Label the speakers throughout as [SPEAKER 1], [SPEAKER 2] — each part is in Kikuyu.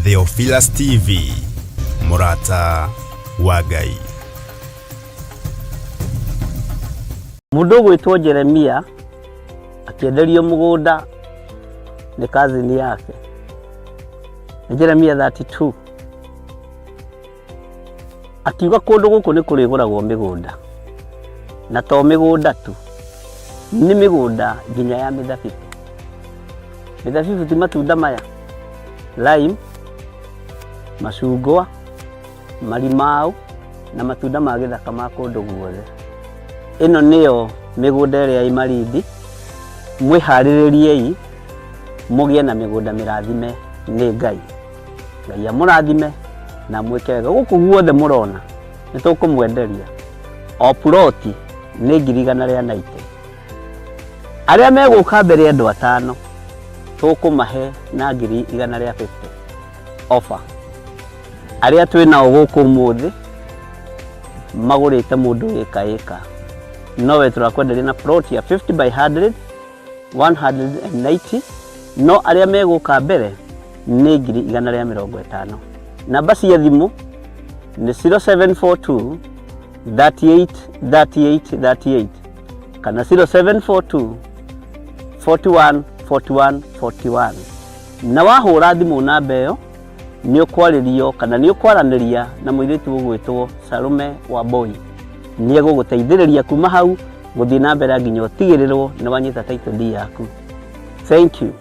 [SPEAKER 1] Theophilus TV, mũrata wa Ngai.
[SPEAKER 2] Mũndũ ũgwĩtwo Jeremia akĩenderio mũgũnda nĩ cousin yake. Nĩ Jeremia 32. Akiuga kũndũ gũkũ nĩ kũrĩgũragwo mĩgũnda. Na to mĩgũnda tu, nĩ mĩgũnda nginya ya mĩthabibũ. Mĩthabibũ ti matunda maya, lime, macungwa, marimau na matunda ma gĩthaka ma kũndũ guothe. Ĩno nĩyo mĩgũnda ĩrĩa ĩ Malindi, mwĩharĩrĩriei mũgĩe na mĩgũnda mĩrathime nĩ Ngai. Ngai amũrathime na amwĩke wega. Gũkũ guothe mũrona nĩ tũkũmwenderia o puroti nĩ 190,000. Arĩa megũka mbere andũ atano tũkũmahe na 150,000 offer. Arĩa twĩ nao gũkũ ũmũthĩ magũrĩte mũndũ ĩka ĩka, nowe tũrakwenderia na plot ya 50 by 100 190, no arĩa megũka mbere nĩ 150,000. Namba cia thimũ nĩ 0742 38 38 38 kana 0742 41 41 41. Na wahũra thimũ namba ĩyo nĩ ũkwarĩrio kana nĩ ũkwaranĩria na mũirĩtu ũgwĩtwo Salome Wambui. Nĩ egũgũteithĩrĩria kuma hau gũthiĩ na mbere nginya ũtigĩrĩrwo nĩ wanyita title deed yaku. Thank you.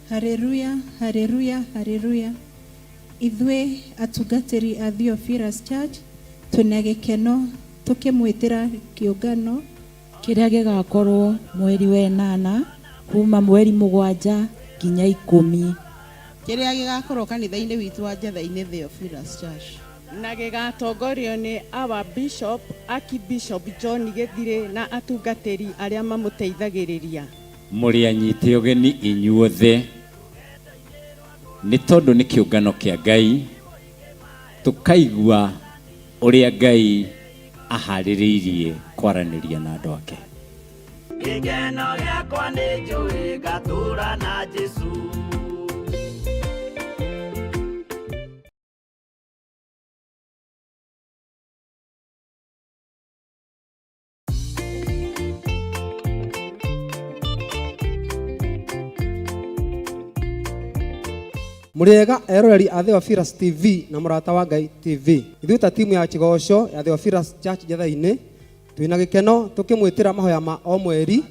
[SPEAKER 3] Haleluya, haleluya, haleluya. Ithuĩ atungatĩri a Theophilus Church twĩna gĩkeno tũkĩmwĩtĩra kĩũngano
[SPEAKER 4] kĩrĩa gĩgakorwo mweri wa ĩnana kuma mweri 7 nginya 10,
[SPEAKER 5] kĩrĩa gĩgakorwo kanitha-inĩ witũ wa Njetha-inĩ Theophilus Church,
[SPEAKER 6] na gĩgatongorio nĩ our Bishop, Archbishop John Gĩthirĩ na atungatĩri arĩa mamũteithagĩrĩria.
[SPEAKER 7] Mũrĩ anyite ũgeni inyuothe, nĩ tondũ nĩ kĩũngano kĩa Ngai, tũkaigua ũrĩa Ngai aharĩrĩirie kwaranĩria na andũ ake.
[SPEAKER 8] Gĩkeno gĩakwa nĩ njũĩ ngatũra na Jesũ.
[SPEAKER 9] Mũrĩega eroreri a Theophilus TV na Mũrata wa Ngai TV. Ithuĩ ta timu ya Kĩgoco ya Theophilus Church Njetha-inĩ twĩna gĩkeno tũkĩmwĩtĩra mahoya ma o mweri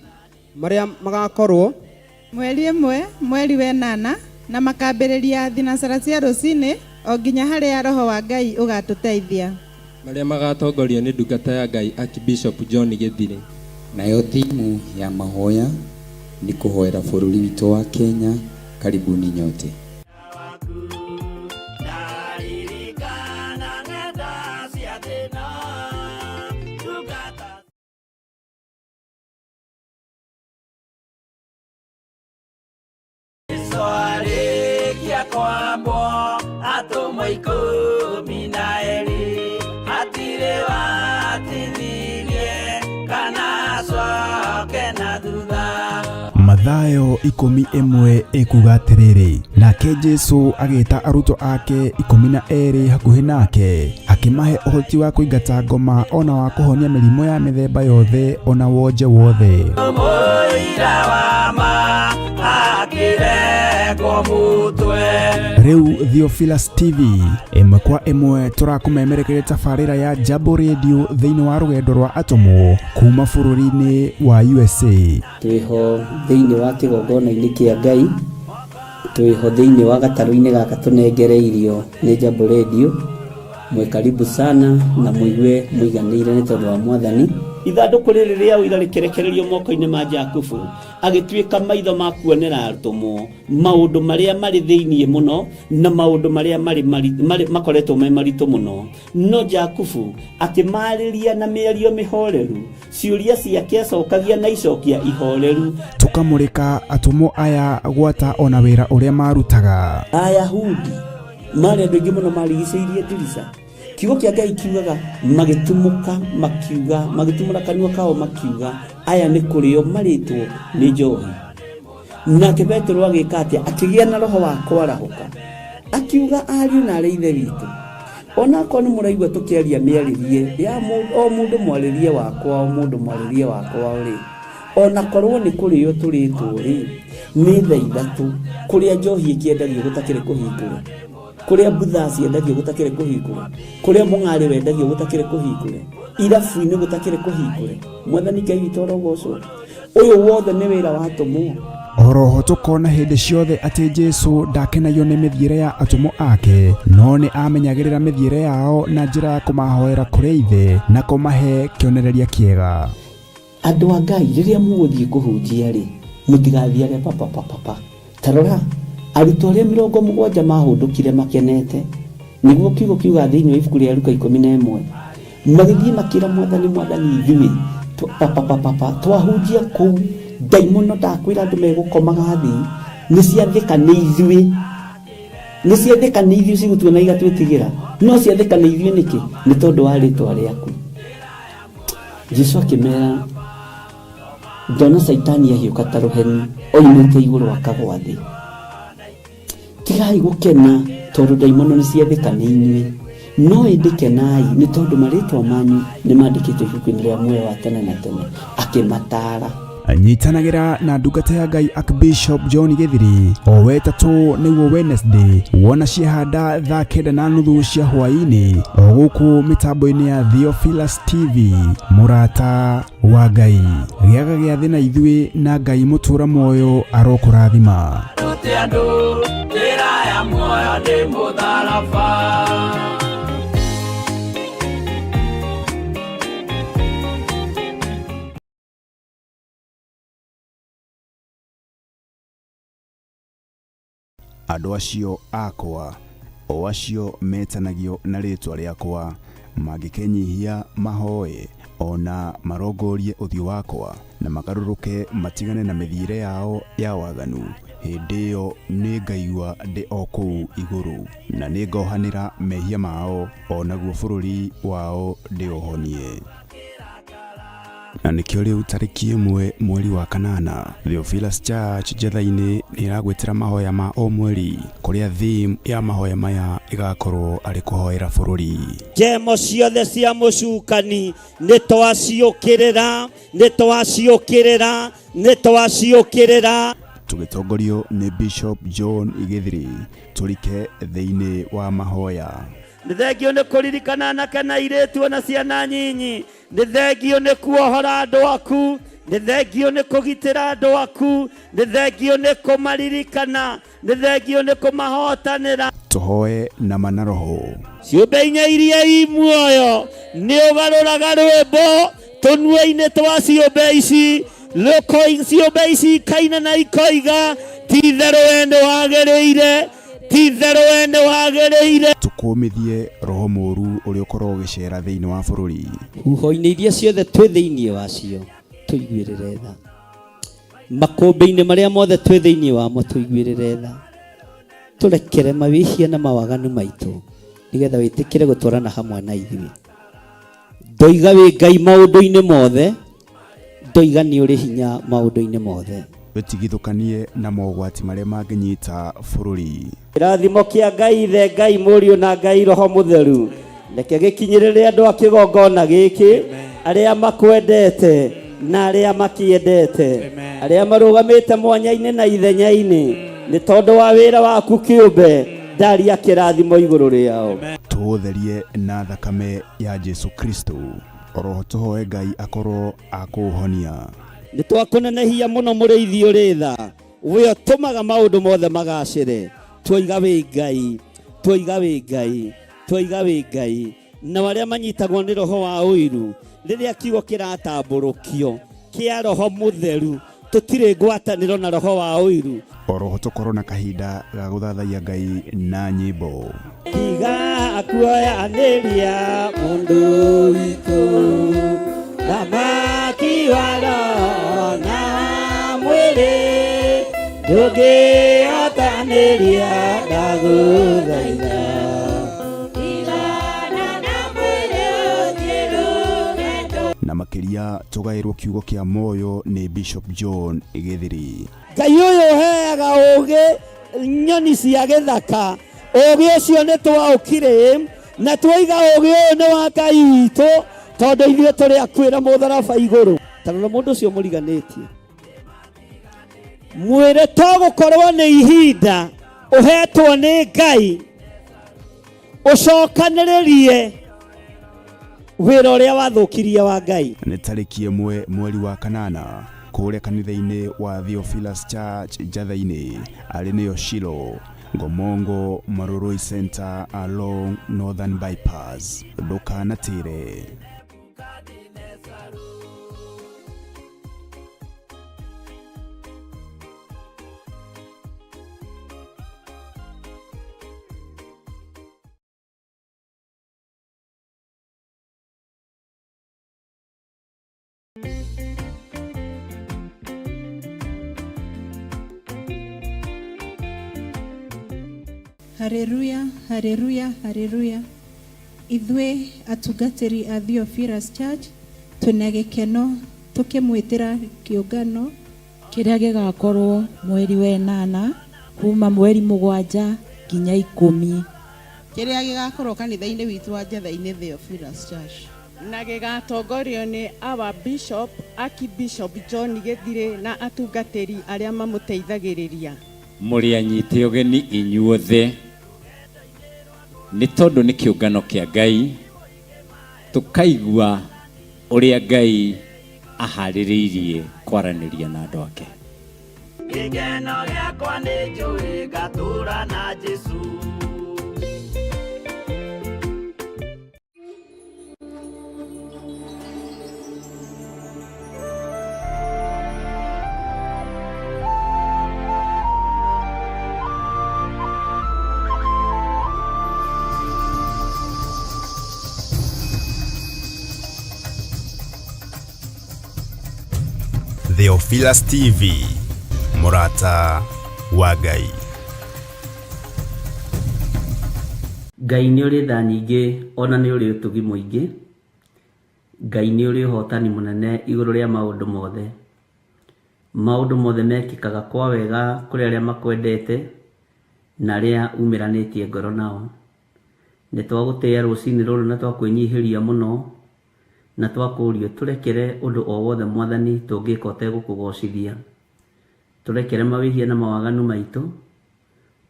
[SPEAKER 9] marĩa magakorwo
[SPEAKER 3] mweri 1 mweri wa 8 na makambĩrĩria thinacara cia rũcinĩ o nginya harĩa roho wa Ngai ũgatũteithia.
[SPEAKER 10] Marĩa magatongorio nĩ ndungata ya Ngai Archbishop John Gĩthirĩ.
[SPEAKER 11] Nayo timu ya mahoya nĩ kũhoera bũrũri witũ wa Kenya. Karibuni nyote.
[SPEAKER 8] Ndaririkana ng'enda cia thĩna ndungata. Jesũ arĩkia kwambwo atũmwo 12 hatirĩ watithirie kana acoke na thutha.
[SPEAKER 1] Mathayo 11 ĩkuga atĩrĩrĩ, nake Jesu agĩta arutwo ake 12 hakuhĩ nake, akĩmahe ũhoti wa kũingata ngoma ona wa kũhonia mĩrimũ ya mĩthemba yothe ona wonje wothe.
[SPEAKER 8] Mũira wa ma akĩrengwo mũtwe.
[SPEAKER 1] Rĩu Theophilus TV ĩmwe kwa ĩmwe tũrakũmemerekeria tabarĩra ya Jambo Radio thĩinĩ wa rũgendo rwa atũmwo kuma bũrũri-inĩ wa USA.
[SPEAKER 2] Twĩho thĩinĩ wa kĩgongona-inĩ kĩa Ngai, twĩho thĩinĩ wa gatarũ-inĩ gaka tũnengereirio nĩ Jambo Radio. Mwĩ karibu sana na mũigue mũiganĩire nĩ tondũ wa Mwathani. Ithandũkũ rĩrĩ rĩa ũira rĩkĩrekererio moko-inĩ ma Jakubu, agĩtuĩka maitho ma kuonera atũmwo maũndũ marĩa marĩ thĩinĩ mũno na maũndũ marĩa marĩ, marĩ, marĩ, makoretwo me maritũ mũno. No Jakubu akĩmaarĩria na mĩario mĩhoreru, ciũria ciake acokagia na icokia ihoreru.
[SPEAKER 1] Tũkamũrĩka atũmwo aya gwata ona wĩra ũrĩa marutaga.
[SPEAKER 2] Ayahudi marĩ andũ aingĩ mũno marigicĩirie ndirica. Kiugo kĩa Ngai kiugaga magĩtumũka makiuga, magĩtumũra kanua kao makiuga, aya nĩ kũrĩo marĩtwo nĩ njohi. Nake Petero agĩka atĩa? Akĩgĩa na roho wa kwarahũka, akiuga, ariũ na arĩ ithe witũ, onakorwo nĩ mũraigua tũkĩaria mĩarĩrie ya o mũndũ mwarĩrie wakwa, o mũndũ mwarĩrie wakwa rĩ, onakorwo nĩ kũrĩo tũrĩtwo rĩ, nĩ thaa ithatũ kũrĩa njohi ĩkĩendagio gũtakĩrĩ kũhingũre, kũrĩa mbutha ciendagio gũtakĩrĩ kũhingũre, kũrĩa mũng'arĩ wendagio gũtakĩrĩ kũhingũre, irabu-inĩ gũtakĩrĩ kũhingũre. Mwathani Ngai witũ arogocwo. Ũyũ wothe nĩ wĩra wa atũmwo.
[SPEAKER 1] Oroho tũkona hĩndĩ ciothe atĩ Jesu ndakenagio nĩ mĩthiĩre ya atũmwo ake, no nĩ amenyagĩrĩra mĩthiĩre yao na njĩra ya kũmahoera kũrĩ Ithe na kũmahe kĩonereria kĩega.
[SPEAKER 2] Andũ a Ngai, rĩrĩa mũgũthiĩ kũhunjia-rĩ, mũtigathiage papapapapa. Ta rora, arutwo arĩa 70 maahũndũkire makenete, nĩguo kiugo kiugaga thĩinĩ wa ibuku rĩa Luka 11, magĩthiĩ makĩra Mwathani, Mwathani, ithuĩ papapapapa twahunjia kũu, ndaimono ndakwĩra andũ megũkomaga thĩ, nĩ ciathĩka nĩ ithuĩ, nĩ ciathĩka nĩ ithuĩ cigũtuona igatwĩtigĩra, no ciathĩka nĩ ithuĩ nĩkĩ? Nĩ tondũ wa rĩtwa rĩaku. Jesu akĩmera, ndona Caitani ahiũka ta rũheni oimĩte igũrũ akagwa thĩ. Tigai gũkena tondũ ndaimono nĩ ciathĩka nĩ inyuĩ, no ĩndĩ kenai nĩ tondũ marĩtwa manyu nĩ mandĩkĩtwo ibuku-inĩ rĩa muoyo wa tene na tene. Akĩmataara.
[SPEAKER 1] Nyitanagĩra na ndungata ya Ngai Archbishop John Gĩthiri o wetatũ nĩguo Wednesday wona ciahanda thaa 9:30 cia hwaĩ-inĩ o gũkũ mĩtambo-inĩ ya Theophilus TV. Mũrata wa Ngai, gĩaga gĩathĩ na ithuĩ na Ngai mũtũra muoyo arokũrathima.
[SPEAKER 8] Rute andũ njĩra ya muoyo nĩ mũtharaba.
[SPEAKER 1] Andũ acio akwa, o acio metanagio na rĩĩtwa rĩakwa, mangĩkenyihia mahoe, o na marongorie ũthiũ wakwa, na magarũrũke matigane na mĩthiĩre yao ya waganu, hĩndĩ ĩyo nĩngaigua ndĩ o kũu igũrũ, na nĩngohanĩra mehia mao, o naguo bũrũri wao ndĩũhonie. Na nĩkĩo rĩu tarĩki 1 mweri wa 8 Theophilus Church Njetha-inĩ nĩ ĩragwĩtĩra mahoya ma o mweri kũrĩa theme ya mahoya maya ĩgakorwo arĩ kũhoera bũrũri.
[SPEAKER 2] Njemo ciothe cia mũcukani nĩ twaciũkĩrĩra, nĩ twaciũkĩrĩra, nĩ twaciũkĩrĩra.
[SPEAKER 1] Tũgĩtongorio nĩ Bishop John Gĩthiri tũrike thĩinĩ wa mahoya.
[SPEAKER 2] Nĩ thengio nĩ kũririkana anake na airĩtu ona ciana nyinyi. Nĩ thengio nĩ kuohora andũ aku. Nĩ thengio nĩ kũgitĩra andũ aku. Nĩ thengio nĩ kũmaririkana. Nĩ thengio nĩ kũmahotanĩra.
[SPEAKER 1] Tũhoe na ma na roho.
[SPEAKER 2] Ciũmbe inya iria i muoyo nĩ ũgarũraga rwĩmbo tũnua-inĩ twa ciũmbe ici. Ciũmbe ici ikaina na ikoiga, ti itherũ we nĩ wagĩrĩire, ti itherũ we nĩ wagĩrĩire.
[SPEAKER 1] Tũkũmithie roho mũũru ũrĩa ũkoragwo ũgĩcera thĩinĩ wa bũrũri.
[SPEAKER 2] Huho-inĩ iria ciothe twĩ thĩinĩ wacio tũiguĩrĩre tha. Makũmbĩ-inĩ marĩa mothe twĩ thĩinĩ wamo tũiguĩrĩre tha. Tũrekere mawĩhia na mawaganu maitũ nĩgetha wĩtĩkĩre gũtwarana hamwe na ithuĩ. Ndoiga wĩ Ngai maũndũ-inĩ mothe, ndoiga nĩ ũrĩ hinya maũndũ-inĩ mothe.
[SPEAKER 1] Twĩtigithũkanie na mogwati marĩa mangĩnyita bũrũri.
[SPEAKER 2] Kĩrathimo kĩa Ngai Ithe, Ngai Mũriũ na Ngai Roho Mũtheru reke gĩkinyĩrĩre andũ a kĩgongona gĩkĩ, arĩa makwendete na arĩa makĩendete, arĩa marũgamĩte mwanya-inĩ na ithenya-inĩ nĩ tondũ wa wĩra waku kĩũmbe, ndaria kĩrathimo igũrũ rĩao.
[SPEAKER 1] Tũũtherie na thakame ya Jesu Kristo. Oroho tũhoe Ngai akorwo akũũhonia.
[SPEAKER 2] Nĩ twakũnenehia mũno mũrĩithi ũrĩ tha, we ũtũmaga maũndũ mothe magacĩre. Twoiga wĩ Ngai, twoiga wĩ Ngai, twoiga wĩ Ngai. Nao arĩa manyitagwo nĩ roho wa ũiru,
[SPEAKER 12] Rĩrĩa kiugo kĩratambũrũkio kĩa Roho Mũtheru, tũtirĩ ngwatanĩro na roho wa ũiru.
[SPEAKER 1] Oroho tũkorwo na kahinda ga gũthathaiya Ngai na nyĩmbo.
[SPEAKER 12] Tiga kuoyanĩria mũndũ witũ, thamaki wa roho na mwĩrĩ, ndũngĩhotanĩria ndagũthaitha.
[SPEAKER 1] Na makĩria tũgaĩrwo kiugo kĩa moyo nĩ Bishop John Gĩthiri.
[SPEAKER 12] Ngai ũyũ ũheaga ũũgĩ nyoni cia gĩthaka, ũũgĩ ũcio nĩ twaũkire na twoiga ũũgĩ ũyũ nĩ wa Ngai witũ, tondũ ithuĩ tũrĩ akuĩra mũtharaba igũrũ. Ta rora mũndũ ũcio mũriganĩtie, mwĩre to gũkorwo nĩ ihinda ũhetwo nĩ Ngai ũcokanĩrĩrie wĩra ũrĩa wathũkirie wa Ngai.
[SPEAKER 1] Nĩ tarĩki 1 mweri wa kanana kũrĩa kanitha-inĩ wa Theophilus Church Njatha-inĩ, arĩ nĩyo Shilo, Ngomongo Marurui Center along Northern Bypass. Ndũkanatĩre.
[SPEAKER 3] Haleluya, haleluya, haleluya. Ithuĩ atungatĩri a Theophilus Church twĩna gĩkeno tũkĩmwĩtĩra kĩũngano
[SPEAKER 4] Kĩrĩa gĩgakorwo mweri wa ĩnana kuma mweri 7 nginya 10.
[SPEAKER 5] Kĩrĩa gĩgakorwo kanitha-inĩ witũ wa Njetha-inĩ Theophilus Church.
[SPEAKER 6] Na gĩgatongorio nĩ our Bishop, Archbishop John Gĩthirĩ na atungatĩri arĩa mamũteithagĩrĩria.
[SPEAKER 7] Mũrĩ anyite ũgeni inyuothe, nĩ tondũ nĩ kĩũngano kĩa Ngai, tũkaigua ũrĩa Ngai aharĩrĩirie kwaranĩria na andũ ake.
[SPEAKER 8] Gĩkeno gĩakwa nĩ njũĩ ngatũra na Jesũ.
[SPEAKER 1] Theophilus TV, mũrata wa Ngai.
[SPEAKER 2] Ngai nĩ ũrĩ tha nyingĩ ona nĩ ũrĩ ũtugi mũingĩ. Ngai nĩ ũrĩ ũhotani mũnene igũrũ rĩa maũndũ mothe. Maũndũ mothe mekĩkaga kwa wega kũrĩ arĩa makwendete na arĩa umĩranĩtie ngoro nao. Nĩ twagũtĩĩa rũcinĩ rũrũ na twakwĩnyihĩria mũno na twakũũria ũtũrekere ũndũ o wothe Mwathani tũngĩka ũtegũkũgocithia. Tũrekere mawĩhia na mawaganu maitũ.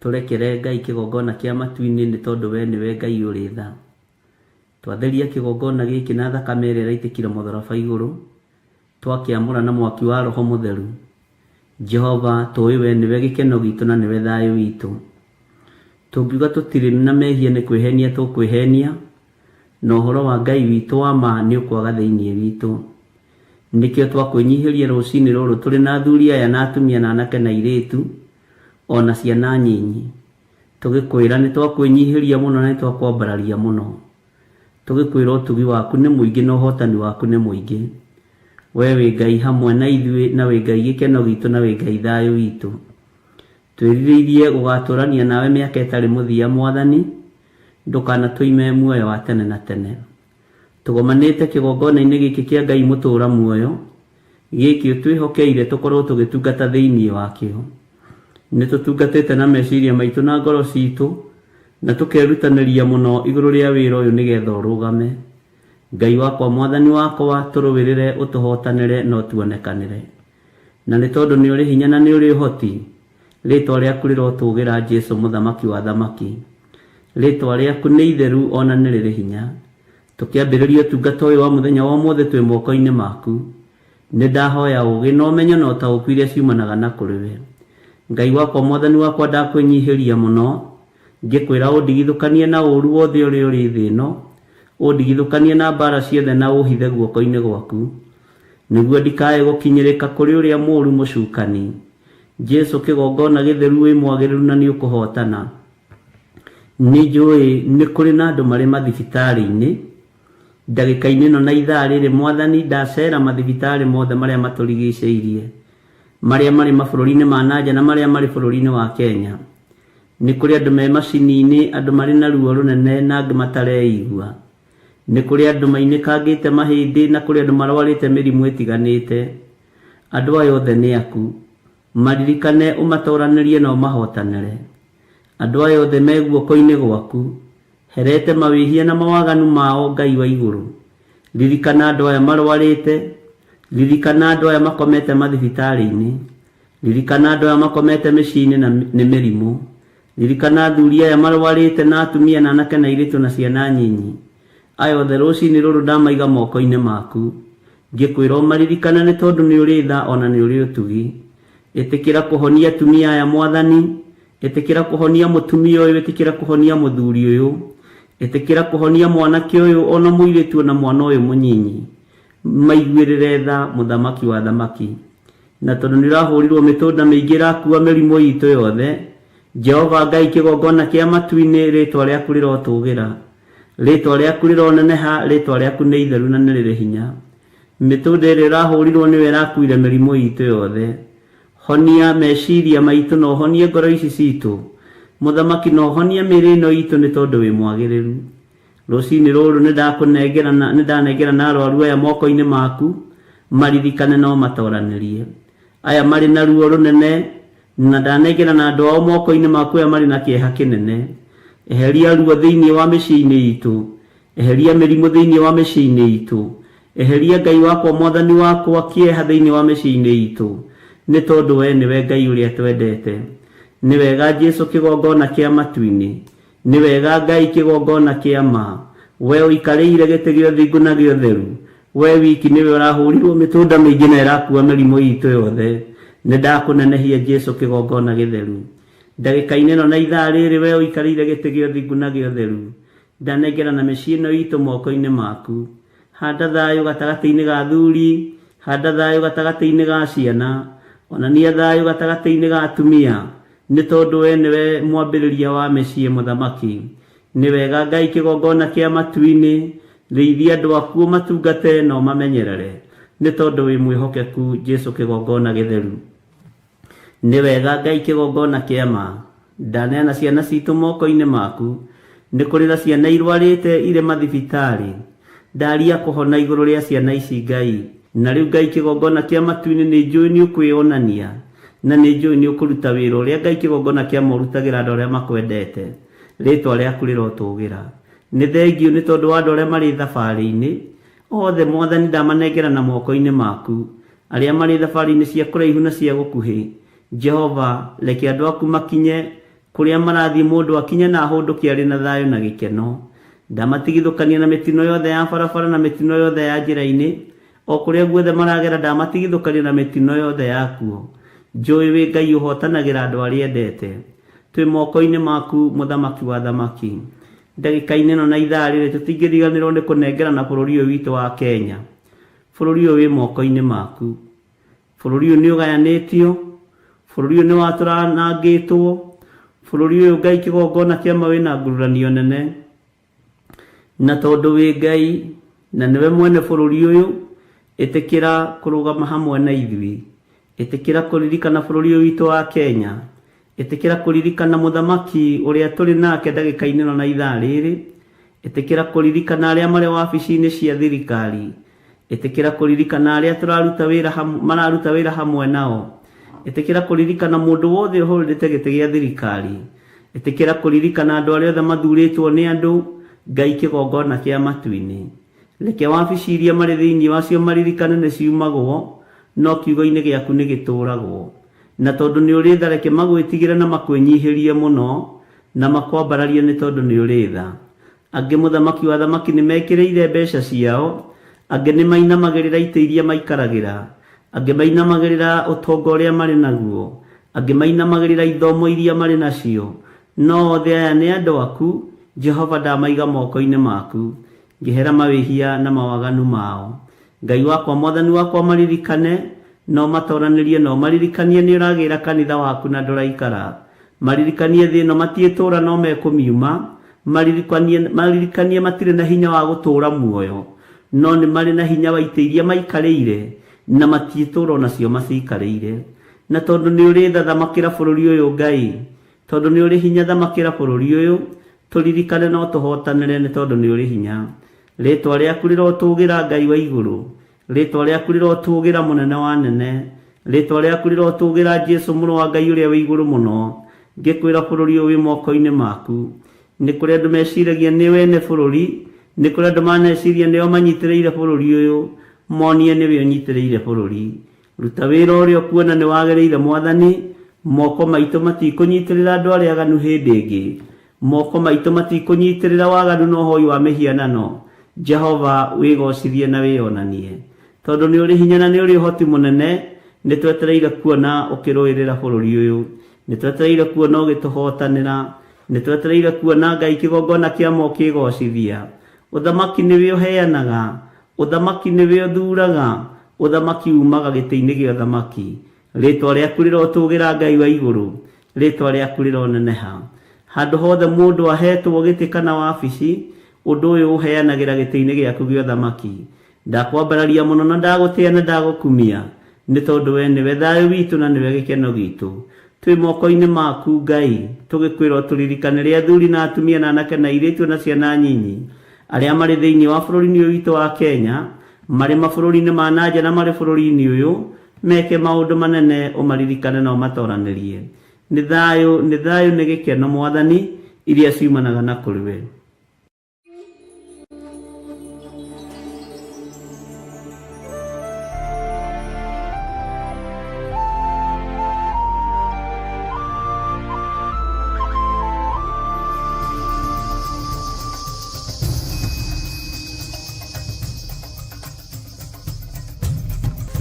[SPEAKER 2] Tũrekere Ngai kĩgongona kĩa matu-inĩ nĩ tondũ we nĩwe Ngai ũrĩ tha. Twatheria kĩgongona gĩkĩ na thakame ĩrĩa ĩraitĩkire mũtharaba igũrũ, twakĩamũra na mwaki wa Roho Mũtheru. Jehova, tũĩ we nĩwe gĩkeno gitũ na nĩwe thayũ witũ. Tũngiuga tũtirĩ na mehia nĩ kwĩhenia tũkwĩhenia, na ũhoro wa Ngai witũ wa ma nĩ ũkwaga thĩinĩ witũ. Nĩkĩo twakwĩnyihĩria rũcinĩ rũrũ tũrĩ na athuri aya na atumia na anake na airĩtu, o na ciana nyinyi, tũgĩkwĩra nĩ twakwĩnyihĩria mũno na nĩ twakwambararia mũno. Tũgĩkwĩra ũtugi waku nĩ mũingĩ na ũhotani waku nĩ mũingĩ. We wĩ Ngai hamwe na ithuĩ na wĩ Ngai gĩkeno gitũ na wĩ Ngai thayũ witũ. Twĩrirĩirie gũgatũrania nawe mĩaka ĩtarĩ mũthia Mwathani, ndũkanatũime muoyo wa tene na tene. Tũgomanĩte kĩgongona-inĩ gĩkĩ kĩa Ngai mũtũũra muoyo, gĩkĩ ũtwĩhokeire tũkorwo tũgĩtungata thĩinĩ wakĩo. Nĩ tũtungatĩte na meciria maitũ na ngoro citũ, na tũkerutanĩria mũno igũrũ rĩa wĩra ũyũ nĩgetha ũrũgame. Ngai wakwa Mwathani wakwa, tũrũĩrĩre, ũtũhotanĩre na ũtuonekanĩre. Na nĩ tondũ nĩ ũrĩ hinya na nĩ ũrĩ ũhoti, rĩtwa rĩaku rĩrotũgĩra Jesu mũthamaki wa athamaki. Rĩtwa rĩaku nĩ itheru o na nĩ rĩrĩ hinya. Tũkĩambĩrĩria ũtungata ũyũ wa mũthenya wa ũmũthĩ twĩ moko-inĩ maku. Nĩ ndahoya ũgĩ na ũmenyo na ũtaũku iria ciumanaga na kũrĩ we. Ngai wakwa Mwathani wakwa ndakwĩnyihĩria mũno, ngĩkwĩra ũndigithũkanie na ũru wothe ũrĩa ũrĩ thĩ ĩno. Ũndigithũkanie na mbaara ciothe na ũũhithe guoko-inĩ gwaku, nĩguo ndikae gũkinyĩrĩka kũrĩ ũrĩa mũũru mũcukani. Jesu kĩgongona gĩtheru wĩ mwagĩrĩru na nĩũkũhotana. Nĩnjũĩ nĩ kũrĩ na andũ marĩ mathibitarĩ-inĩ ndagĩka-inĩ ĩno na ithaa rĩrĩ Mwathani ndacera mathibitarĩ mothe marĩa matũrigicĩirie, marĩa marĩ mabũrũri-inĩ ma nanja na marĩa marĩ bũrũri-inĩ wa Kenya. Nĩ kũrĩ andũ me macini-inĩ, andũ marĩ na ruo rũnene na angĩ matareigua. Nĩ kũrĩ andũ mainĩkangĩte mahĩndĩ na kũrĩ andũ marwarĩte mĩrimũ ĩtiganĩte. Andũ aya othe nĩ aku. Maririkane ũmatoranĩrie na ũmahotanĩre. Andũ aya othe me guoko-inĩ gwaku. Herete mawĩhia na mawaganu mao Ngai wa igũrũ. Ririkana andũ aya marwarĩte. Ririkana andũ aya makomete mathibitarĩ-inĩ. Ririkana andũ aya makomete mĩciĩ-inĩ na nĩ mĩrimũ. Ririkana athuri aya marwarĩte na atumia na anake na airĩtu na ciana nyinyi. Aya othe rũcinĩ rũrũ ndamaiga moko-inĩ maku. Ngĩkwĩra ũmaririkane nĩ tondũ nĩ ũrĩ tha o na nĩ ũrĩ ũtugi. Ĩtĩkĩra kũhonia atumia aya Mwathani. Ĩtĩkĩra kũhonia mũtumia ũyũ, ĩtĩkĩra kũhonia mũthuri ũyũ. Ĩtĩkĩra kũhonia mwanake ũyũ o na mũirĩtu o na mwana ũyũ mũnyinyi. Maiguĩrĩre tha Mũthamaki wa athamaki. Na tondũ nĩ ũrahũrirwo mĩtũnda mĩingĩ ĩrakua mĩrimũ itũ yothe, Jehova Ngai kĩgongona kĩa matu-inĩ, rĩtwa rĩaku rĩrotũgĩra. Rĩtwa rĩaku rĩroneneha, rĩtwa rĩaku nĩ itheru na nĩ rĩrĩ hinya. Mĩtũnda ĩrĩa ũrahũrirwo nĩyo ĩrakuire mĩrimũ itũ yothe. Honia meciria maitũ na ũhonie ngoro ici citũ. Mũthamaki na ũhonie mĩĩrĩ ĩno itũ nĩ tondũ wĩ mwagĩrĩru. Rũcinĩ rũrũ nĩndakũnengerana, nĩndanengerana arwaru aya moko-inĩ maku, maririkane na ũmatoranĩrie. Aya marĩ na ruo rũnene, na ndanengerana andũ ao moko-inĩ maku aya marĩ na kĩeha kĩnene. Eheria ruo thĩinĩ wa mĩciĩ-inĩ itũ. Eheria mĩrimũ thĩinĩ wa mĩciĩ-inĩ itũ. Eheria Ngai wakwa Mwathani wakwa kĩeha thĩinĩ wa mĩciĩ-inĩ itũ, nĩ tondũ wee nĩwe Ngai ũrĩa twendete. Nĩ wega Jesu kĩgongona kĩa matu-inĩ. Nĩ wega Ngai kĩgongona kĩa ma, Wee ũikarĩire gĩtĩ gĩa ũthingu na gĩa ũtheru, Wee wiki nĩwe ũrahũrirwo mĩtũnda mĩingĩ na ĩrakua mĩrimũ itũ yothe. Nĩ ndakũnenehia Jesu kĩgongona gĩtheru. Ndagĩka-inĩ ĩno na ithaa rĩrĩ Wee ũikarĩire gĩtĩ gĩa ũthingu na gĩa ũtheru, ndanengerana mĩciĩ ĩno itũ moko-inĩ maku. Handa thayũ gatagatĩ-inĩ ga athuri, handa thayũ gatagatĩ-inĩ ga ciana, onania thayũ gatagatĩ-inĩ ga atumia, Nĩ tondũ wee nĩwe mwambĩrĩria wa mĩciĩ mũthamaki. Nĩ wega Ngai kĩgongona kĩa matu-inĩ, rĩithia andũ aku ũmatungate na ũmamenyerere, nĩ tondũ wĩ mwĩhokeku Jesu kĩgongona gĩtheru. Nĩ wega Ngai kĩgongona kĩa ma, ndaneana ciana citũ moko-inĩ maku, nĩ kũrĩ na ciana irwarĩte irĩ mathibitarĩ, Ndaria kũhona igũrũ rĩa ciana ici Ngai. Na rĩu Ngai kĩgongona kĩa matu-inĩ nĩ njũĩ nĩ ũkwĩonania na nĩ njũĩ nĩ ũkũruta wĩra ũrĩa Ngai kĩgongona kĩa ma ũrutagĩra andũ arĩa makwendete. Rĩtwa rĩaku rĩrotũgĩra. Nĩ thengiũ nĩ tondũ wa andũ arĩa marĩ thabarĩ-inĩ. Othe Mwathani ndamanengerana moko-inĩ maku. Arĩa marĩ thabarĩ-inĩ cia kũraihu na cia gũkuhĩ. Jehova, reke andũ aku makinye Kũrĩa marathiĩ mũndũ akinye na ahũndũke arĩ na thayũ na gĩkeno. Ndamatigithũkania na mĩtino yothe ya barabara na mĩtino yothe ya njĩra-inĩ, o kũrĩa guothe maragera ndamatigithũkania na mĩtino yothe yakuo. Njũĩ wĩ Ngai ũhootanagĩra andũ arĩa endete. Twĩ moko-inĩ maku Mũthamaki wa athamaki. Ndagĩka-inĩ ĩno na ithaa rĩrĩ tũtingĩriganĩrwo nĩ kũnengerana bũrũri ũyũ witũ wa Kenya. Bũrũri ũyũ wĩ moko-inĩ maku. Bũrũri ũyũ nĩ ũgayanĩtio, bũrũri ũyũ nĩ watũranangĩtwo, bũrũri ũyũ Ngai kĩgongona kĩa ma wĩna ngururanio nene. Na tondũ wĩ Ngai na nĩwe mwene bũrũri ũyũ, ĩtĩkĩra kũrũgama hamwe na ithuĩ. Ĩtĩkĩra kũririkana bũrũri ũyũ witũ wa Kenya. Ĩtĩkĩra kũririkana mũthamaki ũrĩa tũrĩ nake ndagĩka-inĩ ĩno na ithaa rĩrĩ. Ĩtĩkĩra kũririkana arĩa marĩ wabici-inĩ cia thirikari. Ĩtĩkĩra kũririkana arĩa tũraruta wĩra mararuta wĩra hamwe nao. Ĩtĩkĩra kũririkana mũndũ wothe ũhũrĩte gĩtĩ gĩa thirikari. Ĩtĩkĩra kũririkana andũ arĩa othe mathurĩtwo nĩ andũ, Ngai kĩgongona kĩa matu-inĩ. Reke wabici iria marĩ thĩinĩ wacio maririkane nĩ ciumagwo, no kiugo-inĩ gĩaku nĩ gĩtũũragwo. Na tondũ nĩ ũrĩ tha reke magwĩtigĩre na makwĩnyihĩrie mũno, na makwambararie nĩ tondũ nĩ ũrĩ tha. Angĩ mũthamaki wa athamaki nĩ mekĩrĩire mbeca ciao, angĩ nĩ mainamagĩrĩra itĩ iria maikaragĩra, angĩ mainamagĩrĩra ũtonga ũrĩa marĩ naguo, angĩ mainamagĩrĩra ithomo iria marĩ nacio. No othe aya nĩ andũ aku, Jehova ndamaiga moko-inĩ maku. Ngĩhera mawĩhia na mawaganu mao. Ngai wakwa Mwathani wakwa maririkane, na ũmatoranĩrie na ũmaririkanie nĩ ũragĩra kanitha waku na ndũraikara. Maririkanie thĩ ĩno matiĩtũra no mekũmiuma, maririkanie, maririkanie matirĩ na hinya wa gũtũũra muoyo, no nĩ marĩ na hinya wa itĩ iria maikarĩire, na matiĩtũra onacio macikarĩire. Na tondũ nĩ ũrĩ tha thamakĩra bũrũri ũyũ Ngai, tondũ nĩ ũrĩ hinya thamakĩra bũrũri ũyũ, tũririkane no tũhotanĩre nĩ tondũ nĩ ũrĩ hinya. Rĩtwa rĩaku rĩrotũgĩra Ngai wa igũrũ, rĩtwa rĩaku rĩrotũgĩra mũnene wa nene, rĩtwa rĩaku rĩrotũgĩra Jesu mũrũ wa Ngai ũrĩa wĩ igũrũ mũno. Ngĩkwĩra bũrũri ũyũ wĩ moko-inĩ maku. Nĩ kũrĩ andũ meciragia nĩ wene bũrũri, nĩ kũrĩ andũ maneciria nĩo manyitĩrĩire bũrũri ũyũ, monie nĩwe ũnyitĩrĩire bũrũri. Ruta wĩra ũrĩa ũkuona nĩ wagĩrĩire Mwathani, moko maitũ matikũnyitĩrĩra andũ arĩa aganu hĩndĩ ĩngĩ. Moko maitũ matikũnyitĩrĩra waganu na ũhoi wa mĩhianano. Jehova, wĩgocithie na wĩonanie. Tondũ nĩ ũrĩ hinya na nĩ ũrĩ ũhoti mũnene, nĩ twetereire kuona ũkĩrũĩrĩra bũrũri ũyũ. Nĩ twetereire kuona ũgĩtũhotanĩra. Nĩ twetereire kuona Ngai kĩgongona kĩa ma ũkĩgocithia. Ũthamaki nĩwe ũheanaga, Ũthamaki nĩwe ũthuuraga, ũthamaki uumaga gĩtĩ-inĩ gĩa ũthamaki. Rĩĩtwa rĩaku rĩrotũũgĩra Ngai wa igũrũ, rĩĩtwa rĩaku rĩroneneha. Handũ hothe mũndũ aheetwo gĩtĩ kana wabici, ũndũ ũyũ ũheanagĩra gĩtĩ-inĩ gĩaku gĩa ũthamaki. Ndakwambararia mũno na ndagũtĩa na ndagũkumia, nĩ tondũ wee nĩwe thayũ witũ na nĩwe gĩkeno gitũ. Twĩ moko-inĩ maku, Ngai, tũgĩkwĩra ũtũririkanĩre athuri na atumia na anake na airĩtu na ciana nyinyi, arĩa marĩ thĩinĩ wa bũrũri-inĩ ũyũ witũ wa Kenya, marĩ mabũrũri-inĩ ma na nja na marĩ bũrũri-inĩ ũyũ, meke maũndũ manene ũmaririkane na ũmatoranĩrie. Nĩ thayũ, nĩ thayũ, nĩ gĩkeno Mwathani, iria ciumanaga na kũrĩ we.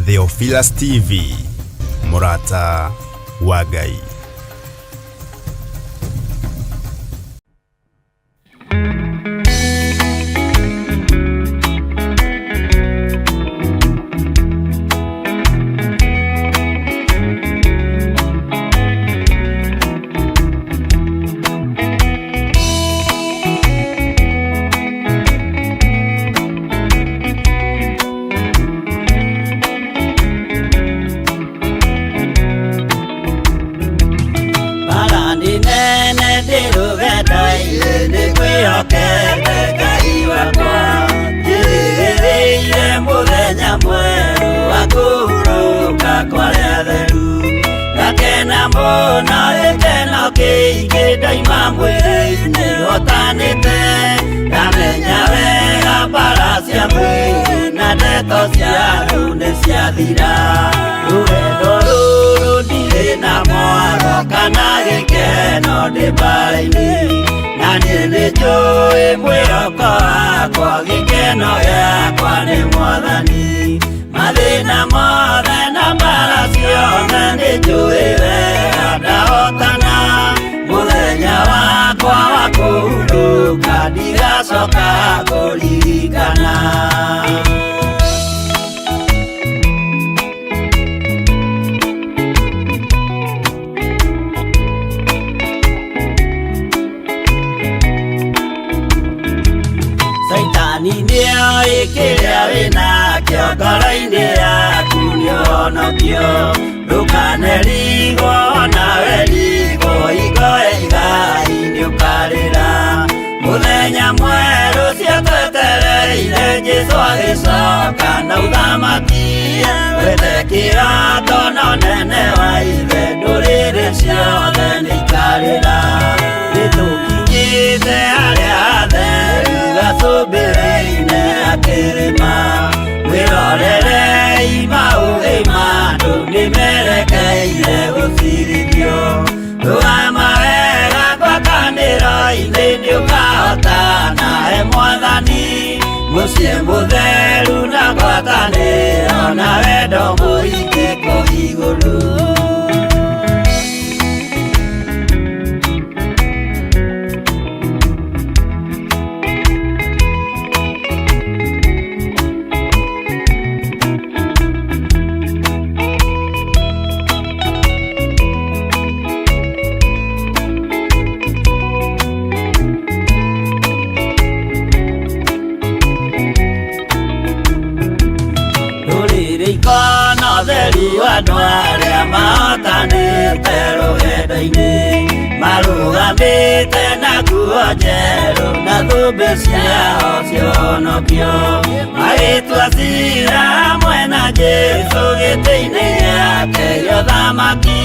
[SPEAKER 1] Theophilus TV, mũrata wa Ngai.
[SPEAKER 8] Bara nene ndĩrũgenda-inĩ nĩngwĩhokete Ngai wakwa njĩrĩgĩrĩire mũthenya mwerũ wa kũhurũka kwa arĩa atheru ngakena mũno gĩkeno kĩingĩ ndaima mwĩrĩ-inĩ hotanĩte ndamenya wega bara cia mwĩrĩ na ndeto cia andũ nĩ ciathira rũgendo rũrũ ndirĩ na mwaro kana gĩkeno ndĩ mbara-inĩ na niĩ nĩ njũĩ mwĩhoko wakwa gĩkeno gĩakwa nĩ mwathani mathĩna mothe na mbara ciothe nĩ njũĩ wega ndahotana mũthenya wakwa wa kũhurũka ndigacoka kũririkana Saitani nĩoĩ kĩrĩa wĩnakĩo ngoro-inĩ yaku nĩũhonokio ndũkanerigwo nawe rigwo hingo igai nĩũkarĩra mũthenya mwerũ ciatwetereire Jesũ agĩcoka na ũthamaki wethe kĩrato na ũnene wa ithe ndũrĩrĩ ciothe nĩikarĩra nĩtũkinyĩte harĩa hatheru gacũmbĩrĩ-inĩ ya kĩrĩma mwĩrorerei maũthĩ ma andũ nĩmerekeire gũcirithio rũgama wega ngwatanĩro-inĩ nĩũkahotana he mwathani mũciĩ mũtheru na ngwatanĩro na wendo mũingĩ kũu igũrũ ũtheri wa andũ arĩa mahotanĩte rũgendo-inĩ marũgamĩte na nguo njerũ na thũmbĩ ciao cionokio magĩtua cira hamwe na Jesũ gĩtĩ-inĩ gĩake gĩa ũthamaki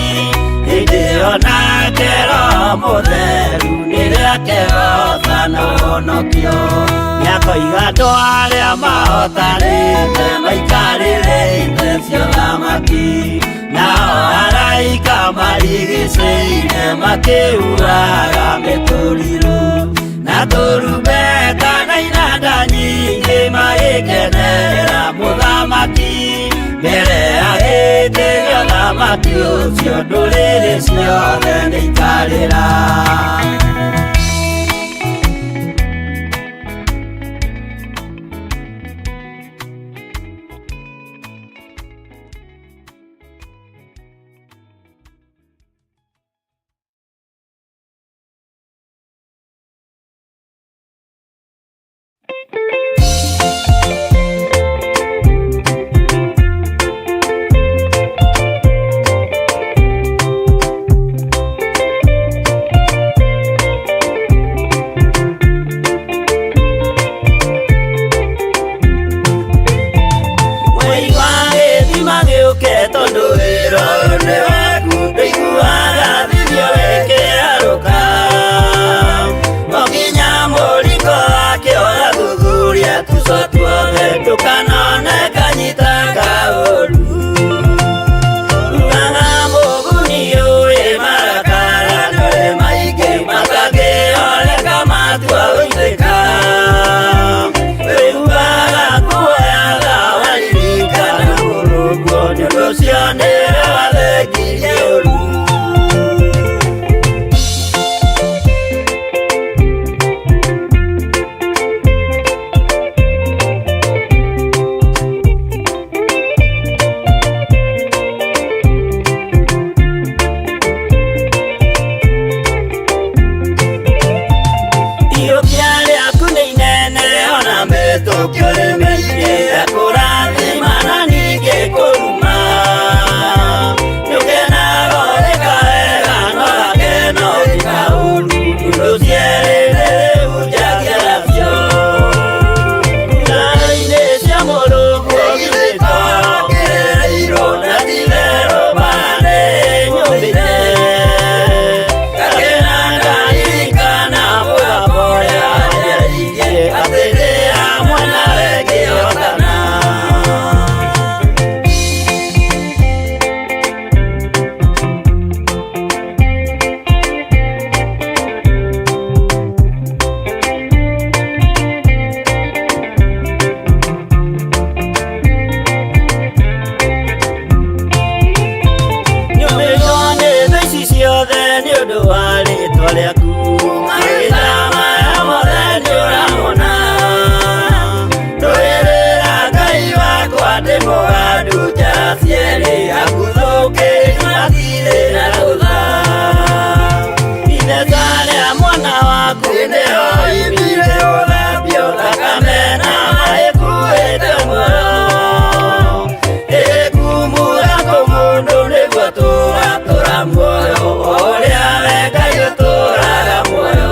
[SPEAKER 8] hĩndĩ ĩyo nake Roho Mũtheru nĩrĩo akehoca na ũhonokio nĩakoiga andũ arĩa mahotanĩte maikarĩre itĩ cia ũthamaki nao araika marigicĩire makĩhuhaga mĩtũrirũ na tũrumbeta na inanda nyingĩ magĩkenera mũthamaki mbere ya gĩtĩ gĩa ũthamaki ũcio ndũrĩrĩ ciothe nĩikarĩra. Mũigua gĩthima gĩũke tondũ wĩra ũyũ nĩ waku ndũiguaga thithio ĩkĩharũka o nginya mũringo wake ũgathuthuria tuco tuothe ndũkanone kanyita kaũru ugaga mũguni ũĩ marakara ndũrĩ maingĩ matangĩoleka matua gũitĩka wĩhubaga nguo ya thawaririkana mũrũguo nĩ ũndũ ũcio nĩwe wathengirie ũru. Iyũkia rĩaku nĩ inene ona mĩtũkio nĩ mĩingĩ ekũrathima na ningĩ kũruma nĩũkenaga ũrĩka wega no gakeno ũrĩka ũru ũndũ cierĩ rĩu njagia nacio Njara-inĩ cia Mũrungu githĩ to kĩrĩirwo na ti-itherũ mbara nĩ nyũmbĩte Ngakena ndaririkana mũgambo ũrĩa wanjaririe atĩ ndĩ hamwe nawe ngĩhotana. Nyũmĩtwo nĩ thũ ici ciothe nĩ ũndũ wa rĩtwa rĩaku magetha maya mothe nĩũramona ndũĩrĩra Ngai wakwa ndĩ mũgandu njara cierĩ aguthũkĩri matirĩ na rũtha Ithenya rĩa mwana waku nĩho oimire gũthambio thakame na maĩ kuĩte muoyo ĩkumura kũmũndũ nĩguo tũgatũra muoyo o ũrĩa we Ngai ũtũraga muoyo.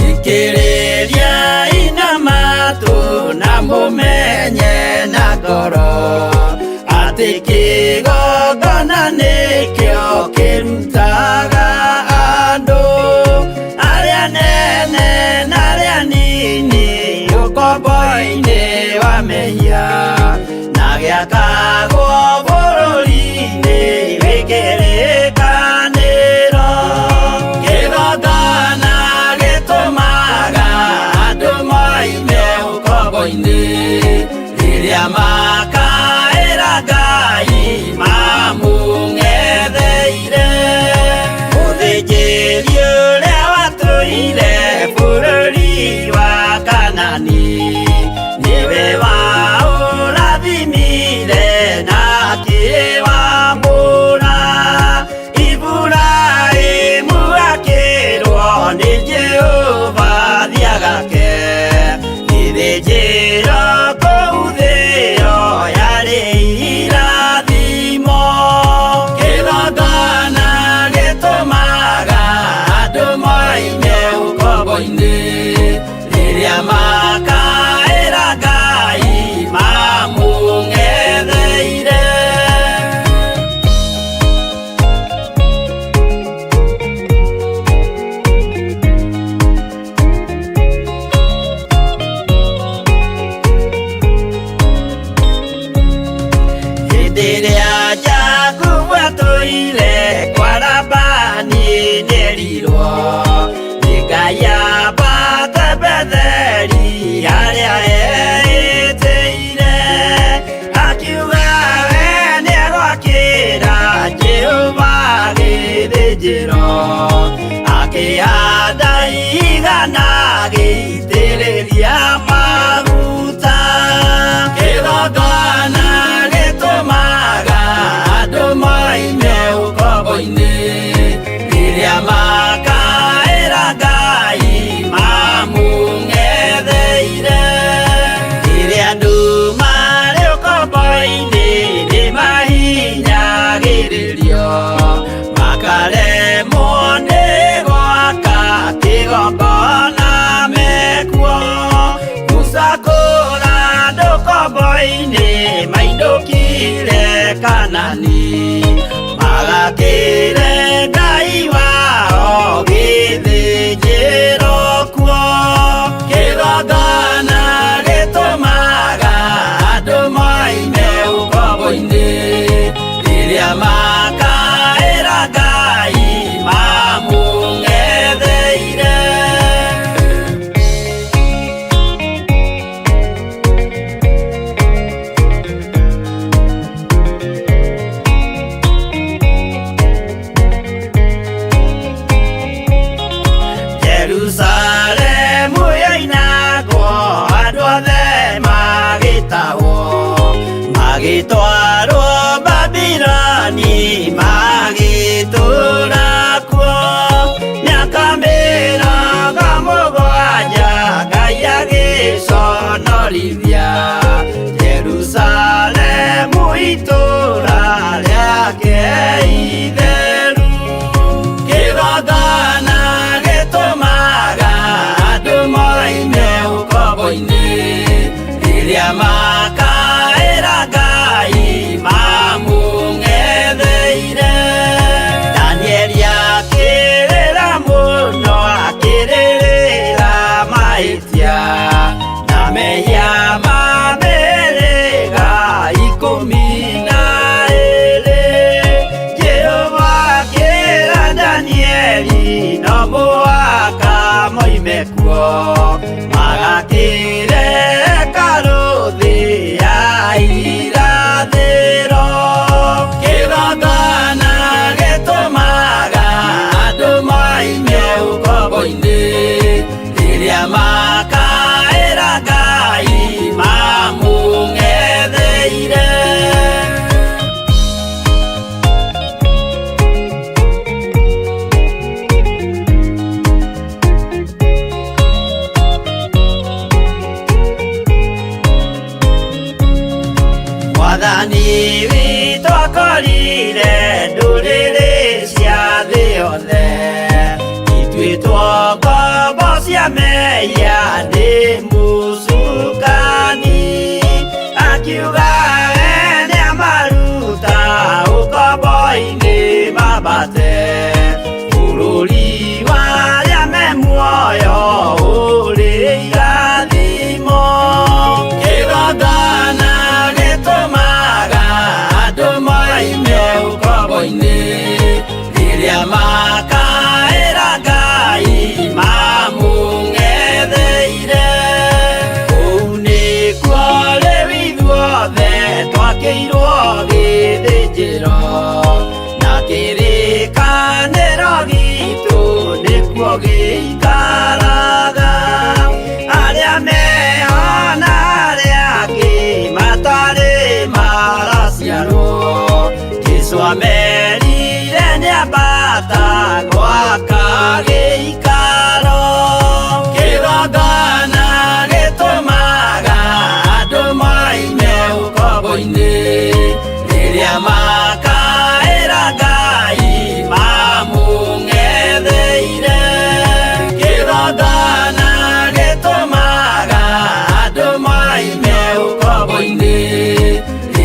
[SPEAKER 8] Thikĩrĩria ina matũ na mũmenye na ngoro atĩ kĩgongona nĩkĩo kĩrutaga andũ arĩa nene na arĩa nini ũkombo ũkombo-inĩ wa mehia na gĩakagwo bũrũri-inĩ wĩ kĩrĩkanĩro. Kĩgongona gĩtũmaga andũ moime ũkombo-inĩ rĩrĩa makaĩra Ngai mamũng'etheire. Mũthĩnjĩri ũrĩa watũire bũrũri wa Kanani nĩwe waũrathimire na akĩwamũra. Iburahĩmu akĩrwo nĩ Jehova thiagake gĩthĩnjĩro kũu thĩo yarĩ irathimo. Kĩgongona gĩtũmaga andũ moime ũkombo-inĩ rĩrĩa makaĩra Ngai mamũng'etheire. Hĩndĩ ĩrĩa Jakubu atũire kwa Labani nĩerirwo nĩ Ngai ambate Betheli harĩa eĩtĩire. Akiuga we nĩegwakĩra Jehova gĩthĩnjĩro, akĩhanda igana agĩitĩrĩria maguta. Kĩgongona gĩtũmaga andũ moime ũkombo-inĩ rĩrĩa makaĩra Ngai mamũng'etheire. Rĩrĩa andũ marĩ ũkombo-inĩ nĩmahinyagĩrĩrio makaremwo nĩ gwaka kĩgongona mekuo. Musa kũra andũ ũkombo-inĩ mainũkire Kanani magakĩre Ngai wao gĩthĩnjĩro kuo. Kĩgongona gĩtũmaga andũ moime ũkombo-inĩ rĩrĩa makaĩra Ngai mamũng'etheire. Jerusalemu yoinagwo andũ othe magĩtahwo magĩtwarwo Babiloni magĩtũũra kuo. Mĩaka 70 Ngai agĩconorithia Jerusalemu itũũra rĩake itheru. Kĩgongona gĩtũmaga andũ moime ũkombo-inĩ rĩrĩa makaĩra Ngai mamũng'etheire. Danieli akĩrĩra mũno akĩrĩrĩra mahĩtia na mehia ma mĩhĩrĩga 12. Jehova akĩra Danieli no mũhaka moime kuo magakĩre hekarũ thĩ ya irathĩro. Kĩgongona gĩtũmaga andũ moime ũkombo-inĩ rĩrĩa makaĩra Ngai mamũng'etheire. Mwathani witũ akorire ndũrĩrĩ cia thĩ yothe ituĩtwo ngombo cia mehia nĩ mũcukani. Akiuga we nĩamaruta ũkombo-inĩ mambate bũrũri wa arĩa me muoyo ũrĩ irathimo.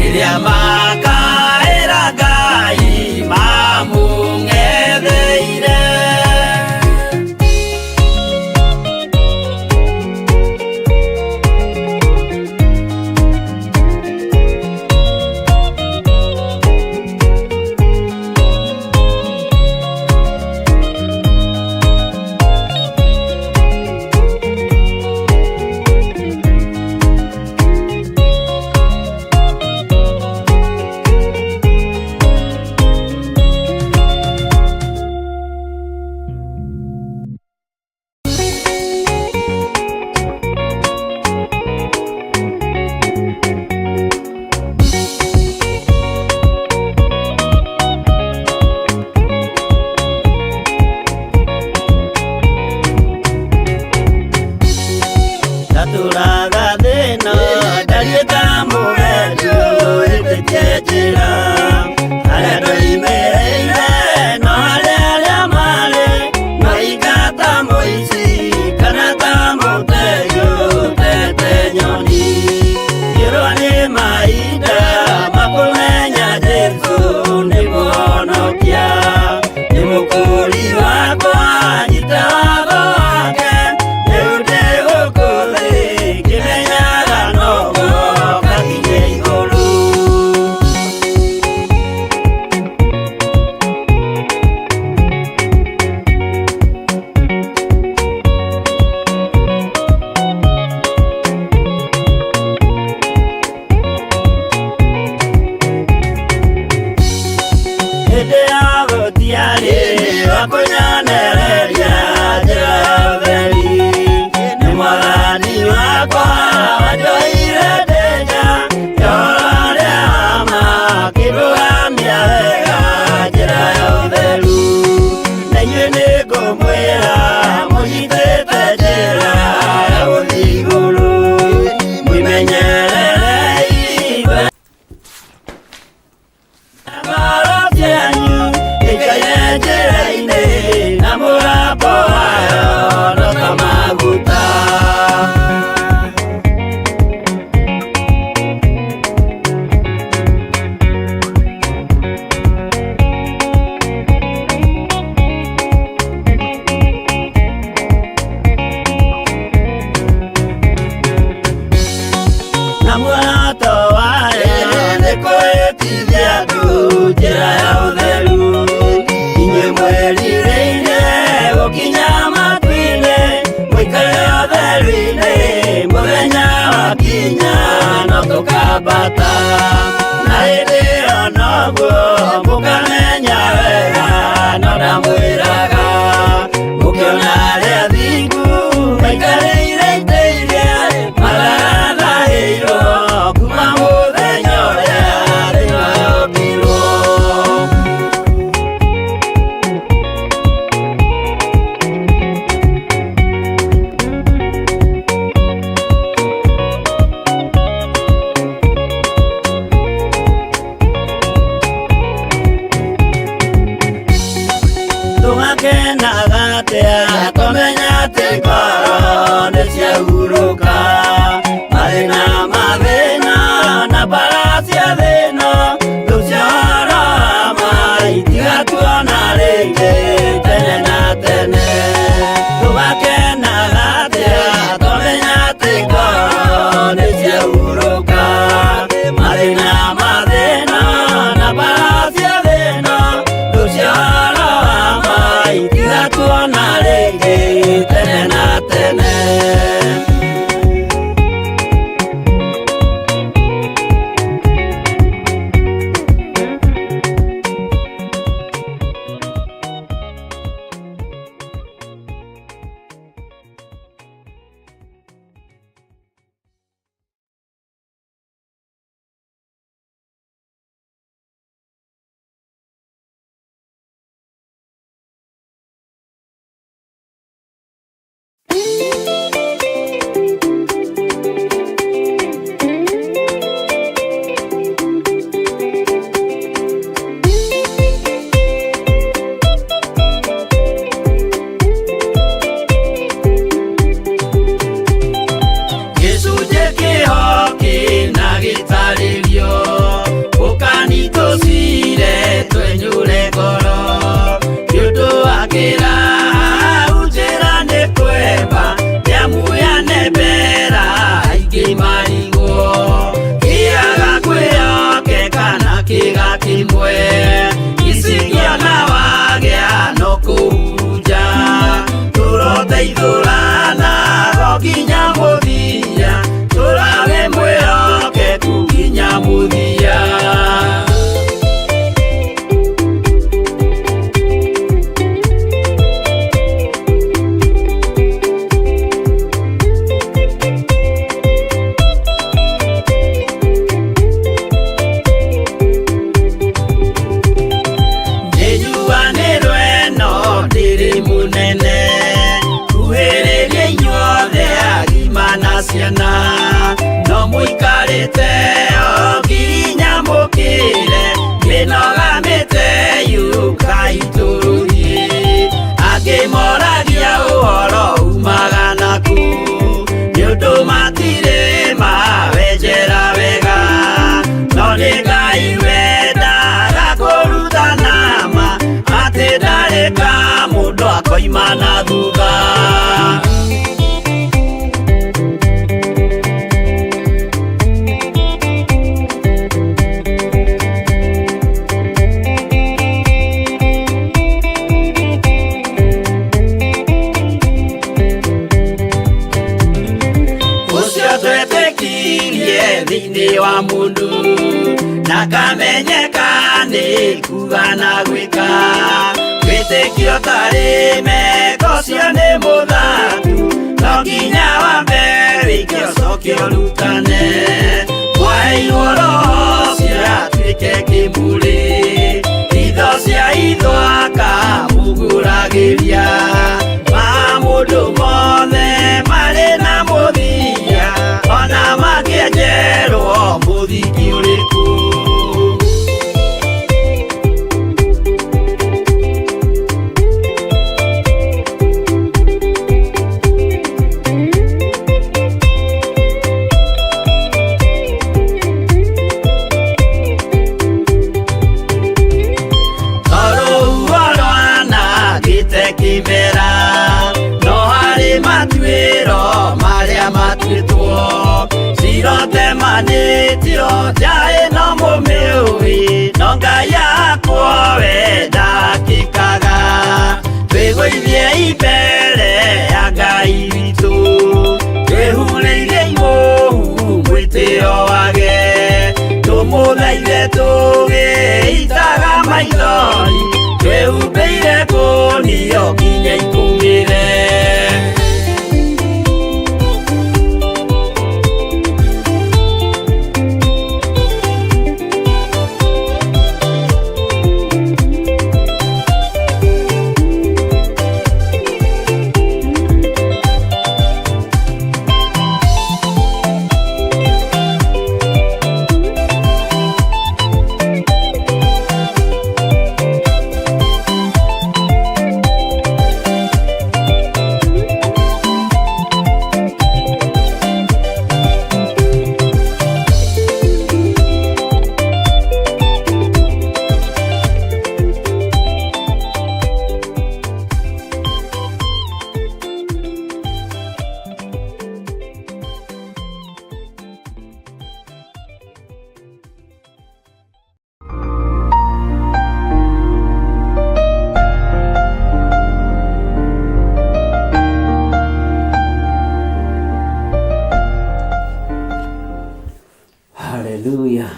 [SPEAKER 8] Rĩrĩa makaĩra Ngai mamũng'etheire. Ndatũraga thĩna ndariĩ ta mũgendi ũhĩtĩtie njĩra harĩa ndoimĩrĩire no harĩa arĩa marĩ no ingata mũici kana ta mũtegi ũtete nyoni ngĩrwo nĩ mahinda makũmenya Jesũ nĩ mũhonokia nĩ mũkũri wakwa nyita watho wake rĩu ndĩ gũkũ thĩ ngĩmenyaga noguo ngakinye igũrũ. Hĩndĩ ya gũtiarĩ wa kũnyonereria njĩra ya ũtheri nĩ mwathani wakwa wanjoire ndĩ nja ya ũhoro ũrĩa wa ma akĩndũgamia wega njĩra ya ũtheru na inyuĩ nĩngũmwĩra mũnyitĩte njĩra ya gũthiĩ igũrũ mwĩmenyererei ngoro cianyu ikaire njĩra-inĩ na mũgambo wayo no ta maguta. Na muoroto wayo nĩ kwĩtithia andũ njĩra ya ũtheru inyuĩ mwĩrirĩire gũkinya matu-inĩ mũikare ũtheru-inĩ mũthenya wakinya no tũkambata na hĩndĩ ĩyo noguo mũkamenya wega no ndamwĩraga mũkĩona arĩa athingu maikarĩire itĩ iria matarathahĩirwo kuma mũthenya ũrĩa thĩ yombirwo. Kĩaga kwĩhokeka na kĩga kĩmwe Icikĩona wagĩa no kũhunja Tũroteithũrana go nginya mũthia Tũrawe mwĩhokeku nginya mũthia. Nĩnjuanĩrwe no ndĩrĩ mũnene kuhĩrĩria inyuothe agima na ciana no mũikarĩte o nginya mũkĩre mĩnoga mĩte yũkai tũrũthiĩ angĩ moragia ũhoro umaga naku nĩ ũndũ matirĩ mawenjera wega no nĩ Ngai wendaga kũrutana ma atĩ ndarĩ ka mũndũ akoima na thutha. Ũcio twetĩkirie thĩinĩ wa mũndũ na kamenyeka nĩ kuga na gwĩka wĩtĩkio tarĩ meko ũcio nĩ mũthatu no nginya wambe wĩke ũcoke ũrutane mwaheirwo roho ũcio atuĩke kĩmũrĩ itho cia itho akamũgũragĩria ma mũndũ mothe marĩ na mũthia ona makĩenjerwo mũthingi ũrĩkũ. Tondũ rwanangĩte kĩmera no harĩ matuĩro marĩa matuĩtwo cirotemanĩtio nja ĩno mũmĩũĩ no Ngai akwo we ndakĩkaga twĩgũithie mbere ya Ngai witũ twĩhurĩire imũhu mwĩtĩo wage tũmũthaithe tũgĩitaga maithori twĩhumbĩire kũnio nginya ikũmĩre.
[SPEAKER 2] Hallelujah.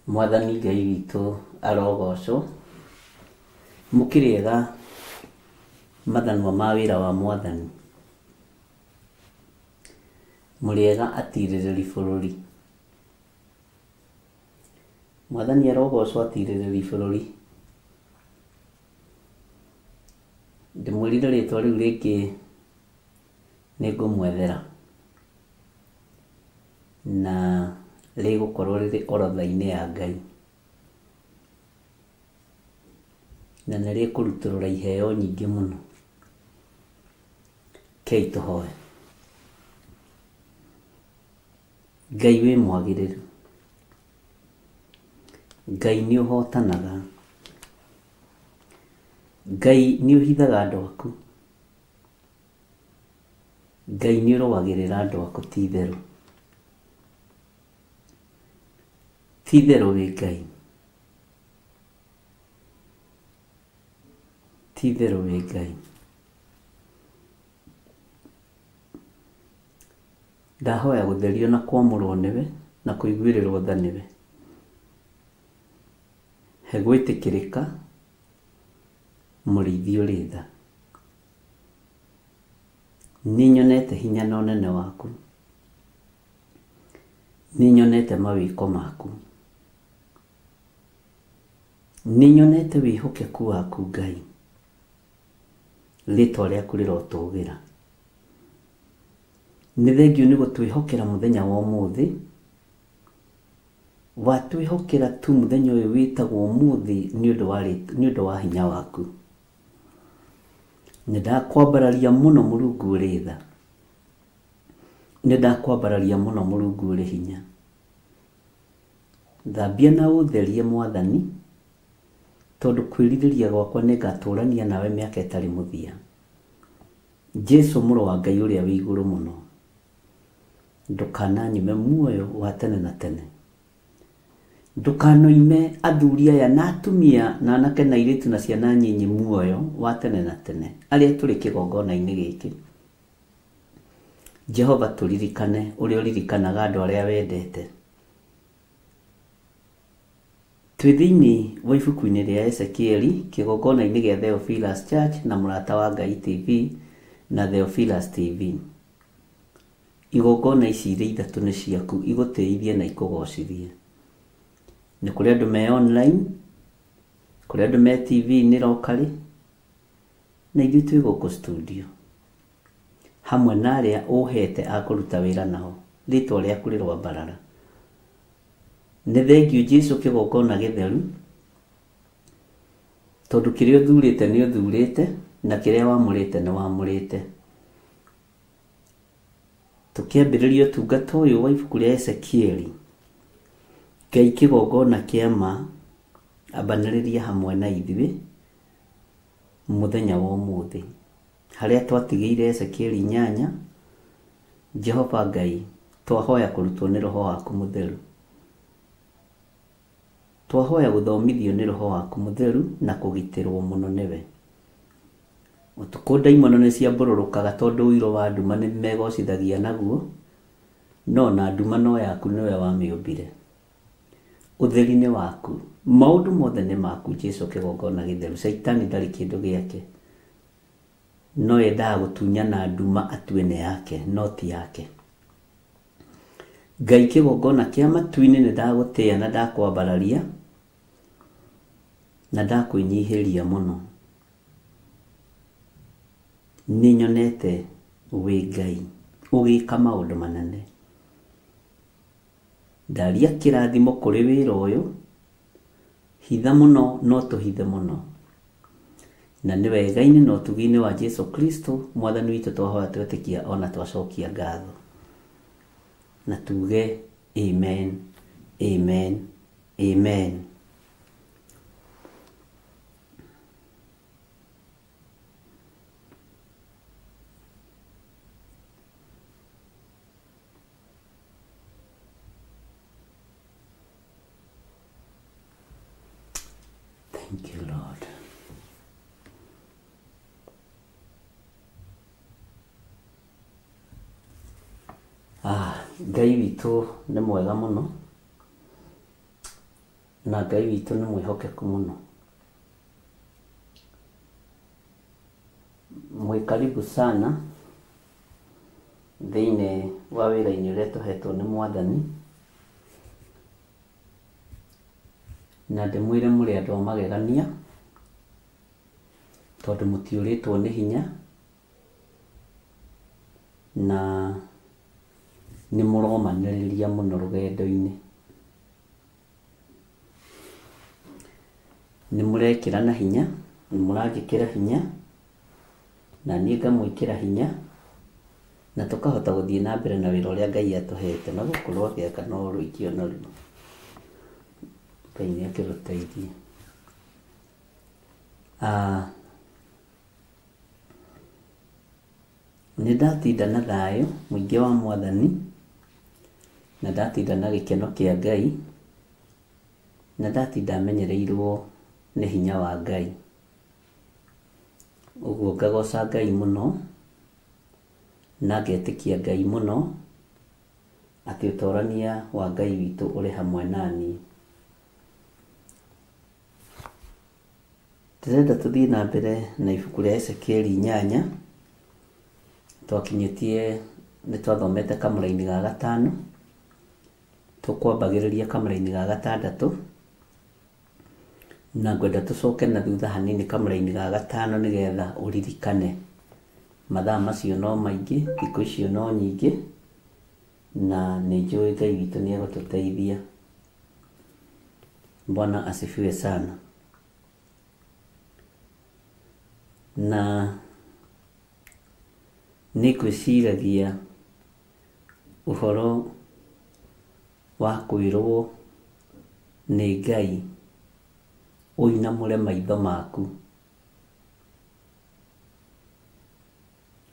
[SPEAKER 2] Mwathani Ngai witũ arogocwo mũkĩrĩega mathanwa ma wĩra wa mwathani mũrĩega atirĩrĩri bũrũri mwathani arogocwo atirĩrĩri bũrũri ndĩmwĩrire rĩtwa rĩu rĩngĩ nĩngũmwethera na rĩgũkorwo rĩrĩ orodha-inĩ ya Ngai na nĩ rĩkũrutũrũra iheo nyingĩ mũno. Kei tũhoe. Ngai wĩ mwagĩrĩru, Ngai nĩ ũhotanaga, Ngai nĩ ũhithaga andũ aku. Ngai nĩ ũrũagĩrĩra andũ aku ti itherũ. Ti itherũ wĩ Ngai. Ti itherũ wĩ Ngai. Ndahoya gũtherio na kwamũrwo nĩwe na kũiguĩrĩrwo tha nĩwe. He gwĩtĩkĩrĩka mũrĩithi ũrĩ tha. Nĩnyonete hinya na ũnene waku. Nĩnyonete mawĩko maku. Nĩnyonete wĩhokeku waku Ngai. Rĩtwa rĩaku rĩrotũgĩra. Nĩ thengiũ nĩ gũtwĩhokera mũthenya wa ũmũthĩ. Watwĩhokera tu mũthenya ũyũ wĩtagwo ũmũthĩ nĩ ũndũ wa hinya waku. Nĩ ndakwambararia mũno Mũrungu ũrĩ tha. Nĩ ndakwambararia mũno Mũrungu ũrĩ hinya. Thambia na ũtherie Mwathani, tondũ kwĩrirĩria gwakwa nĩ ngatũrania nawe mĩaka ĩtarĩ mũthia. Jesu mũrũ wa Ngai ũrĩa wĩ igũrũ mũno, ndũkananyime muoyo wa tene na tene. Ndũkanoime athuri aya na atumia na anake na airĩtu na ciana nyinyi muoyo wa tene na tene arĩa tũrĩ kĩgongona-inĩ gĩkĩ. Jehova tũririkane ũrĩa ũririkanaga andũ arĩa wendete. Twĩ thĩinĩ wa ibuku-inĩ rĩa Ezekieli kĩgongona-inĩ gĩa Theophilus Church na Mũrata wa Ngai TV na Theophilus TV. Igongona ici irĩ ithatũ nĩ ciaku igũtĩithie na ikũgocithie. Nĩ kũrĩ andũ me online, kũrĩ andũ me TV-inĩ locally, na ithuĩ twĩ gũkũ studio. Hamwe na arĩa ũhete a kũruta wĩra nao, rĩtwa rĩaku rĩroambarara. Nĩ thengiũ Jesu kĩgongona gĩtheru, tondũ kĩrĩa ũthurĩte nĩ ũthurĩte, na kĩrĩa wamũrĩte nĩ wamũrĩte. Tũkĩambĩrĩria ũtungata ũyũ wa ibuku rĩa Ezekieli, Ngai kĩgongona kĩa ma, ambanĩrĩria hamwe na ithuĩ mũthenya wa ũmũthĩ. Harĩa twatigĩire Ezekieli inyanya, Jehova Ngai, twahoya kũrutwo nĩ Roho waku Mũtheru. Twahoya gũthomithio nĩ Roho waku Mũtheru na kũgitĩrwo mũno nĩwe. Ũtukũ ndaimono nĩ ciambũrũrũkaga tondũ ũirũ wa nduma nĩ megocithagia naguo, no ona nduma no yaku nĩwe wamĩũmbire. Ũtheri nĩ waku. Maũndũ mothe nĩ maku Jesu kĩgongona gĩtheru. Caitani ndarĩ kĩndũ gĩake. No endaga gũtunyana nduma atue nĩ yake, no ti yake. Ngai kĩgongona kĩa matu-inĩ nĩ ndagũtĩa na ndakwambararia na ndakwĩnyihĩria mũno. Nĩ nyonete wĩ Ngai ũgĩka maũndũ manene. Ndaria kĩrathimo kũrĩ wĩra ũyũ, hitha mũno no tũhithe mũno. Na nĩ wega-inĩ na ũtugi-inĩ wa Jesu Kristo Mwathani witũ twahoya twetĩkia ona twacokia ngatho. Na tuge amen, amen, amen. Thank you, Lord. Ah, Ngai witũ nĩ mwega mũno na Ngai witũ nĩ mwĩhokeku mũno. Mwĩ karibu sana thĩinĩ wa wĩra-inĩ ũrĩa tũhetwo nĩ Mwathani, na ndĩmwĩre mũrĩ andũ a magegania, tondũ mũtiũrĩtwo nĩ hinya, na nĩ mũromanĩrĩria mũno rũgendo-inĩ. Nĩ mũrekĩrana hinya, nĩ mũranjĩkĩra hinya, na niĩ ngamwĩkĩra hinya, na tũkahota gũthiĩ na mbere na wĩra ũrĩa Ngai atũhete. Na gũkũ rwagĩaka no rũingĩ o naruo. Ngai nĩ akĩrũteithie. Nĩ ndatinda na thayũ mũingĩ wa Mwathani, na ndatinda na gĩkeno kĩa Ngai, na ndatinda menyereirwo nĩ hinya wa Ngai. Ũguo ngagoca Ngai mũno, na ngetĩkia Ngai mũno, atĩ ũtorania wa Ngai witũ ũrĩ hamwe naniĩ. Ndĩrenda tũthiĩ na mbere na ibuku rĩa Ezekieli 8. Twakinyĩtie, nĩ twathomete kamũraini ga gatano, tũkwambagĩrĩria kamũraini ga gatandatũ, na ngwenda tũcoke na thutha hanini kamũraini ga gatano nĩgetha ũririkane. Mathaa macio no maingĩ, thikũ icio no nyingĩ, na nĩ njũĩ Ngai witũ nĩ egũtũteithia. Bwana asifiwe sana. Na nĩ ngwĩciragia ũhoro wa kwĩrwo nĩ Ngai ũinamũre maitho maku.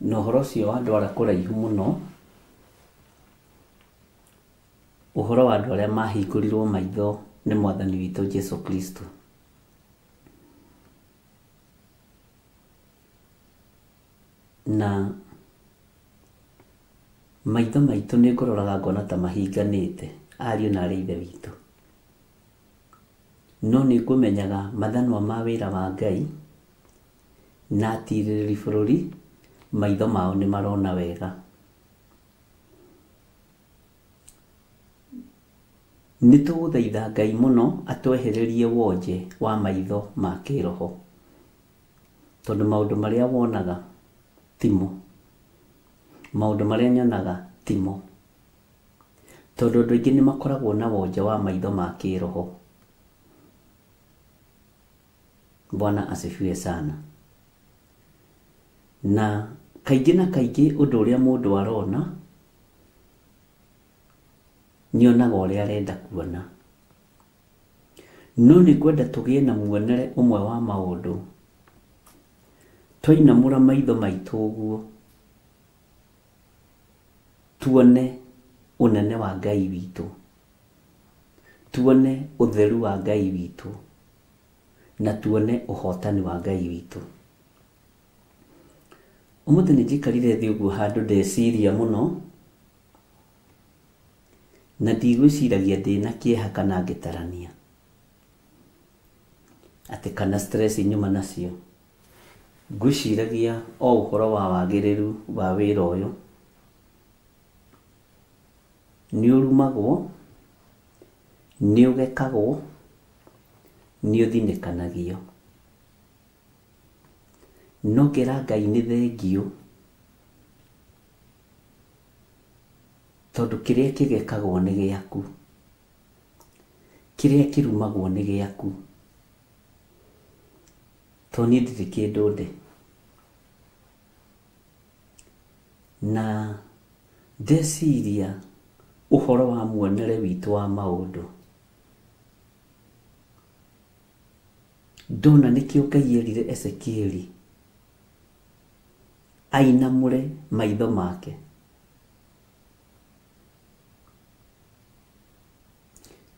[SPEAKER 2] Na ũhoro ũcio wandwara kũraihu mũno, ũhoro wa andũ arĩa mahingũrirwo maitho nĩ Mwathani witũ Jesu Kristo. Na maitho maitũ nĩ ngũroraga ngona ta mahinganĩte, ariũ na aarĩ a Ithe witũ. No nĩ ngũmenyaga mathanwa ma wĩra wa Ngai na atirĩrĩri bũrũri maitho mao nĩ marona wega. Nĩ tũgũthaitha Ngai mũno atwehererie wonje wa maitho ma kĩroho, tondũ maũndũ marĩa wonaga timo, maũndũ marĩa nyonaga timo, tondũ andũ aingĩ nĩ makoragwo na wonje wa maitho ma kĩroho. Bwana asifiwe sana. Na kaingĩ na kaingĩ ũndũ ũrĩa mũndũ arona nĩonaga ũrĩa arenda kuona. No nĩ ngwenda tũgĩe na muonere ũmwe wa maũndũ. Twainamũra maitho maitũ ũguo, tuone ũnene wa Ngai witũ, tuone ũtheru wa Ngai witũ, na tuone ũhotani wa Ngai witũ. Ũmũthĩ nĩ njikarire thĩ ũguo handũ ndeciria mũno, na ndigwĩciragia ndĩna kĩeha kana ngĩtarania, atĩ kana stress nyuma nacio. Ngwĩciragia o ũhoro wa wagĩrĩru wa wĩra ũyũ. Nĩ ũrumagwo, nĩ ũgekagwo, nĩ ũthinĩkanagio. No ngera Ngai nĩ thengiũ, tondũ kĩrĩa kĩgekagwo nĩ gĩaku, kĩrĩa kĩrumagwo nĩ gĩaku, tondũ niĩ ndirĩ kĩndũ ndĩ. Na ndeciria ũhoro wa muonere witũ wa maũndũ, ndona nĩkĩo Ngai erire Ezekieli ainamũre maitho make.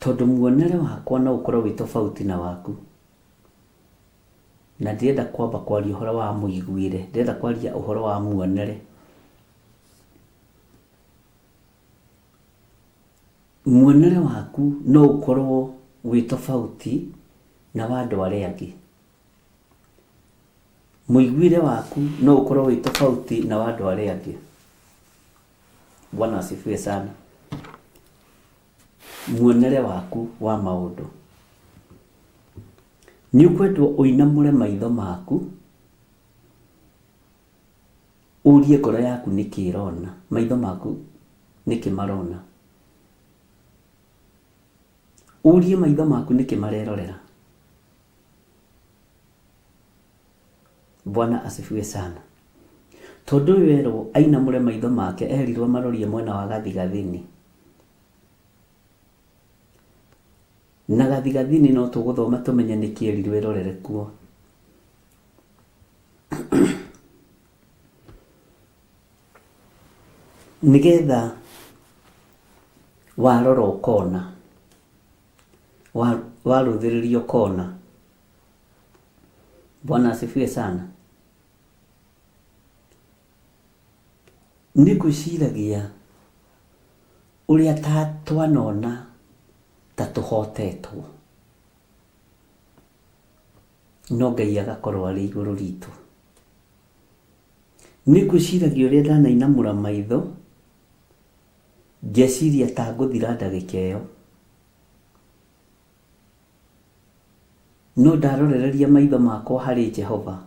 [SPEAKER 2] Tondũ muonere wakwa no ũkorwo wĩ tofauti na waku. Na ndirenda kwamba kwaria ũhoro wa mũiguĩre, ndĩrenda kwaria ũhoro wa muonere. Muonere waku no ũkorwo wĩ tofauti na wa andũ arĩa angĩ. Mũiguĩre waku no ũkorwo wĩ tofauti na wa andũ arĩa angĩ. Bwana asifiwe sana. Muonere waku wa maũndũ. Nĩ ũkwendwo ũinamũre maitho maku, ũrie ngoro yaku nĩkĩ ĩrona, maitho maku nĩkĩ marona. Ũrie maitho maku nĩkĩ marerorera. Bwana asifiwe sana. Tondũ ũyũ erwo ainamũre maitho make, erirwo marorie mwena wa gathigathini. Na gathigathini no tũgũthoma tũmenye nĩkĩ erirwo ĩrorere kuo. Nĩgetha warora ũkona, warũthĩrĩria ũkona. Bwana asifiwe sana. Nĩ ngwĩciragia ũrĩa ta twanona ta tũhotetwo, no Ngai agakorwo arĩ igũrũ ritũ. Nĩ ngwĩciragia ũrĩa ndanainamũra maitho ngeciria ta ngũthira ndagĩka ĩyo, no ndarorereria maitho makwa harĩ Jehova,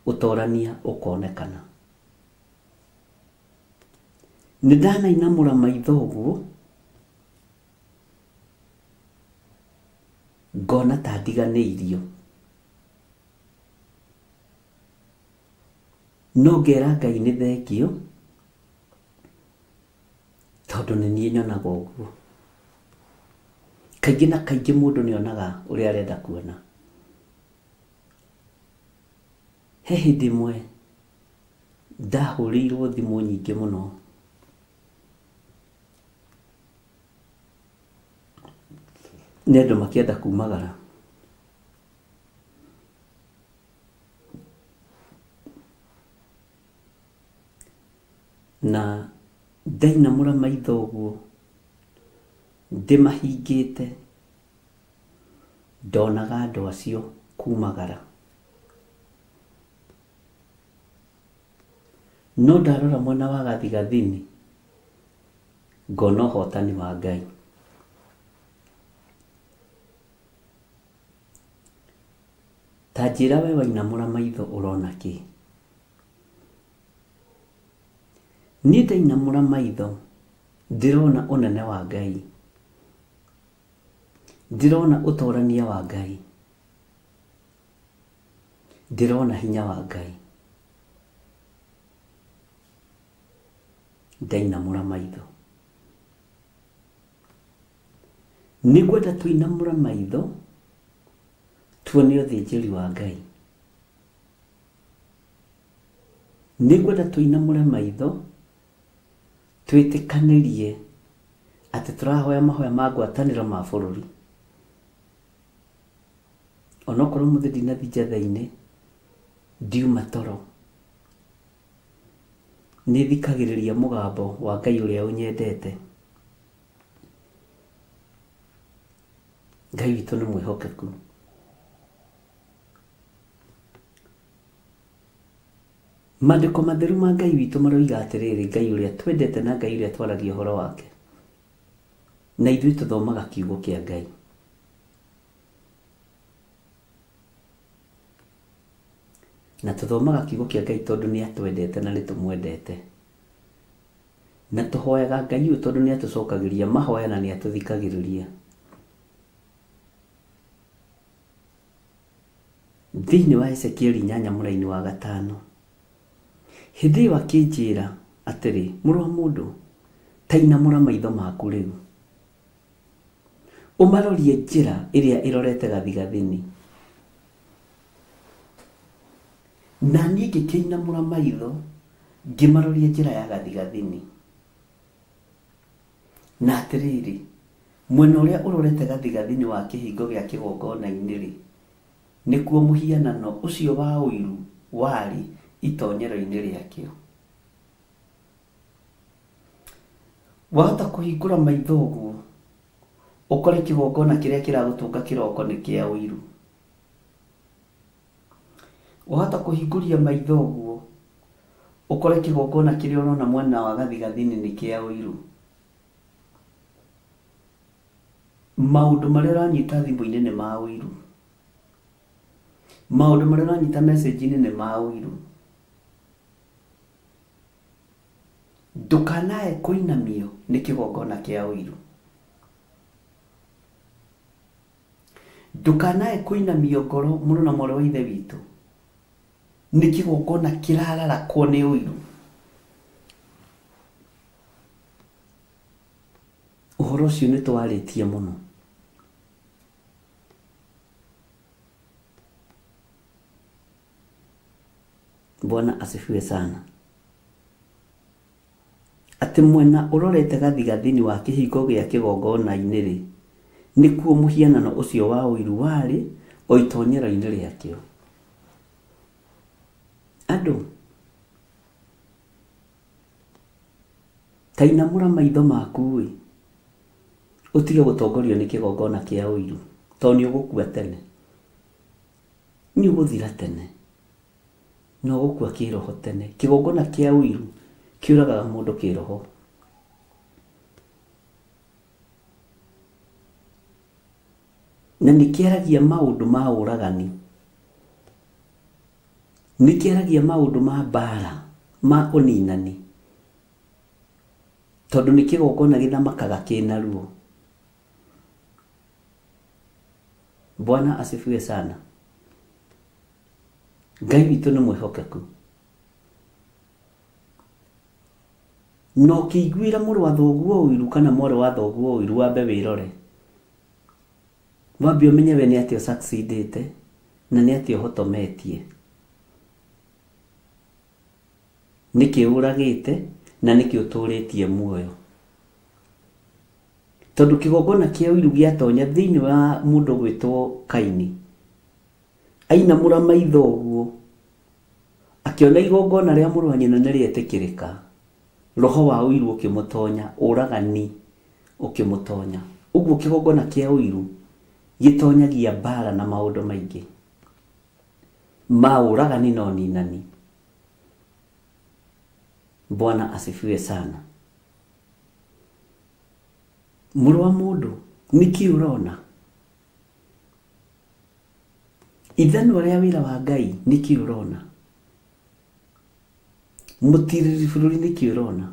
[SPEAKER 2] ũtorania ũkonekana. Nĩ ndanainamũra maitho ũguo ngona ta ndiganĩirio, no ngera Ngai nĩ thengiũ tondũ nĩ niĩ nyonaga ũguo. Kaingĩ na kaingĩ mũndũ nĩ onaga ũrĩa arenda kuona. He hĩndĩ ĩmwe ndahũrĩirwo thimũ nyingĩ mũno nĩ andũ makĩenda kumagara. Na ndainamũra maitho ũguo ndĩmahingĩte ndonaga andũ acio kumagara. No ndarora mwena wa gathigathini ngona ũhotani wa Ngai. Ta njĩra we wainamũra maitho ũrona kĩ? Niĩ ndainamũra maitho ndĩrona ũnene wa Ngai. Ndĩrona ũtorania wa Ngai. Ndĩrona hinya wa Ngai. Ndainamũra maitho. Nĩngwenda tũinamũre maitho tuone ũthĩnjĩri wa Ngai. Nĩngwenda tũinamũre maitho twĩtĩkanĩrie atĩ tũrahoya mahoya ma ngwatanĩro ma bũrũri. Onokorwo ũmũthĩ ndinathiĩ njatha-inĩ, ndiuma toro, nĩthikagĩrĩria mũgambo wa Ngai ũrĩa ũnyendete. Ngai witũ nĩ mwĩhokeku. Maandĩko matheru ma Ngai witũ maroiga atĩrĩrĩ, Ngai ũrĩa twendete na Ngai ũrĩa twaragia ũhoro wake, na ithuĩ tũthomaga kiugo kĩa Ngai. Na tũthomaga kiugo kĩa Ngai tondũ nĩ atwendete na nĩ tũmwendete. Na tũhoyaga Ngai ũyũ tondũ nĩ atũcokagĩria mahoya na nĩ atũthikagĩrĩria. Thĩinĩ wa Ezekieli inyanya mũraini wa gatano, hĩndĩ ĩyo akĩnjĩra atĩrĩ, mũrũ wa mũndũ, ta inamũra maitho maku rĩu, ũmarorie njĩra ĩrĩa ĩrorete gathigathini. Na niĩ ngĩkĩinamũra maitho ngĩmaroria njĩra ya gathigathini. Na atĩrĩrĩ, mwena ũrĩa ũrorete gathigathini wa kĩhingo gĩa kĩgongona-inĩ-rĩ, nĩkuo mũhianano ũcio wa ũiru warĩ itonyero-inĩ rĩakĩo. Wahota kũhingũra maitho ũguo, ũkore kĩgongona kĩrĩa kĩragũtũnga kĩroko nĩ kĩa ũiru. Wahota kũhingũria maitho ũguo, ũkore kĩgongona kĩrĩa ũrona mwena wa gathigathini nĩ kĩa ũiru. Maũndũ marĩa ũranyita thimũ-inĩ nĩ ma ũiru. Maũndũ marĩa ũranyita message-inĩ nĩ ma ũiru. Ndũkanae kũinamio nĩ kĩgongona kĩa ũiru. Ndũkanae kũinamio ngoro mũrũ na mwarĩ wa Ithe witũ nĩ kĩgongona kĩrararakwo nĩ ũiru. Ũhoro ũcio nĩ twarĩtie mũno. Bwana asifiwe sana. Atĩ mwena ũrorete gathigathini wa kĩhingo gĩa kĩgongona-inĩ-rĩ, nĩkuo mũhianano ũcio wa ũiru warĩ, o itonyero-inĩ rĩakĩo. Andũ, ta inamũra maitho maku-ĩ, ũtige gũtongorio nĩ kĩgongona kĩa ũiru, tondũ nĩũgũkua tene. Nĩũgũthira tene. Na ũgũkua kĩroho tene. Kĩgongona kĩa ũiru kĩũragaga mũndũ kĩroho. Na nĩ kĩaragia maũndũ ma ũragani. Nĩ kĩaragia maũndũ ma mbara, ma ũninani. Tondũ nĩ kĩgongona gĩthamakaga kĩna ruo. Bwana asifiwe sana. Ngai witũ nĩ mwĩhokeku. Na ũkĩiguĩra mũrũ wa thoguo ũiru kana mwarĩ wa thoguo ũiru wambe wĩrore. Wambe ũmenye we nĩ atĩa ũsucceedĩte na nĩ atĩa ũhotometie. Nĩkĩ ũragĩte na nĩkĩ ũtũrĩtie muoyo. Tondũ kĩgongona kĩa ũiru gĩatonya thĩinĩ wa mũndũ ũgwĩtwo Kaini, Ainamũra maitho ũguo, akĩona igongona rĩa mũrũ wa nyina nĩ rĩetĩkĩrĩka, roho wa ũiru ũkĩmũtonya, ũragani ũkĩmũtonya. Ũguo kĩgongona kĩa ũiru gĩtonyagia mbara na maũndũ maingĩ ma ũragani na ũninani. Bwana asifiwe sana. Mũrũ wa mũndũ, nĩkĩ ũrona? Ithanwa rĩa wĩra wa Ngai nĩkĩ ũrona? Mũtirĩrĩri bũrũri nĩkĩ ũrona?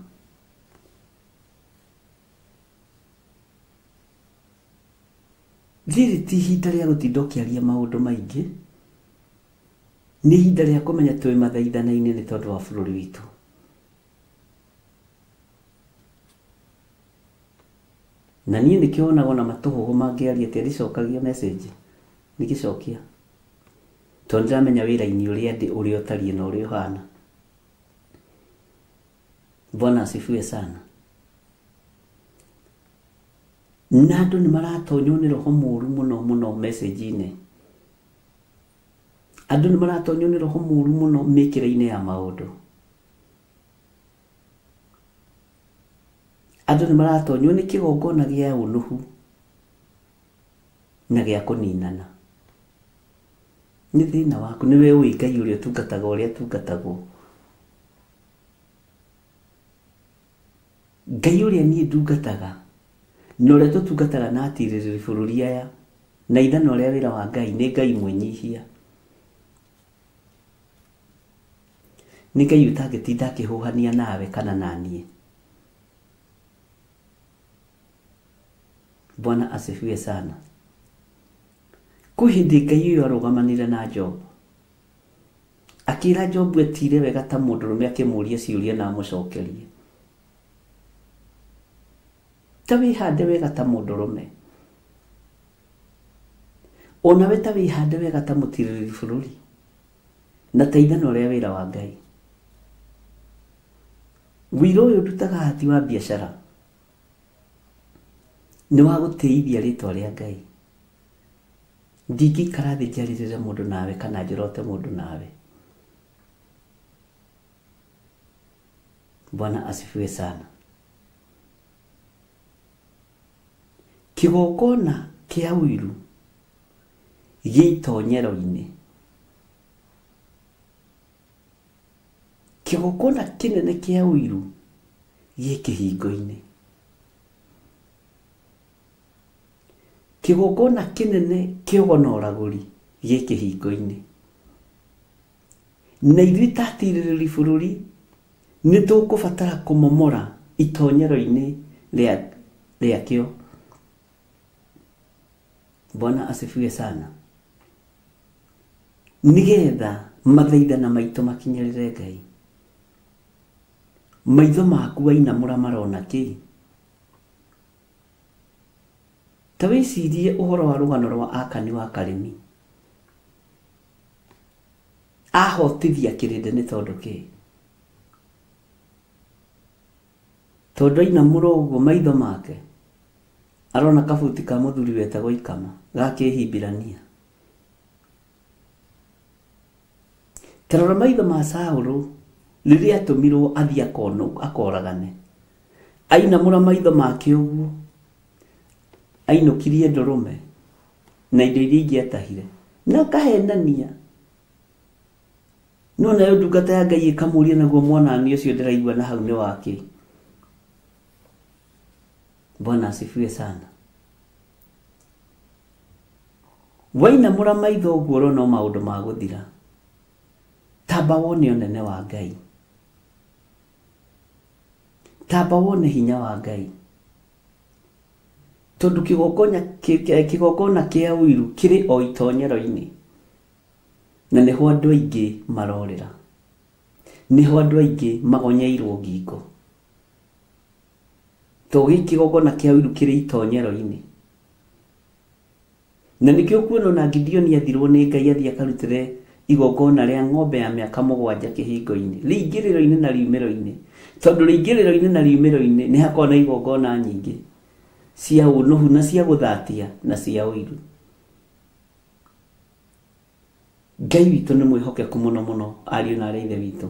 [SPEAKER 2] Rĩrĩ ti ihinda rĩa gũtinda ũkĩaria maũndũ maingĩ, nĩ ihinda rĩa kũmenya twĩ mathaithana-inĩ nĩ tondũ wa bũrũri witũ. Na niĩ nĩkĩo wonaga ona matũhũhũ mangĩaria atĩa ndicokagia message, ndingĩcokia. Tondũ nĩndĩramenya wĩra-inĩ ũrĩa ndĩ ũrĩa ũtariĩ na ũrĩa ũhana. Bwana asifiwe sana. Na andũ nĩ maratonywo nĩ roho mũru mũno mũno message-inĩ. Andũ nĩ maratonywo nĩ roho mũru mũno mĩkĩre-inĩ ya maũndũ. Andũ nĩ maratonywo nĩ kĩgongona gĩa ũnũhu na gĩa kũninana. Nĩ thĩna waku, nĩwe ũĩ Ngai ũrĩa ũtungataga ũrĩa atungatagwo. Ngai ũrĩa niĩ ndungataga na ũrĩa tũtungataga na atirĩrĩri bũrũri aya na ithanwa rĩa wĩra wa Ngai nĩ Ngai mwĩnyihia. Nĩ Ngai ũtangĩtinda akĩhũhania nawe kana naniĩ. Bwana asifiwe sana. Kwĩ hĩndĩ Ngai ũyũ arũgamanire na Job. Akĩra Job etire wega ta mũndũrũme akĩmũria ciũria na amũcokerie. Ta wĩhande wega ta mũndũrũme. Onawe ta wĩhande wega ta mũtirĩrĩri bũrũri. Na ta ithanwa rĩa wĩra wa Ngai. Wĩra ũyũ ndutaga haha ti wa biacara, nĩ wa gũtĩithia rĩtwa rĩa Ngai. Ndingĩikara thĩ njarĩrĩre mũndũ nawe kana njorote mũndũ nawe. Bwana asifiwe sana. Kĩgongona kĩa ũiru gĩ itonyero-inĩ. Kĩgongona kĩnene kĩa ũiru gĩ kĩhingo-inĩ. Kĩgongona kĩnene kĩa ũgo na ũragũri gĩ kĩhingo-inĩ. Na ithuĩ ta atirĩrĩri bũrũri nĩ tũkũbatara kũmomora itonyero-inĩ rĩakĩo. Bwana asifiwe sana. Nĩgetha mathaithana maitũ makinyĩrĩre Ngai. Maitho maku wainamũra marona kĩ? Ta wĩcirie ũhoro wa rũgano rwa Akani wa Karimi. Ahotithia kĩrĩndĩ nĩ tondũ kĩ? Tondũ ainamũra ũguo maitho make, arona kabuti ka mũthuri wetagwo Ikama ga Kĩhibirania. Ta rora maitho ma Saũlũ rĩrĩa atũmirwo athiĩ akoragane. Ainamũra maitho make ũguo, ainũkirie ndũrũme na indo iria ingĩ atahire na akahenania. No nayo ndungata ya Ngai ĩkamũria naguo mwanani ũcio ndĩraigua na hau nĩ wakĩ? Bwana asifiwe sana. Wainamũra maitho ũguo ũrona o maũndũ ma gũthira. Tamba wone ũnene wa Ngai. Tamba wone hinya wa Ngai. Tondũ kĩgongona kĩa ũiru kĩrĩ o itonyero-inĩ. Na nĩho andũ aingĩ marorĩra. Nĩho andũ aingĩ magonyeirwo ngingo. To kĩgongona kĩa ũiru kĩrĩ itonyero-inĩ. Na nĩkĩo ũkuona ona Gideoni athirwo nĩ Ngai athiĩ akarutĩre igongona rĩa ng'ombe ya mĩaka mũgwanja kĩhingo-inĩ, rĩingĩrĩro-inĩ na riumĩro-inĩ. Tondũ rĩingĩrĩro-inĩ na riumĩro-inĩ nĩ hakoragwo na igongona nyingĩ cia ũnũhu na cia gũthatia na cia ũiru. Ngai witũ nĩ mwĩhokeku mũno mũno ariũ na arĩ ithe witũ.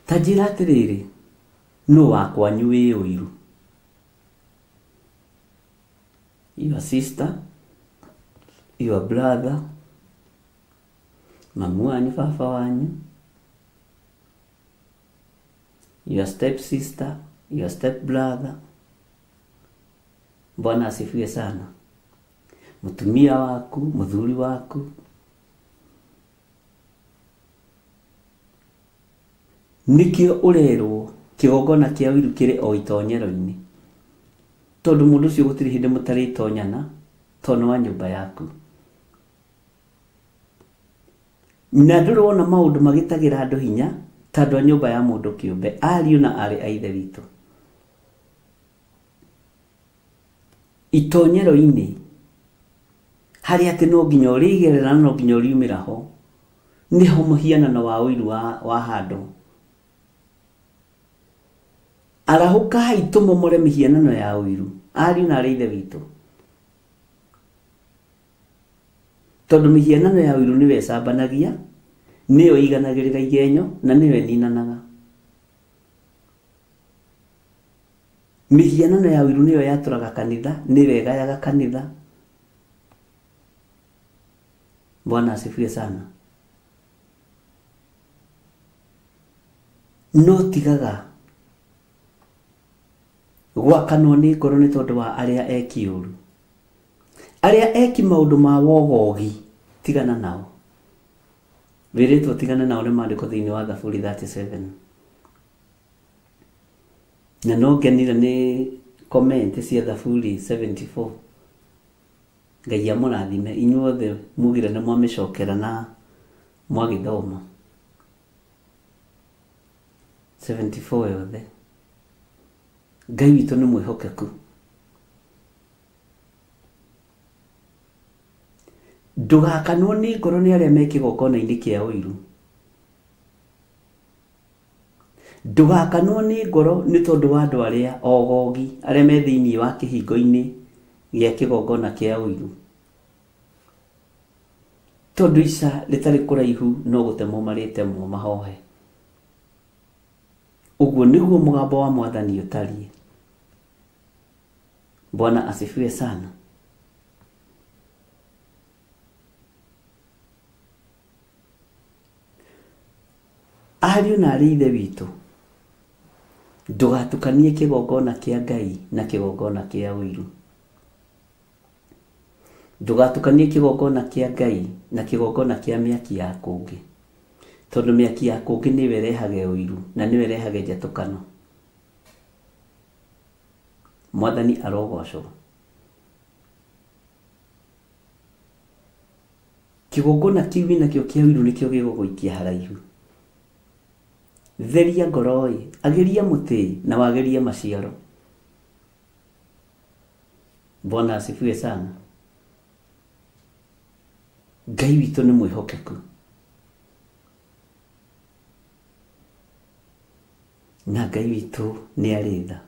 [SPEAKER 2] Ta njĩra atĩrĩrĩ, nũ wa kwanyu wĩ ũiru? Your sister, your brother, mamu wanyu, baba wanyu, your step sister, your step brother. Bwana asifiwe sana. Mũtumia waku, mũthuri waku. Nĩkĩo ũrerwo kĩgongona kĩa ũiru kĩrĩ o itonyero-inĩ. Tondũ mũndũ ũcio gũtirĩ hĩndĩ mũtarĩtonyana tondũ nĩ wa nyũmba yaku. Na ndũrĩ wona maũndũ magĩtagĩra andũ hinya ta andũ a nyũmba ya mũndũ kĩũmbe, ariũ na aarĩ a Ithe witũ. Itonyero-inĩ harĩa atĩ no nginya ũrĩgerera na no nginya ũriumĩra ho, nĩho mũhianano wa ũiru wahandwo. Arahũkai tũmomore mĩhianano ya ũiru, ariũ na aarĩ a Ithe witũ. Tondũ mĩhianano ya ũiru nĩyo ĩcambanagia, nĩyo ĩiganagĩrĩra igenyo, na nĩyo ĩninanaga. Mĩhianano ya ũiru nĩyo yatũraga kanitha, nĩyo ĩgayaga kanitha. Bwana asifiwe sana. No tigaga gwakanwo nĩ ngoro nĩ tondũ wa arĩa eki ũru. Arĩa eki maũndũ ma wogogi tigana nao. Wĩrĩtwo tigane nao nĩ maandĩko thĩinĩ wa Thaburi 37. Na no ngenire nĩ comment cia Thaburi 74. Ngai amũrathime inyuothe mugire nĩ mwamĩcokera na mwagĩthoma. 74 yothe. Ngai witũ nĩ mwĩhokeku. Ndũgakanwo nĩ ngoro nĩ arĩa me kĩgongona-inĩ kĩa ũiru. Ndũgakanwo nĩ ngoro nĩ tondũ wa andũ arĩa ogogi arĩa me thĩinĩ wa kĩhingo-inĩ gĩa kĩgongona kĩa ũiru. Tondũ ica rĩtarĩ kũraihu no gũtemwo marĩtemwo mahohe. Ũguo nĩguo mũgambo wa Mwathani ũtariĩ. Bwana asifiwe sana. Ariũ na aarĩ a Ithe witũ, ndũgatukanie kĩgongona kĩa Ngai na kĩgongona kĩa ũiru. Ndũgatukanie kĩgongona kĩa Ngai na kĩgongona kĩa mĩaki ya kũngĩ, tondũ mĩaki ya kũngĩ nĩyo ĩrehage ũiru na nĩyo ĩrehage njatũkano. Mwathani arogocwo. Kĩgongona kĩu wĩnakĩo kĩa ũiru nĩkĩo gĩgũgũikia haraihu. Theria ngoro-ĩ, agĩria mũtĩ na wagĩrie maciaro. Bwana asifiwe sana. Ngai witũ nĩ mwĩhokeku. Na Ngai witũ nĩ arĩ tha.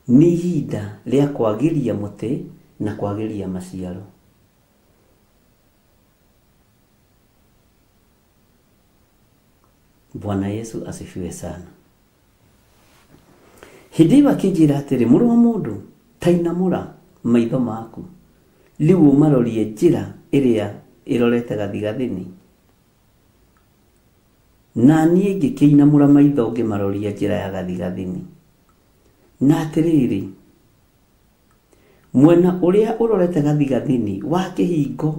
[SPEAKER 2] Nĩ ihinda rĩa kwagĩria mũtĩ na kwagĩria maciaro. Bwana Yesu asifiwe sana. Hĩndĩ ĩyo akĩnjĩra atĩrĩ, Mũrũ wa mũndũ, ta inamũra maitho maku rĩu ũmarorie njĩra ĩrĩa ĩrorete gathigathini. Na niĩ ngĩkĩinamũra maitho ngĩmaroria njĩra ya gathigathini. Na atĩrĩrĩ, mwena ũrĩa ũrorete gathigathini wa kĩhingo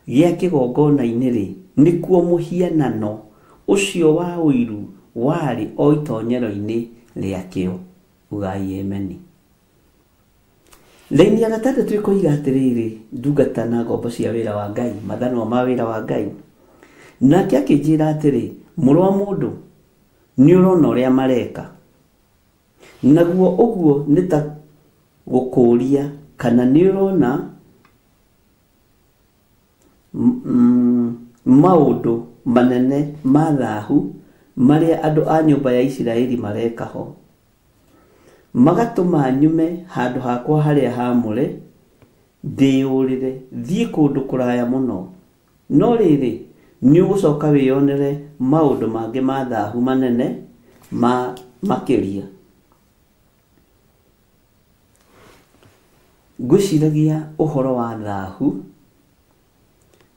[SPEAKER 2] gĩa kĩgongona-inĩ-rĩ, nĩkuo mũhianano ũcio wa ũiru warĩ o itonyero-inĩ rĩakĩo. Ugai Ameni. Raini ya gatandatũ ĩkoiga atĩrĩrĩ, ndungata na ngombo cia wĩra wa Ngai, mathanwa ma wĩra wa Ngai. Nake akĩnjĩra atĩrĩ, mũrũ wa mũndũ, nĩ ũrona ũrĩa mareka? Naguo ũguo nĩ ta gũkũũria kana nĩ ũrona maũndũ manene ma thahu marĩa andũ a nyũmba ya Isiraeli mareka ho. Magatũma nyume handũ hakwa harĩa haamũre, ndĩĩyũrĩre, thiĩ kũndũ kũraya mũno. No rĩrĩ, nĩũgũcoka wĩonere maũndũ mangĩ ma thahu manene ma makĩria. Ngwĩciragia ũhoro wa thahu,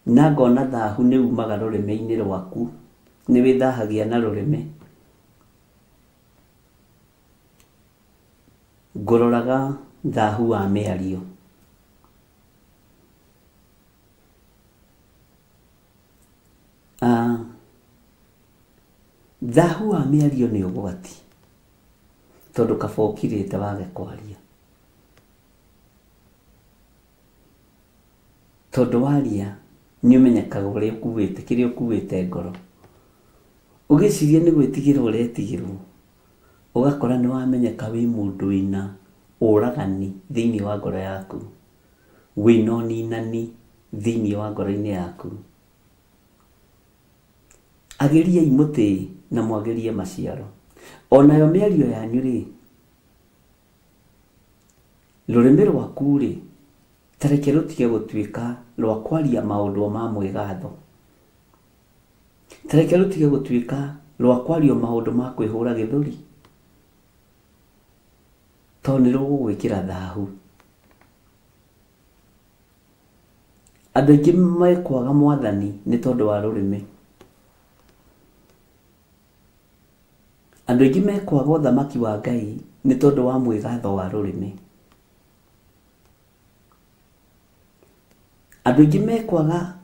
[SPEAKER 2] na ngona thahu nĩ umaga rũrĩmĩ-inĩ rwaku, nĩ wĩthahagia na rũrĩmĩ. Ngũroraga thahu wa mĩario. Thahu wa mĩario nĩ ũgwati, tondũ kaba ũkirĩte wage kwaria. Tondũ waria nĩ ũmenyekaga ũrĩa ũkuĩte, kĩrĩa ũkuĩte ngoro. Ũgĩciria nĩ gwĩtigĩrwo ũretigĩrwo, ũgakora nĩ wamenyeka wĩ mũndũ wĩna ũragani thĩinĩ wa ngoro yaku, wĩna ũninani thĩinĩ wa ngoro-inĩ yaku. Agĩriai mũtĩ na mwagĩrie maciaro. Onayo mĩario yanyu-rĩ, rũrĩmĩ rwaku-rĩ, ta reke rũtige gũtuĩka rwa kwaria maũndũ ma mwĩgatho. Ta reke rũtige gũtuĩka rwa kwaria maũndũ ma kwĩhũra gĩthũri, tondũ nĩ rũgũgwĩkĩra thahu. Andũ aingĩ mekwaga mwathani nĩ tondũ wa rũrĩmĩ. Andũ aingĩ mekwaga ũthamaki wa Ngai nĩ tondũ wa mwĩgatho wa rũrĩmĩ. Andũ aingĩ mekwaga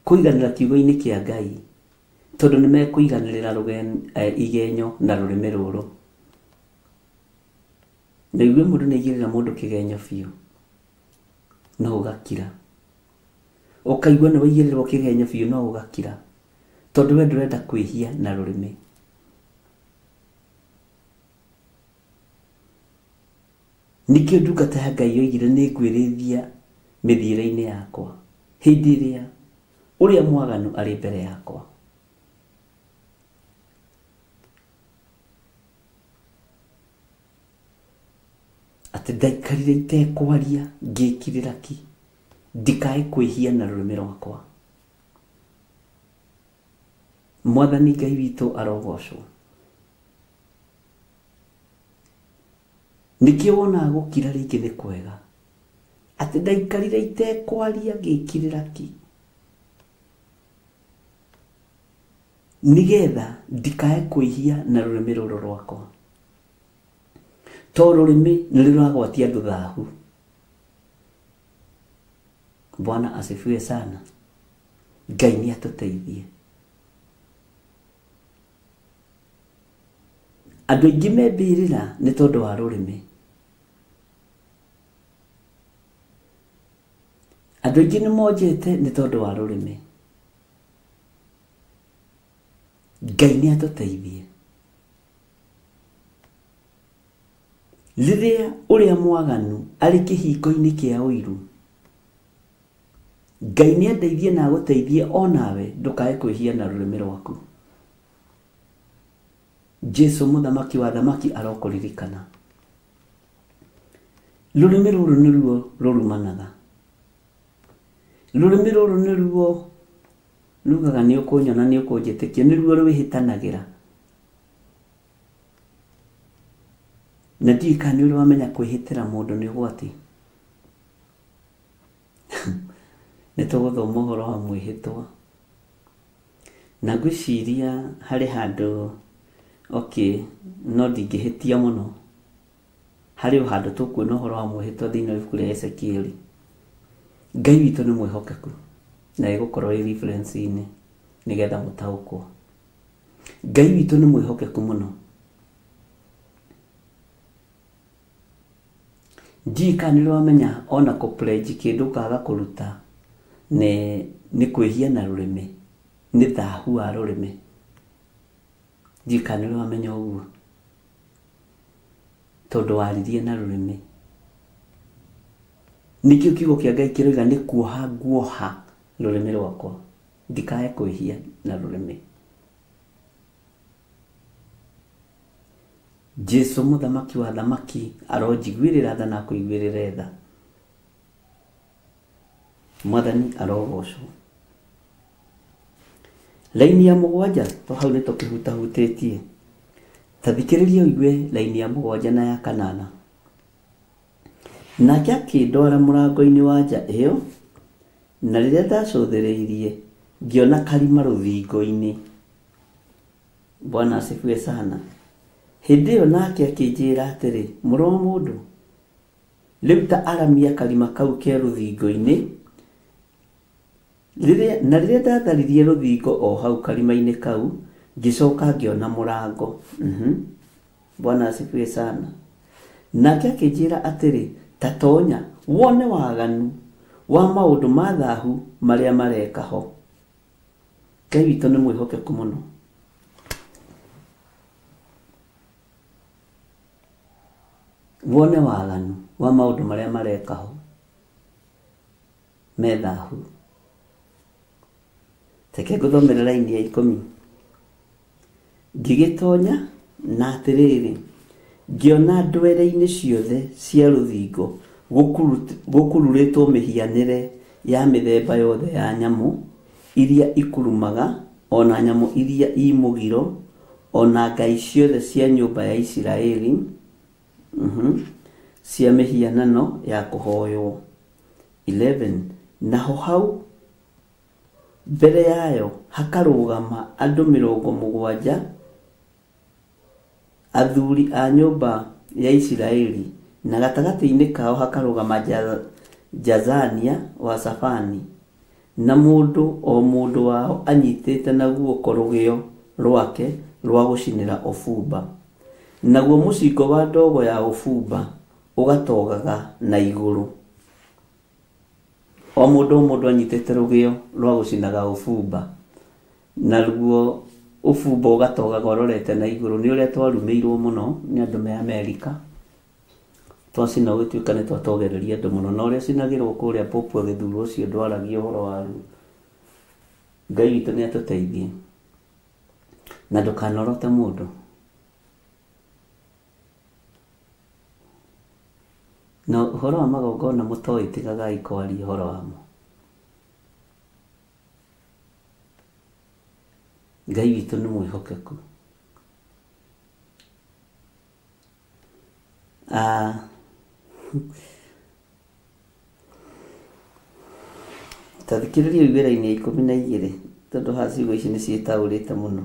[SPEAKER 2] kũiganĩra kiugo-inĩ kĩa Ngai tondũ nĩ mekũiganĩrĩra igenyo na rũrĩmĩ rũrũ. Na igue mũndũ nĩ aigĩrĩra mũndũ kĩgenyo biũ, no ũgakira. Ũkaigua nĩ waigĩrĩrwo kĩgenyo biũ no ũgakira, tondũ we ndũrenda kwĩhia na rũrĩmĩ. Nĩkĩo ndungata ya Ngai yoigire nĩ ngwĩrĩithia mĩthiĩre-inĩ yakwa hĩndĩ ĩrĩa ũrĩa mwaganu arĩ mbere yakwa. Atĩ ndaikarire itekwaria ngĩkirĩra ki ndikae kwĩhia na rũrĩmĩ rwakwa. Mwathani Ngai witũ arogocwo. Nĩkĩo wonaga gũkira rĩngĩ nĩ kwega. Atĩ ndaikarire itekwaria ngĩkirĩra ki. Nĩgetha ndikae kwĩhia na rũrĩmĩ rũrũ rwakwa. To rũrĩmĩ nĩ rũragwatia andũ thahu. Bwana asifiwe sana. Ngai nĩ atũteithie. Andũ aingĩ me mbĩrĩra nĩ tondũ wa rũrĩmĩ. Andũ aingĩ nĩ monjete nĩ tondũ wa rũrĩmĩ. Ngai nĩ atũteithie. Rĩrĩa ũrĩa mwaganu arĩ kĩhingo-inĩ kĩa ũiru, Ngai nĩ andeithie na agũteithie o nawe ndũkae kwĩhia na rũrĩmĩ rwaku. Jesu mũthamaki wa thamaki arokũririkana. Rũrĩmĩ rũrũ nĩruo rũrumanaga. Rũrĩmĩ rũrũ nĩruo rugaga nĩ ũkũnyona nĩ ũkũnjĩtĩkia, nĩruo rwĩhĩtanagĩra. Na ndiũĩ kana nĩ ũrĩ wamenya kwĩhĩtĩra mũndũ nĩ ũgwati. Nĩ tũgũthoma ũhoro wa mwĩhĩtwa. Na ngwĩciria harĩ handũ okay, no ndingĩhĩtia mũno, harĩ o handũ tũkuona ũhoro wa mwĩhĩtwa thĩinĩ wa ibuku rĩa Ezekieli. Ngai witũ nĩ mwĩhokeku na ĩgũkorwo ĩ reference-inĩ nĩgetha mũtaũkwo. Ngai witũ nĩ mwĩhokeku mũno. Ndiũĩ kana nĩ ũrĩ wamenya ona kũ pledge kĩndũ ũkaga kũruta nĩ nĩ kwĩhia na rũrĩmĩ, nĩ thahu wa rũrĩmĩ. Ndiũĩ kana nĩ ũrĩ wamenya ũguo, tondũ waririe na rũrĩmĩ. Nĩkĩo kiugo kĩa Ngai kĩroiga nĩ kuoha nguoha rũrĩmĩ rwakwa ndikae kwĩhia na rũrĩmĩ. Jesu mũthamaki wa thamaki aronjiguĩrĩra tha na akũiguĩrĩre tha. Mwathani arogocwo. Raini ya mũgwanja to hau nĩ tũkĩhutahutĩtie. Ta thikĩrĩria ũigue raini ya mũgwanja na ya kanana. Nake akĩndwara mũrango-inĩ wa nja ĩyo, na rĩrĩa ndacũthĩrĩirie, ngĩona karima rũthingo-inĩ. Bwana asifiwe sana. Hĩndĩ ĩyo nake akĩnjĩra atĩrĩ, Mũrũ wa mũndũ, rĩu ta aramia karima kau ke rũthingo-inĩ. Rĩrĩa, na rĩrĩa ndatharirie rũthingo o hau karima-inĩ kau, ngĩcoka ngĩona mũrango. Bwana asifiwe sana. Nake akĩnjĩra atĩrĩ, Ta tonya, wone waganu wa maũndũ ma thahu marĩa mareka ho. Ngai witũ nĩ mwĩhokeku mũno. Wone waganu wa maũndũ marĩa mareka ho me thahu. Reke ngũthomere raini ya ikũmi. Ngĩgĩtonya, na atĩrĩrĩ, ngĩona ndwere-inĩ ciothe cia rũthingo gũkururĩtwo mĩhianĩre ya mĩthemba yothe ya nyamũ iria ikurumaga, o na nyamũ iria ii mũgiro, o na ngai ciothe cia nyũmba ya Isiraeli, cia mĩhianano ya kũhoywo. 11 naho hau Mbere yayo hakarũgama andũ 70, athuri a nyũmba ya Isiraeli, na gatagatĩ-inĩ kao hakarũgama Jaazania wa Shafani, na mũndũ o mũndũ wao anyitĩte na guoko rũgĩo rwake rwa gũcinĩra ũbumba, naguo mũcingo wa ndogo ya ũbumba ũgatogaga na igũrũ. O mũndũ o mũndũ anyitĩte rũgĩo rwa gũcinaga ũbumba, naruo ũbumba ũgatogaga ũrorete na igũrũ. Nĩ ũrĩa twarumĩirwo mũno nĩ andũ me Amerika, twacina ũgĩtuĩka nĩ twatogereria andũ mũno. Na ũrĩa ũcinagĩrwo kũrĩa Pope agĩthurwo ũcio ndwaragia ũhoro waruo. Ngai witũ nĩ atũteithie. Na ndũkanorote mũndũ. Na ũhoro wa magongona mũtoĩ tigagai kwaria ũhoro wamo. Ngai witũ nĩ mwĩhokeku. Ah, Ta thikĩrĩria ũigue raini ya 12, tondũ haha ciugo ici nĩ ciĩtaũrĩte mũno.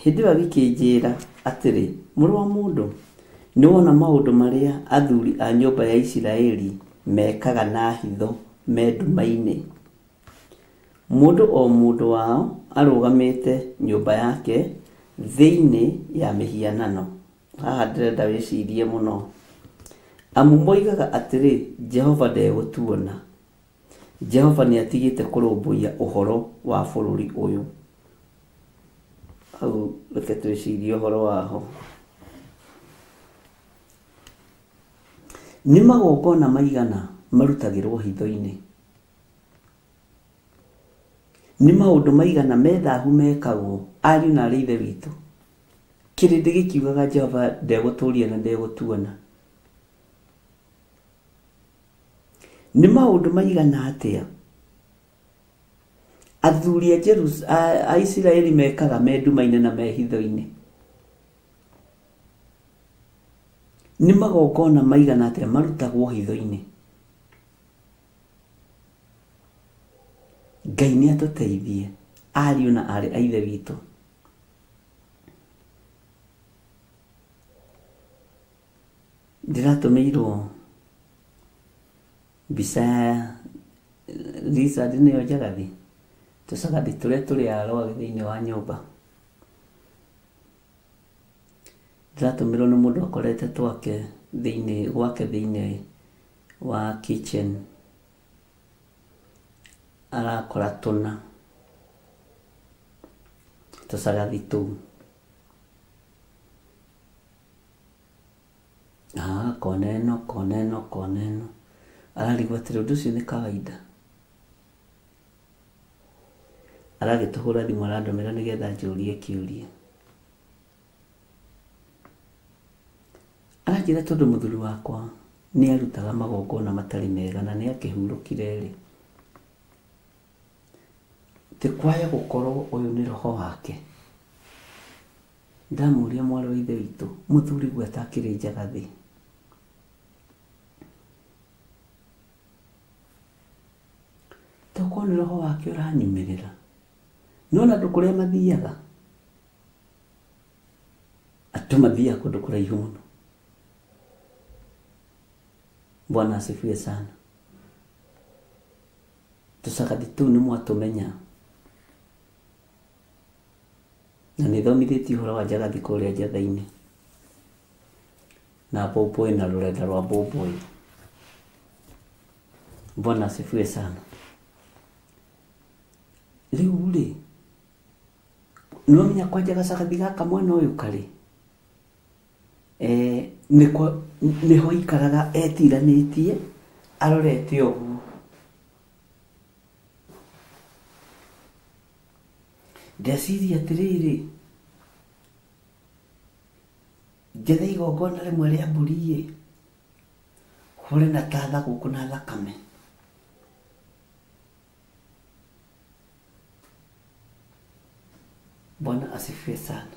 [SPEAKER 2] Hĩndĩ ĩyo agĩkĩnjĩra atĩrĩ, Mũrũ wa mũndũ, nĩ wona maũndũ marĩa athuri a nyũmba ya Isiraeli mekaga na hitho me nduma-inĩ, mũndũ o mũndũ wao arũgamĩte nyũmba yake thĩinĩ ya mĩhianano? Haha ndĩrenda wĩcirie mũno. Amu moigaga atĩrĩ, 'Jehova ndegũtuona, Jehova nĩatigĩte kũrũmbũiya ũhoro wa bũrũri ũyũ. Hau reke twĩcirie ũhoro waho. Nĩ magongona maigana marutagĩrwo hitho-inĩ? Nĩ maũndũ maigana me thahu mekagwo, ariũ na aarĩ a Ithe witũ? Kĩrĩndĩ gĩkiugaga Jehova ndegũtũũria na ndegũtuona. Nĩ maũndũ maigana atĩa athuri a, Jerus a, a Isiraeli mekaga me nduma-inĩ na me hitho-inĩ? Nĩ magongona maigana atĩa marutagwo hitho-inĩ? Ngai nĩ atũteithie ariũ na aarĩ a Ithe witũ. Ndĩratũmĩirwo mbica ya lizard nĩyo njagathi, tũcagathi tũrĩa tũrĩaga rwagĩ thĩinĩ wa nyũmba. Ndĩratũmĩrwo nĩ mũndũ akorete twake thĩinĩ gwake thĩinĩ wa kitchen arakora tũna tũcagathi tũu. Ah, kona ĩno, kona ĩno, kona ĩno. Ararigwo atĩrĩ, ũndũ ũcio nĩ kawaida? Aragĩtũhũra thimũ arandũmĩra nĩgetha njũrie kĩũria. Aranjĩra tondũ mũthuri wakwa nĩ arutaga magongona matarĩ mega na nĩ akĩhurũkire rĩ, ti kwaya gũkorwo ũyũ nĩ roho wake? Ndamũria mwarĩ wa ithe witũ, mũthuriguo atakĩrĩ njagathi? Tokorwo nĩ roho wake ũranyumĩrĩra. Nĩwona andũ kũrĩa mathiaga? Andũ mathiaga kũndũ kũraihu mũno. Bwana asifiwe sana. Tũcagathi tũu nĩ mwatũmenya. Na nĩ thomithĩtie ũhoro wa njagathi kũrĩa njatha-inĩ. Na mbũmbũĩ na rũrenda rwa mbũmbũĩ. Bwana asifiwe sana. Rĩu rĩ, nĩwamenya kwanja gacagathi gaka mwena ũyũ karĩ, eh, nĩko nĩho aikaraga etiranĩtie arorete ũguo. Ndeciria atĩrĩrĩ, njethe igongona rĩmwe rĩa mbũri ĩ, hũre na tatha gũkũ na thakame. Bwana asifiwe sana.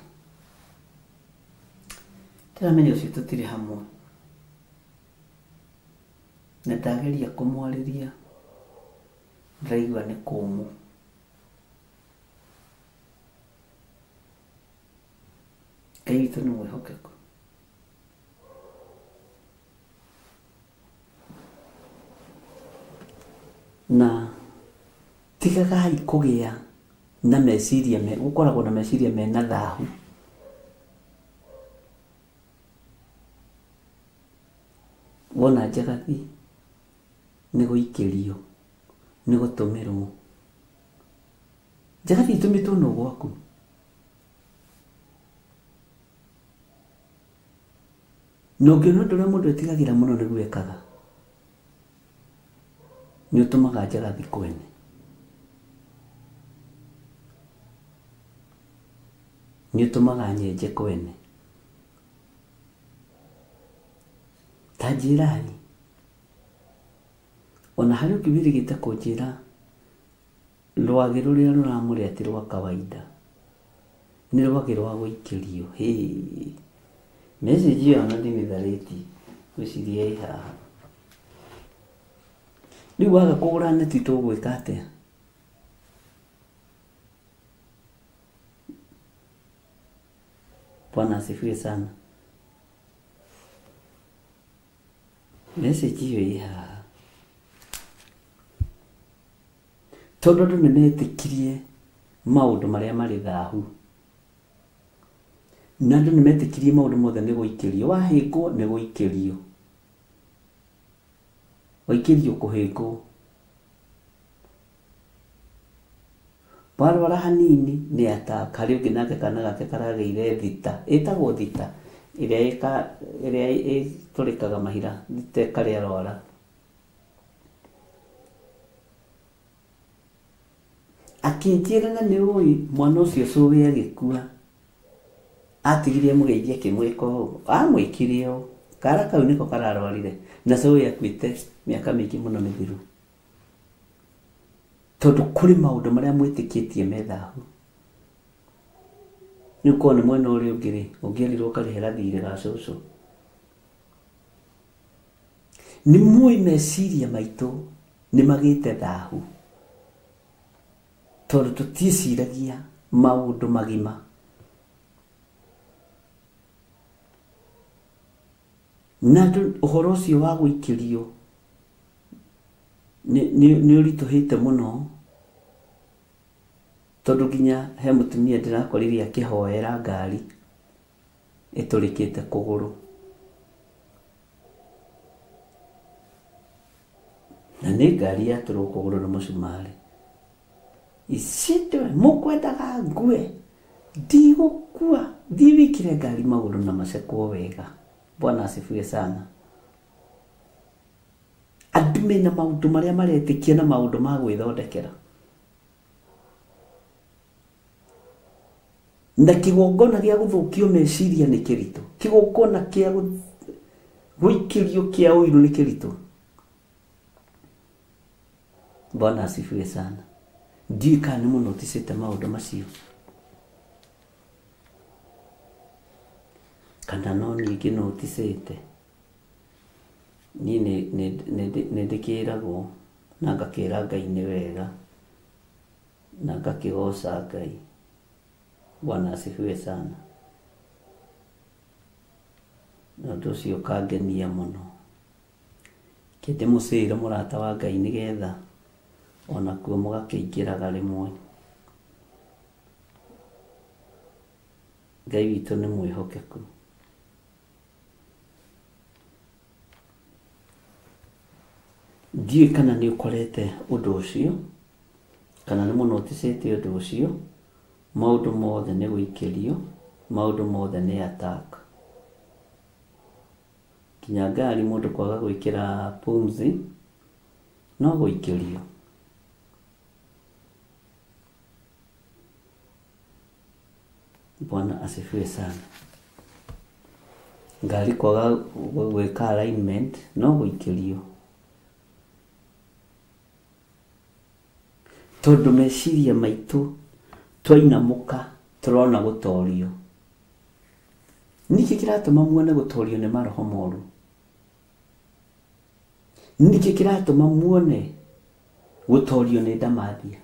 [SPEAKER 2] Ndĩramenya ũcio tũtirĩ hamwe. Na ndageria kũmwarĩria ndĩraigua nĩ kũmũ. Ngai witũ nĩ mwĩhokeku. Na tigagai kũgĩa na meciria me, gũkoragwo na meciria mena thahu. Wona njagathi nĩ gũikĩrio, nĩ gũtũmĩrwo. Njagathi ĩtũmĩtwo nũ gwaku? Na ũngĩona ũndũ ũrĩa mũndũ etigagĩra mũno nĩguo ekaga, nĩ ũtũmaga njagathi kwene. Nĩ ũtũmaga nyenje kwene. Ta njĩrai, ona harĩ ũngĩ wĩrĩgĩte kũnjĩra Rwagĩ rũrĩa rũramũrĩa ti rwa kawaida, nĩ rwagĩ rwa gũikĩrio. Hĩĩ! Message ĩyo ona ndimĩtharĩtie, ngwĩciria ĩ haha. Rĩu waga kũgũra neti tũgwĩka atĩa? Bwana asifiwe sana. Message ĩyo ĩ haha. Tondũ andũ nĩ metĩkirie maũndũ marĩa marĩ thahu. Na andũ nĩ metĩkirie maũndũ mothe nĩ gũikĩrio. Wahĩngwo nĩ gũikĩrio. Waikĩrio kũhĩngwo. Warwara hanini nĩ attack. Harĩ ũngĩ nake kana gake karagĩire thita. Ĩtagwo thita? Ĩrĩa ĩrĩa ĩtũrĩkaga mahira, thita ĩkarĩa rwara. Akĩnjĩra na nĩ ũĩ mwana ũcio cũwe agĩkua, Atigire amũgeithia akĩmwĩka ũũ. Amwĩkire ũũ. Kara kau nĩko kararwarire. Na cũwe akuĩte mĩaka mĩingĩ mũno mĩthiru. Tondũ kũrĩ maũndũ marĩa mwĩtĩkĩtie me thahu. Rĩu korwo nĩ mwena ũrĩa ũngĩ rĩ, ũngĩerirwo ũkarĩhe gathirĩ ga cũcũ. Nĩ mũĩ meciria maitũ nĩ magĩte thahu. Tondũ tũtiĩciragia maũndũ magima. Na andũ ũhoro ũcio wa gũikĩrio nĩ ũritũhĩte mũno, tondũ nginya he mũtumia ndĩrakorire akĩhoera ngari ĩtũrĩkĩte kũgũrũ. Na nĩ ngari yatũrwo kũgũrũ nĩ mũcumarĩ. Icindwe, mũkwendaga ngue? Ndigũkua. Thiĩ wĩkĩre ngari magũrũ na macekwo wega. Bwana asifiwe sana. Andũ mena maũndũ marĩa maretĩkia na maũndũ ma gwĩthondekera. Na kĩgongona gĩa gũthũkio meciria nĩ kĩritũ. Kĩgongona kĩa gũikĩrio kĩa ũiru nĩ kĩritũ. Bwana asifiwe sana. Ndiũĩ kana nĩ mũnoticĩte maũndũ macio. Kana no niĩ ngĩnoticĩte. Niĩ nĩ ndĩkĩragwo na ngakĩra Ngai nĩ wega na ngakĩgoca Ngai. Bwana asifiwe sana. Na ũndũ ũcio ũkangenia mũno. Reke ndĩmũcĩre mũrata wa Ngai nĩgetha onakuo mũgakĩingĩraga rĩmwe. Ngai witũ nĩ mwĩhokeku. Ndiũĩ kana nĩ ũkorete ũndũ ũcio, kana nĩ mũnoticĩte ũndũ ũcio, maũndũ mothe nĩ gũikĩrio, maũndũ mothe nĩ attack. Nginya ngari mũndũ kwaga gwĩkĩra pumzi no gũikĩrio. Bwana asifiwe sana. Ngari kwaga gwĩka alignment no gũikĩrio. Tondũ meciria maitũ twainamũka tũrona gũtorio. Nĩkĩ kĩratũma muone gũtorio nĩ maroho moru? Nĩkĩ kĩratũma muone gũtorio nĩ ndamathia?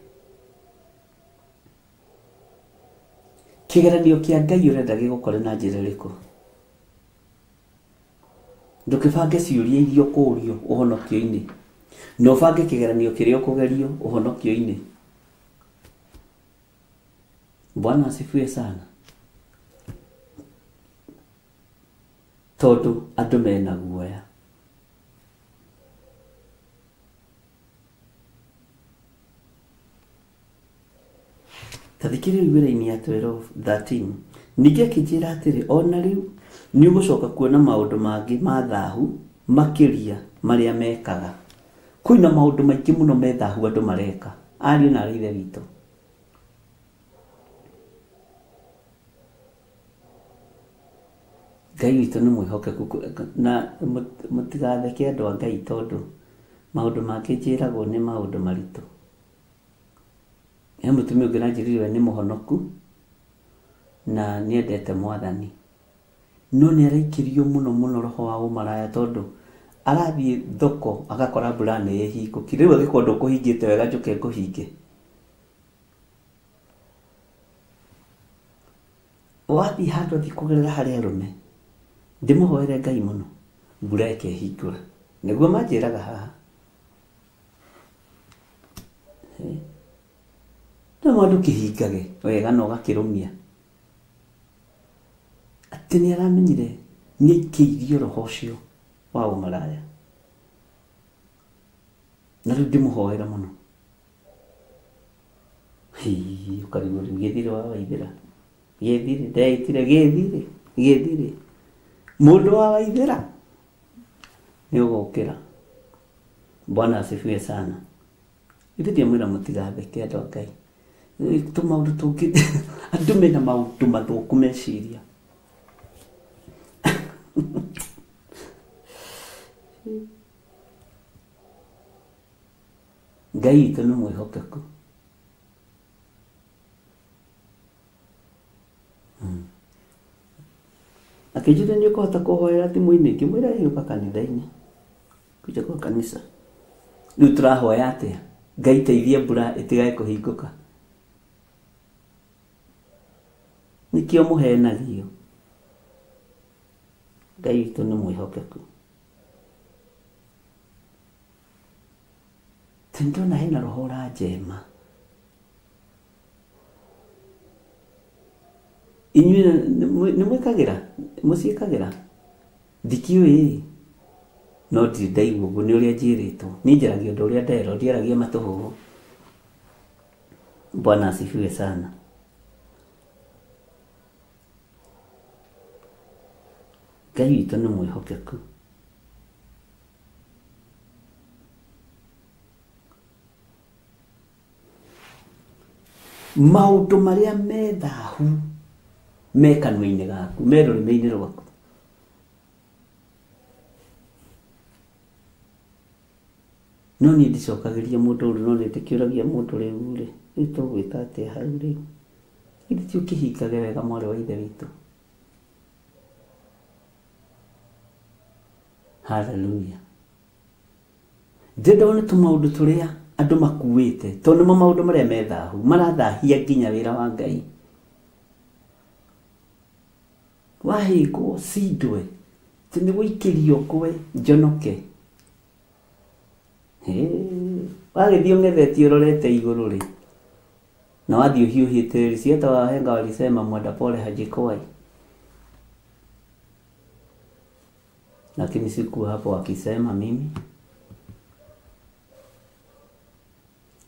[SPEAKER 2] Kĩgeranio kĩa Ngai ũrenda gĩgũkore na njĩra ĩrĩkũ? Ndũkĩbange ciũria iria ũkũrio ũhonokio-inĩ, na ũbange kĩgeranio kĩrĩa ũkũgerio ũhonokio-inĩ. Bwana asifiwe sana. Tondũ andũ mena guoya. Ta thikĩrĩria ũigue raini ya 12, 13. Ningĩ akĩnjĩra atĩrĩ, O na rĩu nĩ ũgũcoka kuona maũndũ mangĩ ma thahu makĩria marĩa mekaga. Kwĩna maũndũ maingĩ mũno me thahu andũ mareka, ariũ na aarĩ a Ithe witũ. Ngai witũ nĩ mwĩhokeku na mũtigatheke andũ a Ngai tondũ maũndũ mangĩ njĩragwo nĩ maũndũ maritũ. He mũtumia ũngĩ ũranjĩrire we nĩ mũhonoku na nĩ endete mwathani no nĩ araikĩrio mũno mũno roho wa ũmaraya tondũ arathiĩ thoko agakora mbura nĩ ĩhingũkire. Rĩu angĩkorwo ndũkũhingĩte wega njũke ngũhinge. Wathiĩ handũ athiĩ kũgerera harĩ arũme, ndĩmũhoere Ngai mũno, mbura ĩkehingũra. Nĩguo manjĩraga haha. No ma ndũkĩhingage wega na ũgakĩrũmia. Atĩ nĩ aramenyire nĩ aikĩirio roho ũcio wa ũmaraya. Na rĩu ndĩmũhoere mũno. Hii, ũkarigwo rĩu gĩthirĩ wa waithĩra. Gĩthirĩ, ndeĩtire gĩthirĩ, gĩthirĩ. Mũndũ wa waithĩra nĩ ũgũkĩra. Bwana asifiwe sana. Ithuĩ ndiamwĩra mũtigatheke andũ a Ngai. Tũmaũndũ tũngĩ andũ mena maũndũ mathũku meciria. Ngai witũ nĩ mwĩhokeku. Akĩnjũria nĩ ũkũhota kũhoera thimũ-inĩ, ngĩmwĩra ĩ ũka kanitha-inĩ, kuja kwa kanitha. Rĩu tũrahoya atĩa? Ngai teithia mbura ĩtigage kũhingũka. Nĩkĩo mũhenagio. Ngai witũ nĩ mwĩhokeku. Tondũ hena roho ũranjema. Inyuĩ nĩ mwĩkagĩra? Mũciĩkagĩra? Ndikĩũĩ no ndirĩ ndaigua ũguo nĩ ũrĩa njĩrĩtwo. Niĩ njaragia ũndũ ũrĩa nderwo, ndiaragia matũhũhũ. Bwana asifiwe sana. Ngai witũ nĩ mwĩhokeku. Maũndũ marĩa me thahu me kanua-inĩ gaku, me rũrĩmĩ-inĩ rwaku. No niĩ ndicokagĩria mũndũ ũru, no nĩ ndĩkĩũragia mũndũ rĩu rĩ, rĩu tũgwĩka atĩa hau rĩu? Githĩ ti ũkĩhingage wega mwarĩ wa ithe witũ? Hallelujah. Ndĩrenda wone tũmaũndũ tũrĩa andũ makuĩte, tondũ nĩmo maũndũ marĩa me thahu, marathahia nginya wĩra wa Ngai. Wahĩngwo cindwe, atĩ nĩ gũikĩrio ngwe njonoke. Wagĩthiĩ ũng'ethetie ũrorete igũrũ rĩ, na wathiĩ ũhiũhĩte rĩ, si hata wahenga walisema mwenda pole hajikwai. Lakini sikuwa hapo wakisema mimi.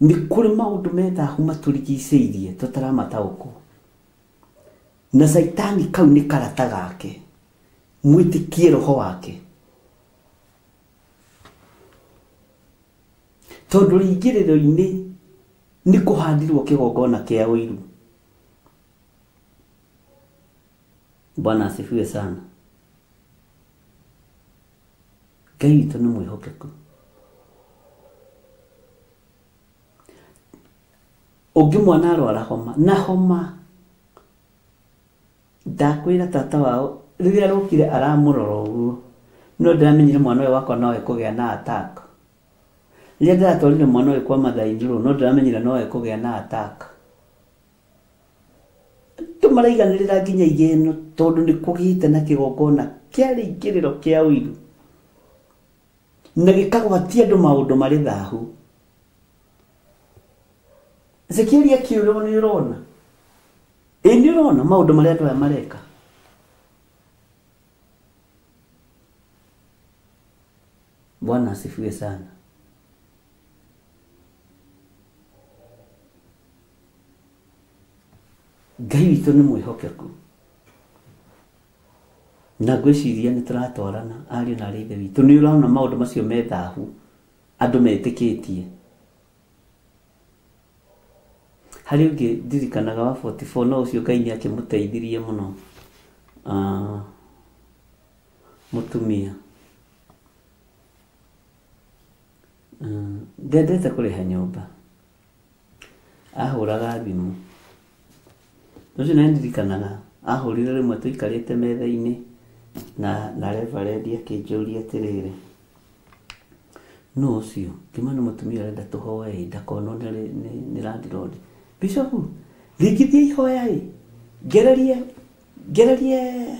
[SPEAKER 2] Nĩ kũrĩ maũndũ me thahu matũrigicĩirie tũtaramataũkwo. Na caitani kau nĩ karata gake. Mwĩtĩkie roho wake. Tondũ rĩingĩrĩro-inĩ nĩ kũhandirwo kĩgongona kĩa ũiru. Bwana asifiwe sana. Ngai witũ nĩ mwĩhokeku. Ũngĩ mwana arwara homa na homa ndakwĩra tata wao rĩrĩa arokire aramũrora ũguo no ndĩramenyire mwana ũyũ wakwa no ekũgĩa na attack. Rĩrĩa ndĩratwarire mwana ũyũ kwa mother-in-law no ndĩramenyire no ekũgĩa na attack. Andũ maraiganĩrĩra nginya igeno tondũ nĩ kũgĩte na kĩgongona kĩa rĩingĩrĩro kĩa ũiru na gĩkagwatia andũ maũndũ marĩ thahu. Ezekieli akĩũrwo nĩ ũrona? Ĩ nĩ ũrona maũndũ marĩa andũ aya mareka? Bwana asifiwe sana. Ngai witũ nĩ mwĩhokeku na ngwĩciria nĩ tũratwarana ariũ na arĩ ithe witũ. Nĩ ũrona maũndũ macio me thahu andũ metĩkĩtie. Harĩ ũngĩ ndirikanaga wa 44 no ũcio Ngai nĩ akĩmũteithirie mũno mũtumia. Ndendete kũrĩha nyũmba. Ahũraga thimũ. Ũcio nĩ ndirikanaga ahũrire rĩmwe tũikarĩte metha-inĩ na na reverend akĩnjũria atĩrĩrĩ, nũ ũcio? Ngĩmwĩra nĩ mũtumia ũrenda tũhoe ĩ ndakonwo nĩ landlord. Bishop, ringithia ihoya ĩ, ngererie ngererie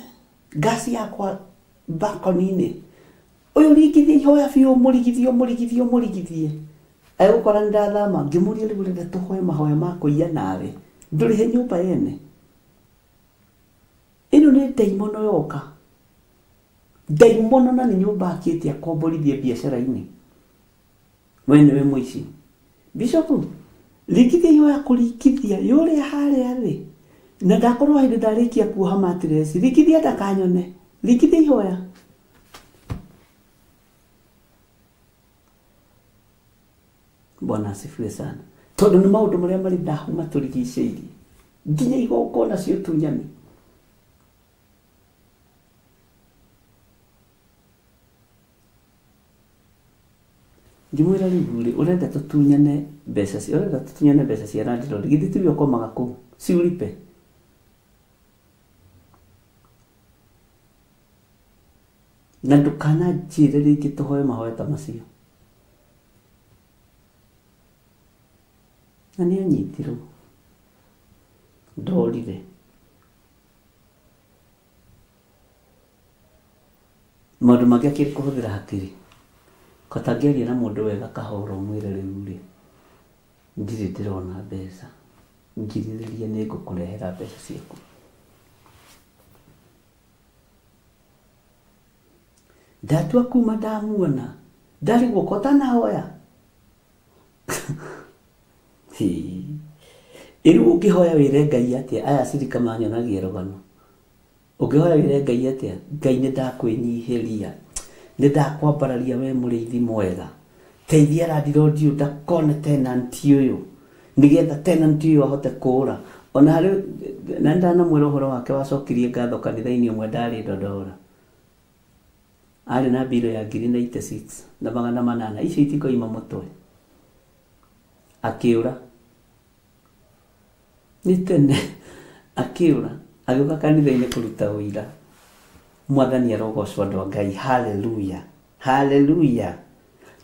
[SPEAKER 2] gas yakwa balcony-inĩ. Ũyũ ringithia ihoya biũ ũmũrigithie ũmũrigithie ũmũrigithie. Agĩgũkora nĩ ndathama, ngĩmũria rĩu ũrenda tũhoe mahoya ma kũiya nawe, ndũrĩhe nyũmba yene? Ĩno nĩ ndaimono yoka. Ndaimono na nĩ nyũmba akĩte akomborithie biacara-inĩ. We nĩwe mũici. Bishop, ringithia ihoya kũringithia yũrĩa harĩa thĩ. Na ndakorwo hĩndĩ ndarĩkia kuoha mattress, ringithia ndakanyone. Ringithia ihoya. Bwana asifiwe sana. Tondũ nĩ maũndũ marĩa marĩ thahu matũrigicĩirie. Nginya igongona cia ũtunyani. Ngĩmwĩra rĩu rĩ, ũrenda tũtunyane mbeca, ũrenda tũtunyane mbeca cia landlord, githĩ tiwe ũkomaga kũu, si ulipe? Na ndũkananjĩre rĩngĩ tũhoe mahoya ta macio. Na nĩ anyitirwo. Ndorire. Maũndũ mangĩ akĩrĩ kũhũthĩra hakiri. Kotangĩaria na mũndũ wega kahora ũmwĩre rĩu rĩ, ndirĩ ndĩrona mbeca, ngirĩrĩria nĩ ngũkũrehera mbeca ciaku. Ndatua kuma ndamuona, ndarigwo ko ũtanahoya. Ĩ rĩu ũngĩhoya wĩre Ngai atĩa? Aya acirika manyonagia rũgano. Ũngĩhoya wĩre Ngai atĩa? Ngai nĩ ndakwĩnyihĩria, nĩ ndakwambararia we mũrĩithi mwega. Teithia landlord ũyũ ndakone tenant ũyũ, nĩgetha tenant ũyũ ahote kũũra. Ona harĩ, na nĩ ndanamwĩra ũhoro wake wacokirie ngatho kanitha-inĩ ũmwe ndarĩ Ndondora. Arĩ na mbirũ ya ngiri 96 na magana manana. Icio itikoima mũtwe. Akĩũra. Nĩ tene. Akĩũra. Agĩũka kanitha-inĩ kũruta ũira. Mwathani arogocwo andũ a Ngai. Haleluya. Haleluya.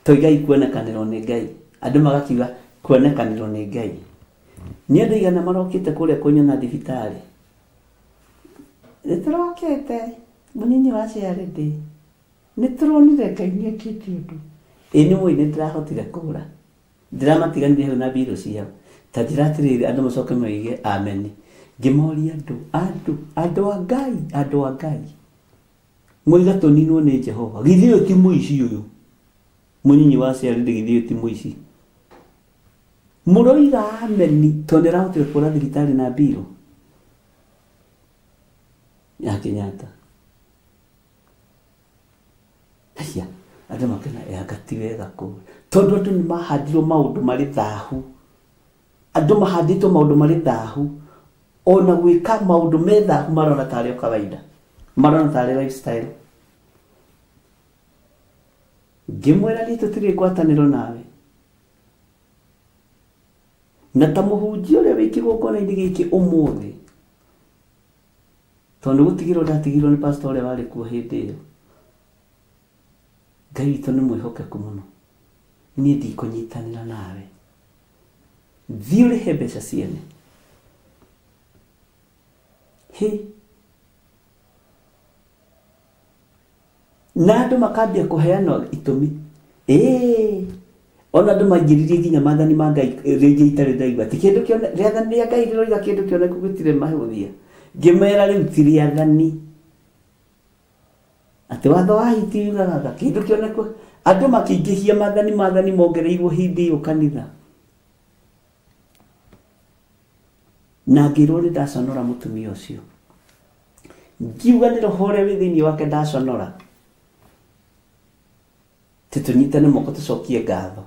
[SPEAKER 2] Toigai kuonekanĩrwo nĩ Ngai. Andũ magakiuga kuonekanĩrwo nĩ Ngai. Nĩ andũ aigana marokĩte kũrĩa kũnyona thibitarĩ? Nĩ tũrokĩte. Mũnyinyi wa Charity, nĩtũronire Ngai nĩekĩte ũndũ. Ĩ nĩmũĩ nĩndĩrahotire kũra. Ndĩramatiganire hau na mbirũ ciao. Ta njĩra atĩrĩrĩ andũ macoke moige ameni. Ngĩmoria andũ, andũ, andũ a Ngai, andũ a Ngai. Moiga tũninwo nĩ Jehova. Githĩ ũyũ ti mũici ũyũ? Mũnyinyi wa Charity githĩ ũyũ ti mũici? Mũroiga ameni tondũ nĩarahotire kũra thibitarĩ na mbirũ ya Kenyatta. Haiya, andũ makena anga ti wega kũu. Tondũ andũ nĩ mahandirwo maũndũ marĩ thahu. Andũ mahandĩtwo maũndũ marĩ thahu. Ona gwĩka maũndũ me thahu marona tarĩ o kawaida. Marona tarĩ lifestyle. Ngĩmwĩra niĩ tũtirĩ ngwatanĩro nawe. Na ta mũhunjia ũrĩa wĩ kĩgongona-inĩ gĩkĩ ũmũthĩ, Tondũ nĩ gũtigĩrwo ndatigĩirwo nĩ pastor ũrĩa warĩ kuo hĩndĩ ĩyo. Ngai witũ nĩ mwĩhokeku mũno. Niĩ ndikũnyitanĩra nawe. Thiĩ ũrĩhe mbeca ciene. Hĩ! Na andũ makambia kũheana itũmi. Ĩĩ, ona andũ maingĩririe nginya maathani ma Ngai rĩngĩ itarĩ ndaigua. Ti kĩndũ kĩone, rĩathani rĩa Ngai rĩroiga kĩndũ kĩoneku gĩtirĩ mahũthia. Ngĩmera rĩu ti rĩathani. Atĩ watho wa hiti ugaga kĩndũ kĩoneku. Andũ makĩingĩhia maathani, maathani mongereirwo hĩndĩ ĩyo kanitha. Na ngĩrwo nĩ ndaconora mũtumia ũcio. Ngiuga nĩ roho ũrĩa wĩ thĩinĩ wake ndaconora. Ti tũnyitane moko tũcokie ngatho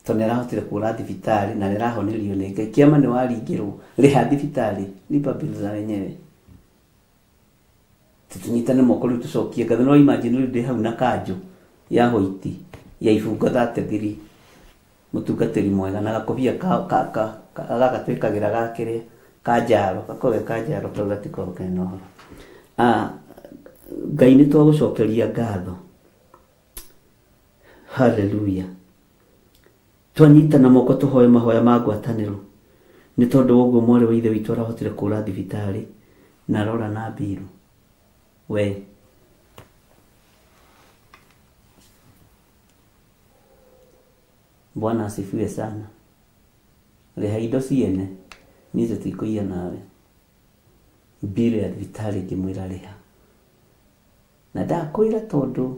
[SPEAKER 2] tondũ nĩ arahotire kũra thibitarĩ na nĩ arahonirio nĩ Ngai. Kĩama nĩ waringĩrwo, rĩha thibitarĩ, lipa bill za wenyewe. Ti tũnyitane moko rĩu tũcokie ngatho. No imagine rĩu ndĩ hau na kanjũ ya white ya ibungo 33 mũtungatĩri mwega na gakobia ka, ka, ka, ka, gaka twĩkagĩra ga kĩrĩa ka njaro gakoragwo ge ka njaro kau gatikoragwo kena ũhoro. Ah, Ngai nĩ twagũcokeria ngatho. Haleluya. Twanyitana moko tũhoe mahoya ma ngwatanĩro nĩ tondũ wa ũguo mwarĩ wa ithe witũ arahotire kũra thibitarĩ na arora na mbiru. We. Bwana asifiwe sana. Rĩha indo ciene, niĩ tũtikũiya nawe. Mbiru ya thibitarĩ ngĩmwĩra rĩha. Na ndakwĩra tondũ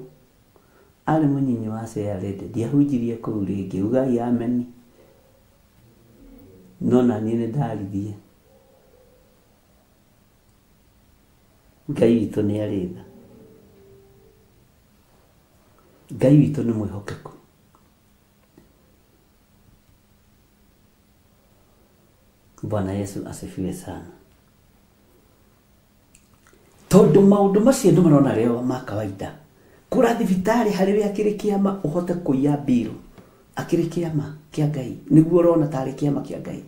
[SPEAKER 2] arĩ mũnyinyi wa Chairlady, ndiahunjirie kũu rĩngĩ. Ugai ameni. No naniĩ nĩ ndaririe. Ngai witũ nĩ arĩ tha. Ngai witũ nĩ mwĩhokeku. Bwana Yesu asifiwe sana. Tondũ maũndũ macio andũ marona rĩo ma kawaida. Kũra thibitarĩ harĩ we akĩrĩ kĩama ũhote kũiya mbirũ. Akĩrĩ kĩama kĩa Ngai nĩguo ũrona tarĩ kĩama kĩa Ngai.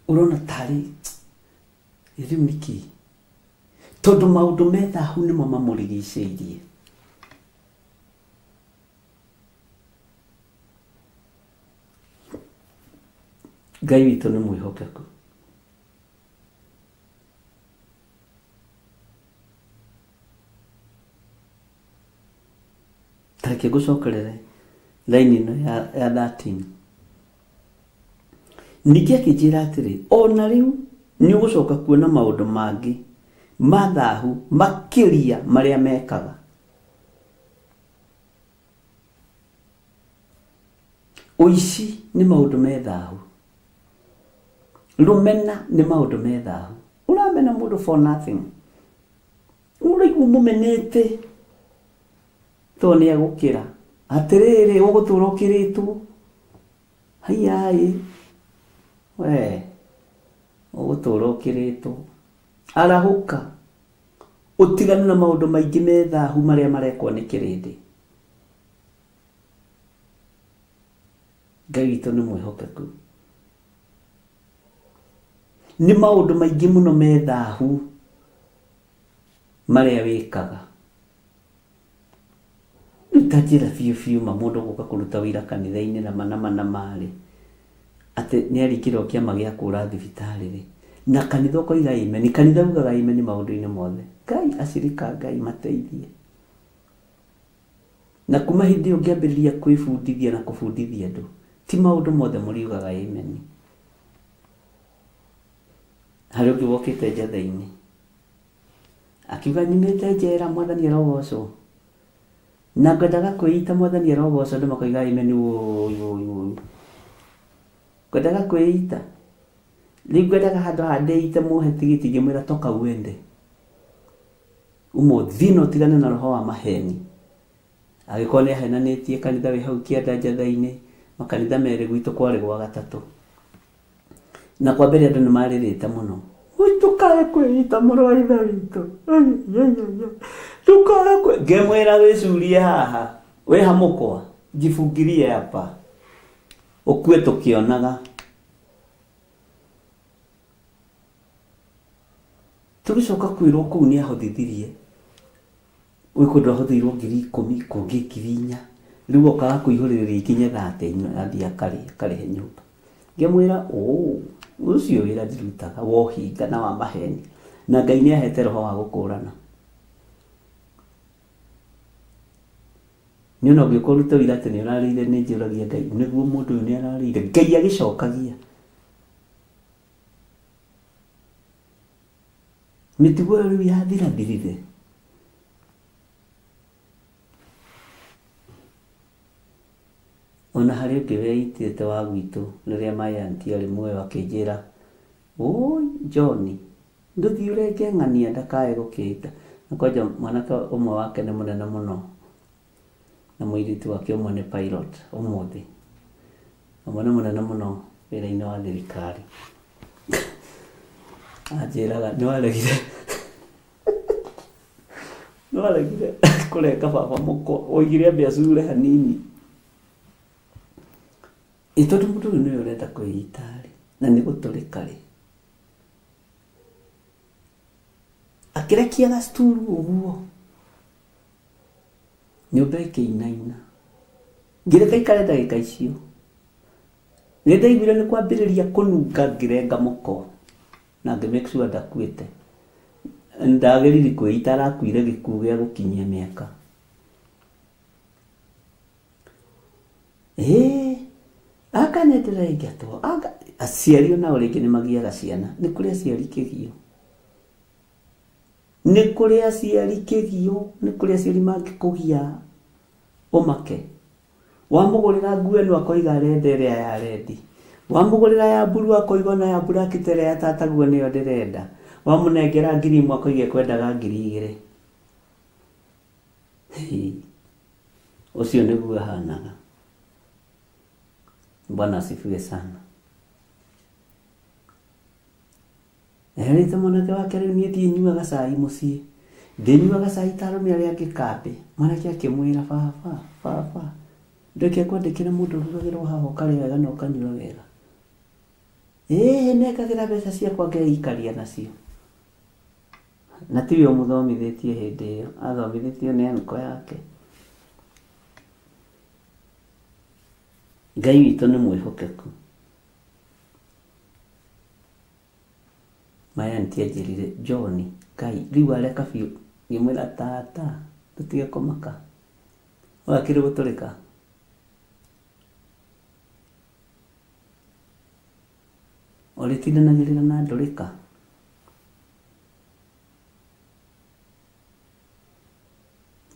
[SPEAKER 2] Ũrona tarĩ rĩu nĩkĩ? Tondũ maũndũ me thahu nĩmo mamũrigicĩirie. Ngai witũ nĩ mwĩhokeku. Ta reke ngũcokerere raini ĩno ya, ya 13. Ningĩ akĩnjĩra atĩrĩ, o na rĩu nĩ ũgũcoka kuona maũndũ mangĩ ma thahu makĩria marĩa mekaga. Ũici nĩ maũndũ me thahu. Rũmena nĩ maũndũ me thahu. Ũramena mũndũ for nothing. Ũraigua ũmũmenete tondũ nĩ agũkĩra. Atĩrĩrĩ, ũgũtũra ũkĩrĩtwo. Haiyaĩ, we ũgũtũra ũkĩrĩtwo. Arahũka, ũtigane na maũndũ maingĩ me thahu marĩa marekwo nĩ kĩrĩndĩ. Ngai witũ nĩ mwĩhokeku. Nĩ maũndũ maingĩ mũno me thahu marĩa wĩkaga. Rĩu ta njĩra biũ biũ ma mũndũ gũka kũruta ũira kanitha-inĩ nama nama nama rĩ, atĩ nĩ aringĩrwo kĩama gĩa kũra thibitarĩ rĩ, na kanitha ũkoiga amen, kanitha ugaga amen maũndũ-inĩ mothe. Ngai acirika Ngai mateithie. Na kuma hĩndĩ ĩyo ngĩambĩrĩria kwĩbundithia na kũbundithia andũ, ti maũndũ mothe mũriugaga amen. Harĩ ũngĩ wokĩte njatha-inĩ, akiuga nyumĩte njera mwathani arogocwo. Na ngwendaga kwĩita mwathani arogocwo andũ makoiga amen wũi wũi wũi. Ngwendaga kwĩita. Rĩu ngwendaga handũ ha ndĩite mũhe tigiti ngĩmwĩra toka uende. Uma ũthiĩ na ũtigane na roho wa maheni. Angĩkorwo nĩ ahenanĩtie kanitha wĩ hau kĩanda njatha-inĩ, makanitha merĩ gwitũ kwarĩ gwa gatatũ. Na kwa mbere andũ nĩ marĩrĩte mũno. Ui ndũkae kwĩita mũrũ wa ithe witũ. Ndũkae kwĩ... Ngĩmwĩra wĩcurie haha. Wĩ ha mũkwa? Jifungirie hapa. Ũkue tũkĩonaga. Tũgĩcoka kwĩrwo kũu nĩ ahothithirie, gwĩ kũndũ ahothĩirwo 10,000, kũngĩ 4,000, rĩu okaga kũihũrĩrĩria ikinye thate athiĩ akarĩhe nyũmba. Ngĩmwĩra ũũ, ũcio wĩra ndirutaga wa ũhinga na wa maheni, na Ngai nĩ ahete roho wa gũkũrana. Niĩ ona ũngĩũka ũrute ũira atĩ nĩ ũrarĩire nĩ njũragia Ngai, nĩguo mũndũ ũyũ nĩ ararĩire? Ngai agĩcokagia. Mĩtugo ĩyo rĩu yathirathirire. Ona harĩ ũngĩ weitĩte wa gwitũ rĩrĩa my auntie arĩ muoyo akĩnjĩra, ũi John, ndũthiĩ ũrenge ng'ania ndakae gũkĩita. Na kwanja mwanake ũmwe wake nĩ mũnene mũno. Na mũirĩtu wake ũmwe nĩ pilot ũmũthĩ. Ũmwe nĩ mũnene mũno wĩra-inĩ wa thirikari. Anjĩraga nĩ waregire nĩ waregire kũrenga baba mũkwa, woigire ambe acure hanini. Ĩ tondũ mũndũ ũyũ nĩwe ũrenda kwĩita rĩ, na nĩ gũtũrĩka rĩ, akĩrekia gacituru ũguo. Nyũmba ĩkĩinaina. Ngĩreka aikare ndagĩka icio. Nĩ ndaiguire nĩ kwambĩrĩria kũnunga ngĩrenga mũkwa na ngĩ make sure ndakuĩte. Ndageririe kwĩita arakuire gĩkuũ gĩa gũkinyia mĩaka. Ĩĩ anga nĩ ndĩraingatwo anga aciari onao rĩngĩ nĩ magiaga ciana. Nĩ kũrĩ aciari kĩgio. Nĩ kũrĩ aciari kĩgio, nĩ kũrĩ aciari mangĩkũgia ũmake. Wamũgũrĩra nguo ĩno akoiga arenda ĩrĩa ya rendi. Wamũgũrĩra ya mburuu akoiga ona ya mburaki ta ĩrĩa ya tataguo nĩyo ndĩrenda. Wamũnengera 1000 akoiga ekwendaga 2000. Hĩ, ũcio nĩguo ahanaga. Bwana asifiwe sana. Erĩte mwanake wake rĩu niĩ thiĩ nyuaga cai mũciĩ. Ndĩnyuaga cai ta arũme arĩa angĩ kambĩ. Mwanake akĩmwĩra, baba, baba, ndũke ngwandĩkĩre mũndũ ũrugagĩrwo haha ũkarĩa wega na ũkanyua wega. Ĩĩ nengagĩra mbeca ciakwa ngeikaria nacio. Na tiwe ũmũthomithĩtie hĩndĩ ĩyo, athomithĩtio nĩ anko yake. Ngai witũ nĩ mwĩhokeku. My auntie anjĩrire, John, Ngai, rĩu areka biũ. Ngĩmwĩra, tata, tũtige kũmaka. Wakĩrĩ gũtũrĩka. Ũrĩtindanagĩrĩra na ndũrĩka.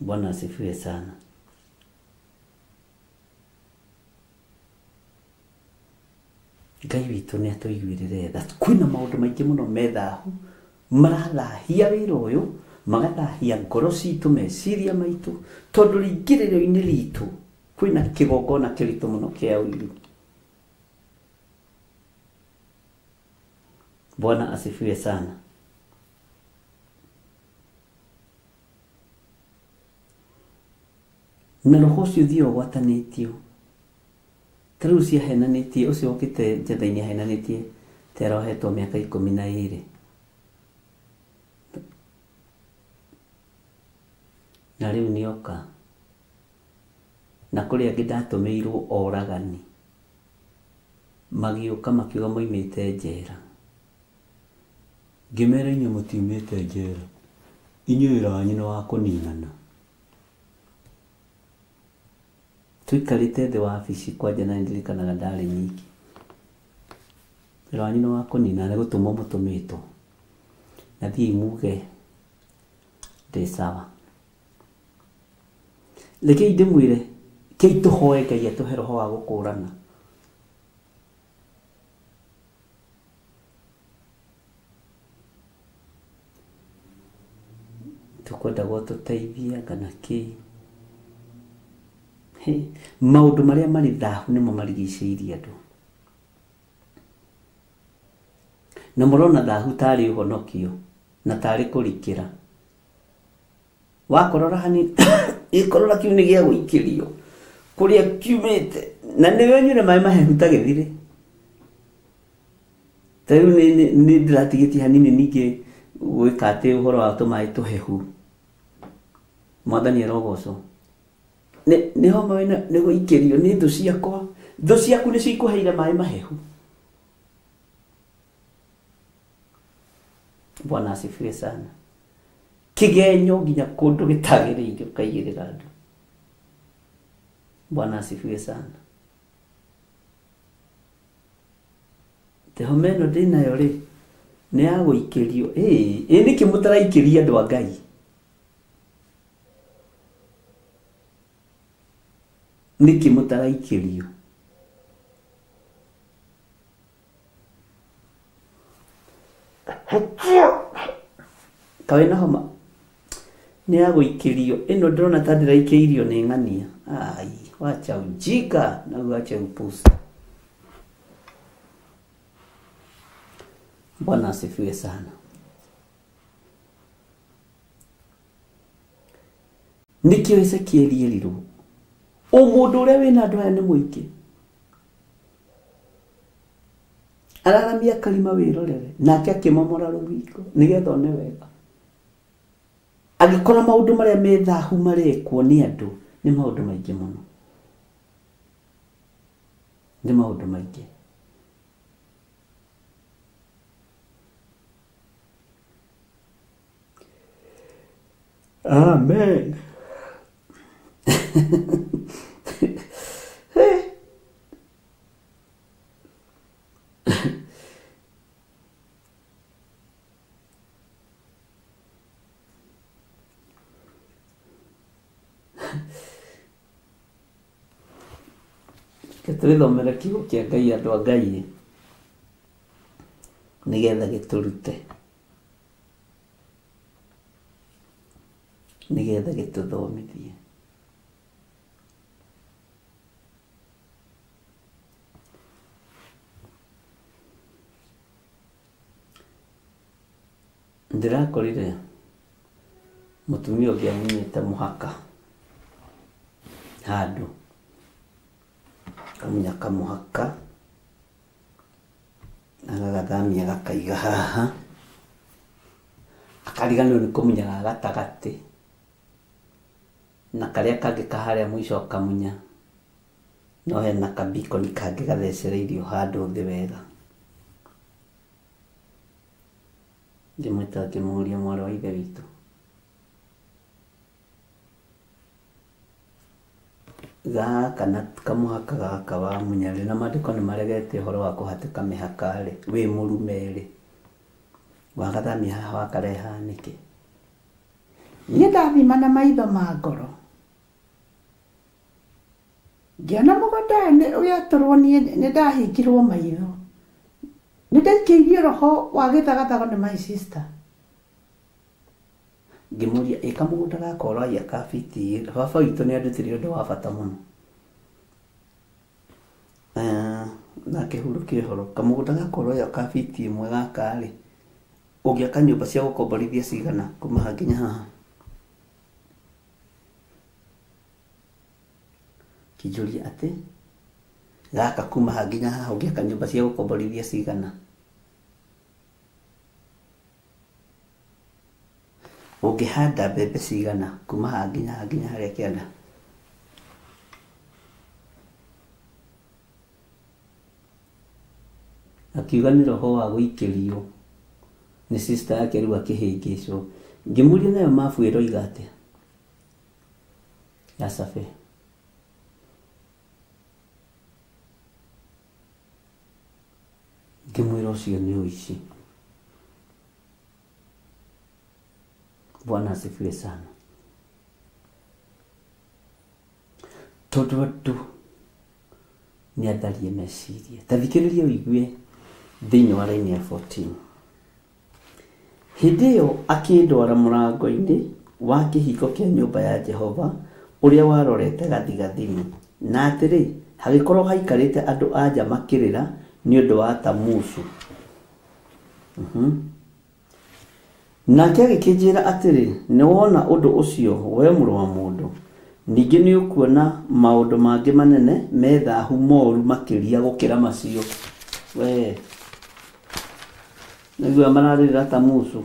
[SPEAKER 2] Bwana asifiwe sana. Ngai witũ nĩ atũiguĩrĩre tha. Kwĩna maũndũ maingĩ mũno me thahu, marathahia wĩra ũyũ, magathahia ngoro citũ, meciria maitũ, tondũ rĩingĩrĩro-inĩ ritũ kwĩna kĩgongona kĩritũ mũno kĩa ũiru. Bwana asifiwe sana. Na roho ũcio ũthiaga ũgwatanĩtio. Ta rĩu ũcio ahenanĩtie, ũcio ũkĩte njetha-inĩ ahenanĩtie ta arohetwo mĩaka 12. Na rĩu nĩoka. Na kũrĩ angĩ ndatũmĩirwo oragani. Magĩũka makiuga moimĩte njera. Ngĩmera inyuĩ mũtiumĩte njera. Inyuĩ wĩra wanyu nĩ wa kũninana. Tũikarĩte thĩ wabici kwanja na nĩndirikanaga ndarĩ nyiki. Wĩra wanyu nĩ wa kũnina, nĩ gũtũmwo mũtũmĩtwo. Na thiĩi muge ndĩ sawa. Rekei ndĩmwĩre, kei tũhoe Ngai atũhe roho wa gũkũrana. Tũkwendagwo tũteithie kana kĩ. Hĩ, maũndũ marĩa marĩ thahu nĩmo marigicĩirie andũ. Na mũrona thahu tarĩ ũhonokio na tarĩ kũrikĩra. Wakorora hanini gĩkorora kĩu nĩ gĩa gũikĩrio kũrĩa kiumĩte na nĩwe ũnyuire maĩ mahehu ta gĩthirĩ. Ta rĩu nĩ ndĩratigĩtie hanini ningĩ gwĩka atĩ ũhoro wa tũmaĩ tũhehu. Mwathani arogocwo. Nĩ homa wĩna nĩ gũikĩrio nĩ thũ ciakwa. Thũ ciaku nĩcio ikũheire maĩ mahehu. Bwana asifiwe sana. Kĩgenyo nginya kũndũ gĩtagĩrĩire ũkaigĩrĩra andũ. Bwana asifiwe sana. Te homa ĩno ndĩnayo rĩ, nĩ ya gũikĩrio. Ĩ, ĩ nĩkĩ mũtaraikĩria andũ a Ngai? Nĩkĩ mũtaraikĩrio? Kaĩ wĩna homa? Nĩ ya gũikĩrio. Ĩno ndĩrona ta ndĩraikĩirio nĩ ng'ania. Ai, wacha ujinga na uache upuzi. Bwana asifiwe sana. Nĩkĩo Ezekieli erirwo, ũmũndũ ũrĩa wĩna andũ aya nĩ mũingĩ. Araramia karima wĩrorere, nake akĩmomora rũthingo nĩgetha one wega. Agĩkora maũndũ marĩa me thahu marekwo nĩ andũ nĩ maũndũ maingĩ mũno. Nĩ maũndũ maingĩ. Amen. Reke twĩthomere kiugo kĩa Ngai andũ a Ngai nĩgetha gĩtũrute, nĩgetha gĩtũthomithie. Ndĩrakorire Mũtumia ũngĩ amunyĩte mũhaka handũ, akamunya kamũhaka agagathamia agakaiga haha, akariganĩrwo nĩ kũmunya ga gatagatĩ na karĩa kangĩ ka harĩa mũico akamunya, no hena kabikoni kangĩ gathecereirio handũ thĩ wega. Ngĩmwĩta ngĩmũria mwarĩ wa ithe witũ, gaka na kamũhaka gaka wamunya rĩ, na maandĩko nĩ maregete ũhoro wa kũhatĩka mĩhaka rĩ, wĩ mũrume rĩ, wagathamia haha wakarehe haha nĩkĩ?
[SPEAKER 13] Niĩ ndathima na maitho ma ngoro, ngĩona mũgũnda ũyũ ũgĩatũrwo niĩ nĩ ndahingirwo maitho. Nĩ ndaikĩirio roho wa gĩthagathago nĩ my sister.
[SPEAKER 2] Ngĩmũria, ĩ kamũgũnda gaka ũraiya ka biti igĩrĩ, baba witũ nĩ andutire ũndũ wa bata mũno. Na akĩhurũkia ũhoro, kamũgũnda gaka ũroya ka biti ĩmwe gaka rĩ, ũngĩaka nyũmba cia gũkomborithia cigana kuma haha nginya haha? Akĩnjũria atĩ, gaka kuma haha nginya haha ũngĩaka nyũmba cia gũkomborithia cigana? Ũngĩhanda mbembe cigana kuma haha nginya haha nginya harĩa kĩanda? Akiuga nĩ roho wa gũikĩrio nĩ sister yake rĩu akĩhĩngĩcwo. Ngĩmũria nayo mabu ĩroiga atĩa ya survey. Ngĩmwĩra ũcio nĩ ũici. Bwana asifiwe sana. Tondũ andũ nĩ atharie meciria. Ta thikĩrĩria ũigue thĩinĩ wa raini ya 14. Hĩndĩ ĩyo akĩndwara mũrango-inĩ wa kĩhingo kĩa nyũmba ya Jehova ũrĩa warorete gathigathini, na atĩrĩ, hagĩkorũo haikarĩte andũ-a-nja makĩrĩra nĩ ũndũ wa Tamuzu. Nake agĩkĩnjĩra atĩrĩ, Nĩwona ũndũ ũcio, wee mũrũ wa mũndũ? Ningĩ nĩũkuona maũndũ mangĩ manene me thahu moru makĩria gũkĩra macio. Wee! Nĩguo mararĩrĩra Tamuzu.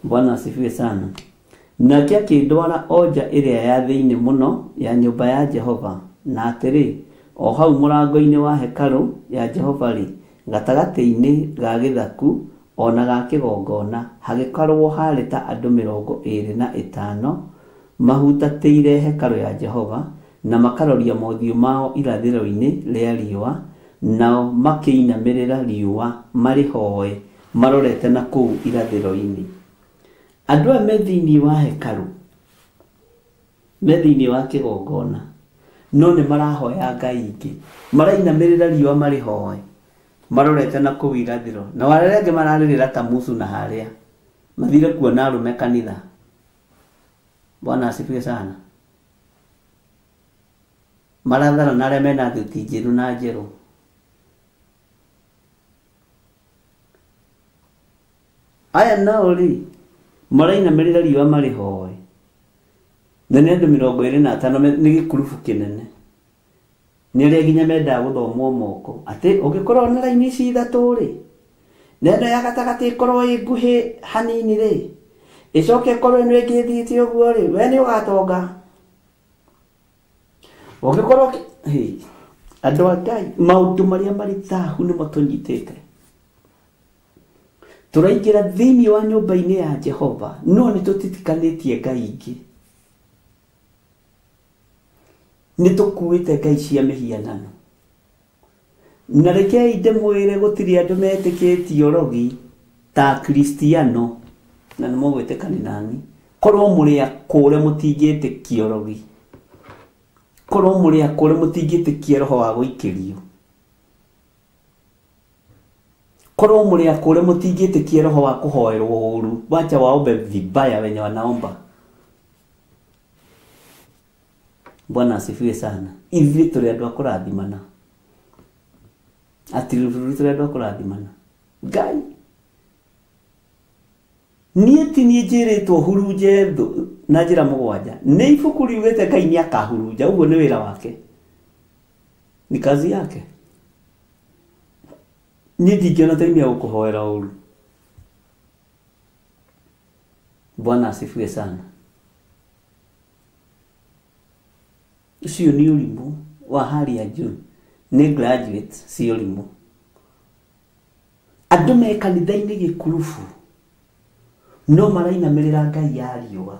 [SPEAKER 2] Bwana asifiwe sana. Nake akĩndwara o nja ĩrĩa ya thĩinĩ mũno ya nyũmba ya Jehova, na atĩrĩ, o hau mũrango-inĩ wa hekarũ ya Jehova-rĩ, gatagatĩ-inĩ ga gĩthaku o na ga kĩgongona, hagĩkorũo haarĩ ta andũ 25 mahutatĩire hekarũ ya Jehova, na makaroria mothiũ mao irathĩro-inĩ rĩa riũa, nao makĩinamĩrĩra riũa marĩhoe marorete na kũu irathĩro-inĩ. Andũ aya me thĩinĩ wa hekarũ, me thĩinĩ wa kĩgongona, no nĩ marahoya ngai ingĩ. Marainamĩrĩra riũa marĩhoe marorete na kũu irathĩro. Nao arĩa angĩ mararĩrĩra Tamuzu na harĩa. Mathire kuona arũme kanitha. Bwana asifiwe sana. Marathara na arĩa mena thuti njĩru na njerũ. Aya nao rĩ, marainamĩrĩra riũa marĩhoe. Na nĩ andũ 25 nĩ gĩkurubu kĩnene. Nĩ arĩa nginya mendaga gũthomwo moko. Atĩ ũngĩkorwo na raini ici ithatũ rĩ, na ĩno ya gatagatĩ ĩkorwo ĩ nguhĩ hanini rĩ, ĩcoke ĩkorwo ĩno ĩngĩ ĩthiĩte ũguo rĩ, we nĩ ũgatonga. Ũngĩkorwo ũkĩ- Hĩ, andũ a Ngai, maũndũ marĩa marĩ thahu nĩmo tũnyitĩte. Tũraingĩra thĩinĩ wa nyũmba-inĩ ya Jehova, no nĩ tũtitikanĩtie ngai ingĩ. Nĩ tũkuĩte ngai cia mĩhianano. Na rekei ndĩmwĩre gũtirĩ andũ metĩkĩtie ũrogi ta Akristiano, na nĩ mũgwĩtĩkania nani. Korwo mũrĩ akũre mũtingĩtĩkia ũrogi. Korwo mũrĩ akũre mũtingĩtĩkia roho wa gũikĩrio. Korwo mũrĩ akũre mũtingĩtĩkia roho wa kũhoerwo ũru. Wacha waombe vibaya wenye wanaomba. Bwana asifiwe sana. Ithuĩ tũrĩ andũ a kũrathimana. Atĩ bũrũri tũrĩ andũ a kũrathimana. Ngai. Niĩ ti niĩ njĩrĩtwo hurunje thũ na njĩra mũgwanja. Nĩ ibuku riugĩte Ngai nĩ akahurunja, ũguo nĩ wĩra wake. Ni kazi yake. Niĩ ndingĩona time ya gũkũhoera ũru. Bwana asifiwe sana. Ũcio nĩ ũrimũ wa hali ya juu. Nĩ graduate si ũrimũ. Andũ me kanitha-inĩ gĩkurubu no marainamĩrĩra ngai ya riũa,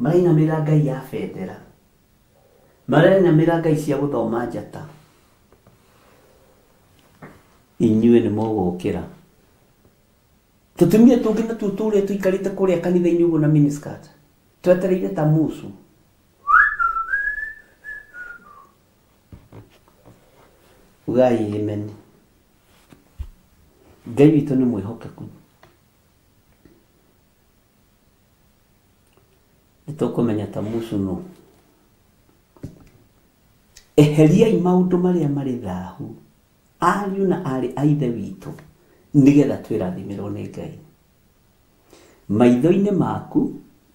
[SPEAKER 2] marainamĩrĩra ngai ya bendera, marainamĩrĩra ngai cia gũthoma njata. Inyuĩ nĩ mũgũkĩra. Tũtumia tũngĩ natuo tũrĩa tũikarĩte kũrĩa kanitha-inĩ ũguo na miniskirt, twetereire ta musu. Ugai amen. Ngai witũ nĩ mwĩhokeku. Nĩ tũkũmenya ta musu nũ. Eheriai maũndũ marĩa marĩ thahu, ariũ na aarĩ a Ithe witũ, nĩgetha twĩrathimĩrwo nĩ Ngai. Maitho-inĩ maku,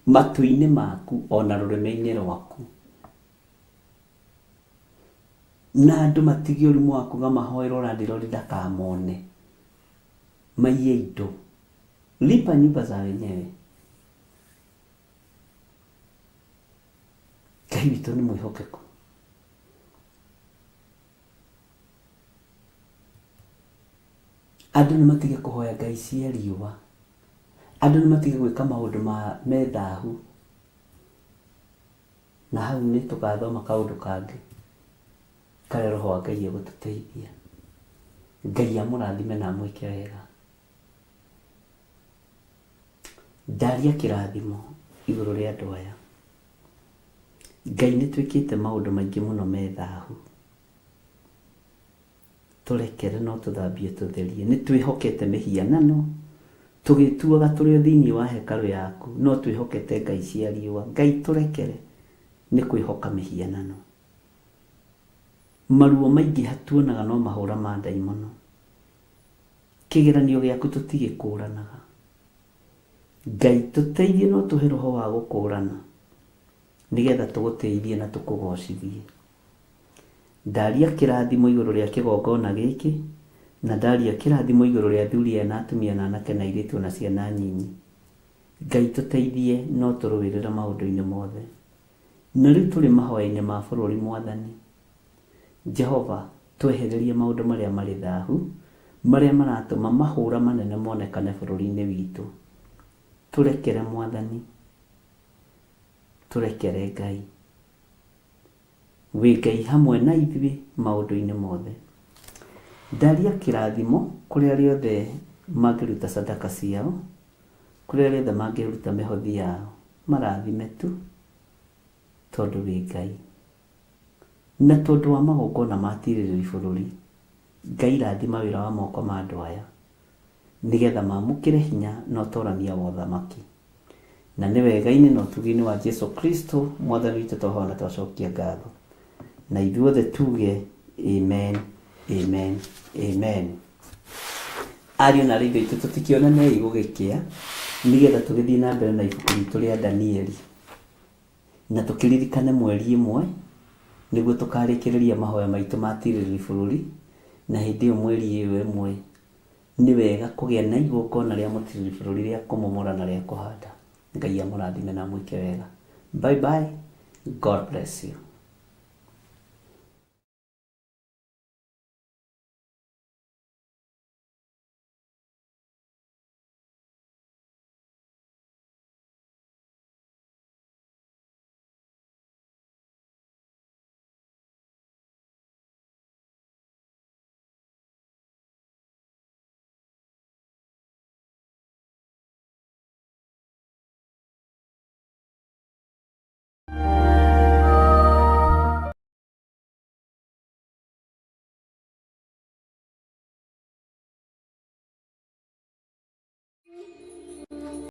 [SPEAKER 2] matũ-inĩ maku, o na rũrĩmĩ-inĩ rwaku. Na andũ matige ũrimũ wa kuga mahoerwo landlord ndakamone. Maiye indo. Lipa nyumba za wenyewe. Ngai witũ nĩ mwĩhokeku. Andũ nĩ matige kũhoya ngai cia riũa. Andũ nĩ matige gwĩka maũndũ ma me thahu. Na hau nĩ tũgathoma kaũndũ kangĩ karĩa Roho wa Ngai egũtũteithia. Ngai amũrathime na amwĩke wega. Ndaria kĩrathimo igũrũ rĩa andũ aya. Ngai nĩ twĩkĩte maũndũ maingĩ mũno me thahu. Tũrekere na ũtũthambie ũtũtherie. Nĩ twĩhokete mĩhianano, tũgĩtuaga tũrĩ o thĩinĩ wa hekarũ yaku, no twĩhokete ngai cia riũa. Ngai tũrekere nĩ kwĩhoka mĩhianano. Maruo maingĩha tuonaga no mahũra ma ndaimono. Kĩgeranio gĩaku tũtigĩkũranaga. Ngai tũteithie na ũtũhe roho wa gũkũrana, nĩgetha tũgũtĩithie na tũkũgocithie. Ndaria kĩrathimo igũrũ rĩa kĩgongona gĩkĩ, na ndaria kĩrathimo igũrũ rĩa athuri aya na atumia na anake na airĩtu o na ciana nyinyi. Ngai tũteithie na ũtũrũĩrĩre maũndũ-inĩ mothe. Na rĩu tũrĩ mahoya-inĩ ma bũrũri Mwathani. Jehova, twehererie maũndũ marĩa marĩ thahu, marĩa maratũma mahũra manene monekane bũrũri-inĩ witũ. Tũrekere Mwathani. Tũrekere Ngai. Wĩ Ngai hamwe na ithuĩ maũndũ-inĩ mothe. Ndaria kĩrathimo kũrĩ arĩa othe mangĩruta sadaka ciao, kũrĩ arĩa othe mangĩruta mĩhothi yao. Marathime tu tondũ wĩ Ngai. Na tondũ wa magongona ma tirĩrĩri bũrũri, Ngai rathima wĩra wa moko ma andũ aya, nĩgetha mamũkĩre hinya na ũtorania wa ũthamaki. Na nĩ wega-inĩ na ũtugi-inĩ wa Jesu Kristo Mwathani witũ twahoya na twacokia ngatho. Na ithuothe tuge amen, amen, amen. Ariũ na aarĩ a Ithe witũ tũtikĩonanei gũgĩkĩa nĩgetha tũgĩthiĩ na mbere na ibuku ritũ rĩa Danieli. Na tũkĩririkane mweri ĩmwe nĩguo tũkarĩkĩrĩria mahoya maitũ ma tirĩrĩri bũrũri, na hĩndĩ ĩyo mweri ĩyo ĩmwe Nĩ wega kũgĩa na igongona rĩa mũtirĩrĩri bũrũri rĩa kũmomora na rĩa kũhanda. Ngai amũrathime na amwĩke wega. Bye bye. God bless you.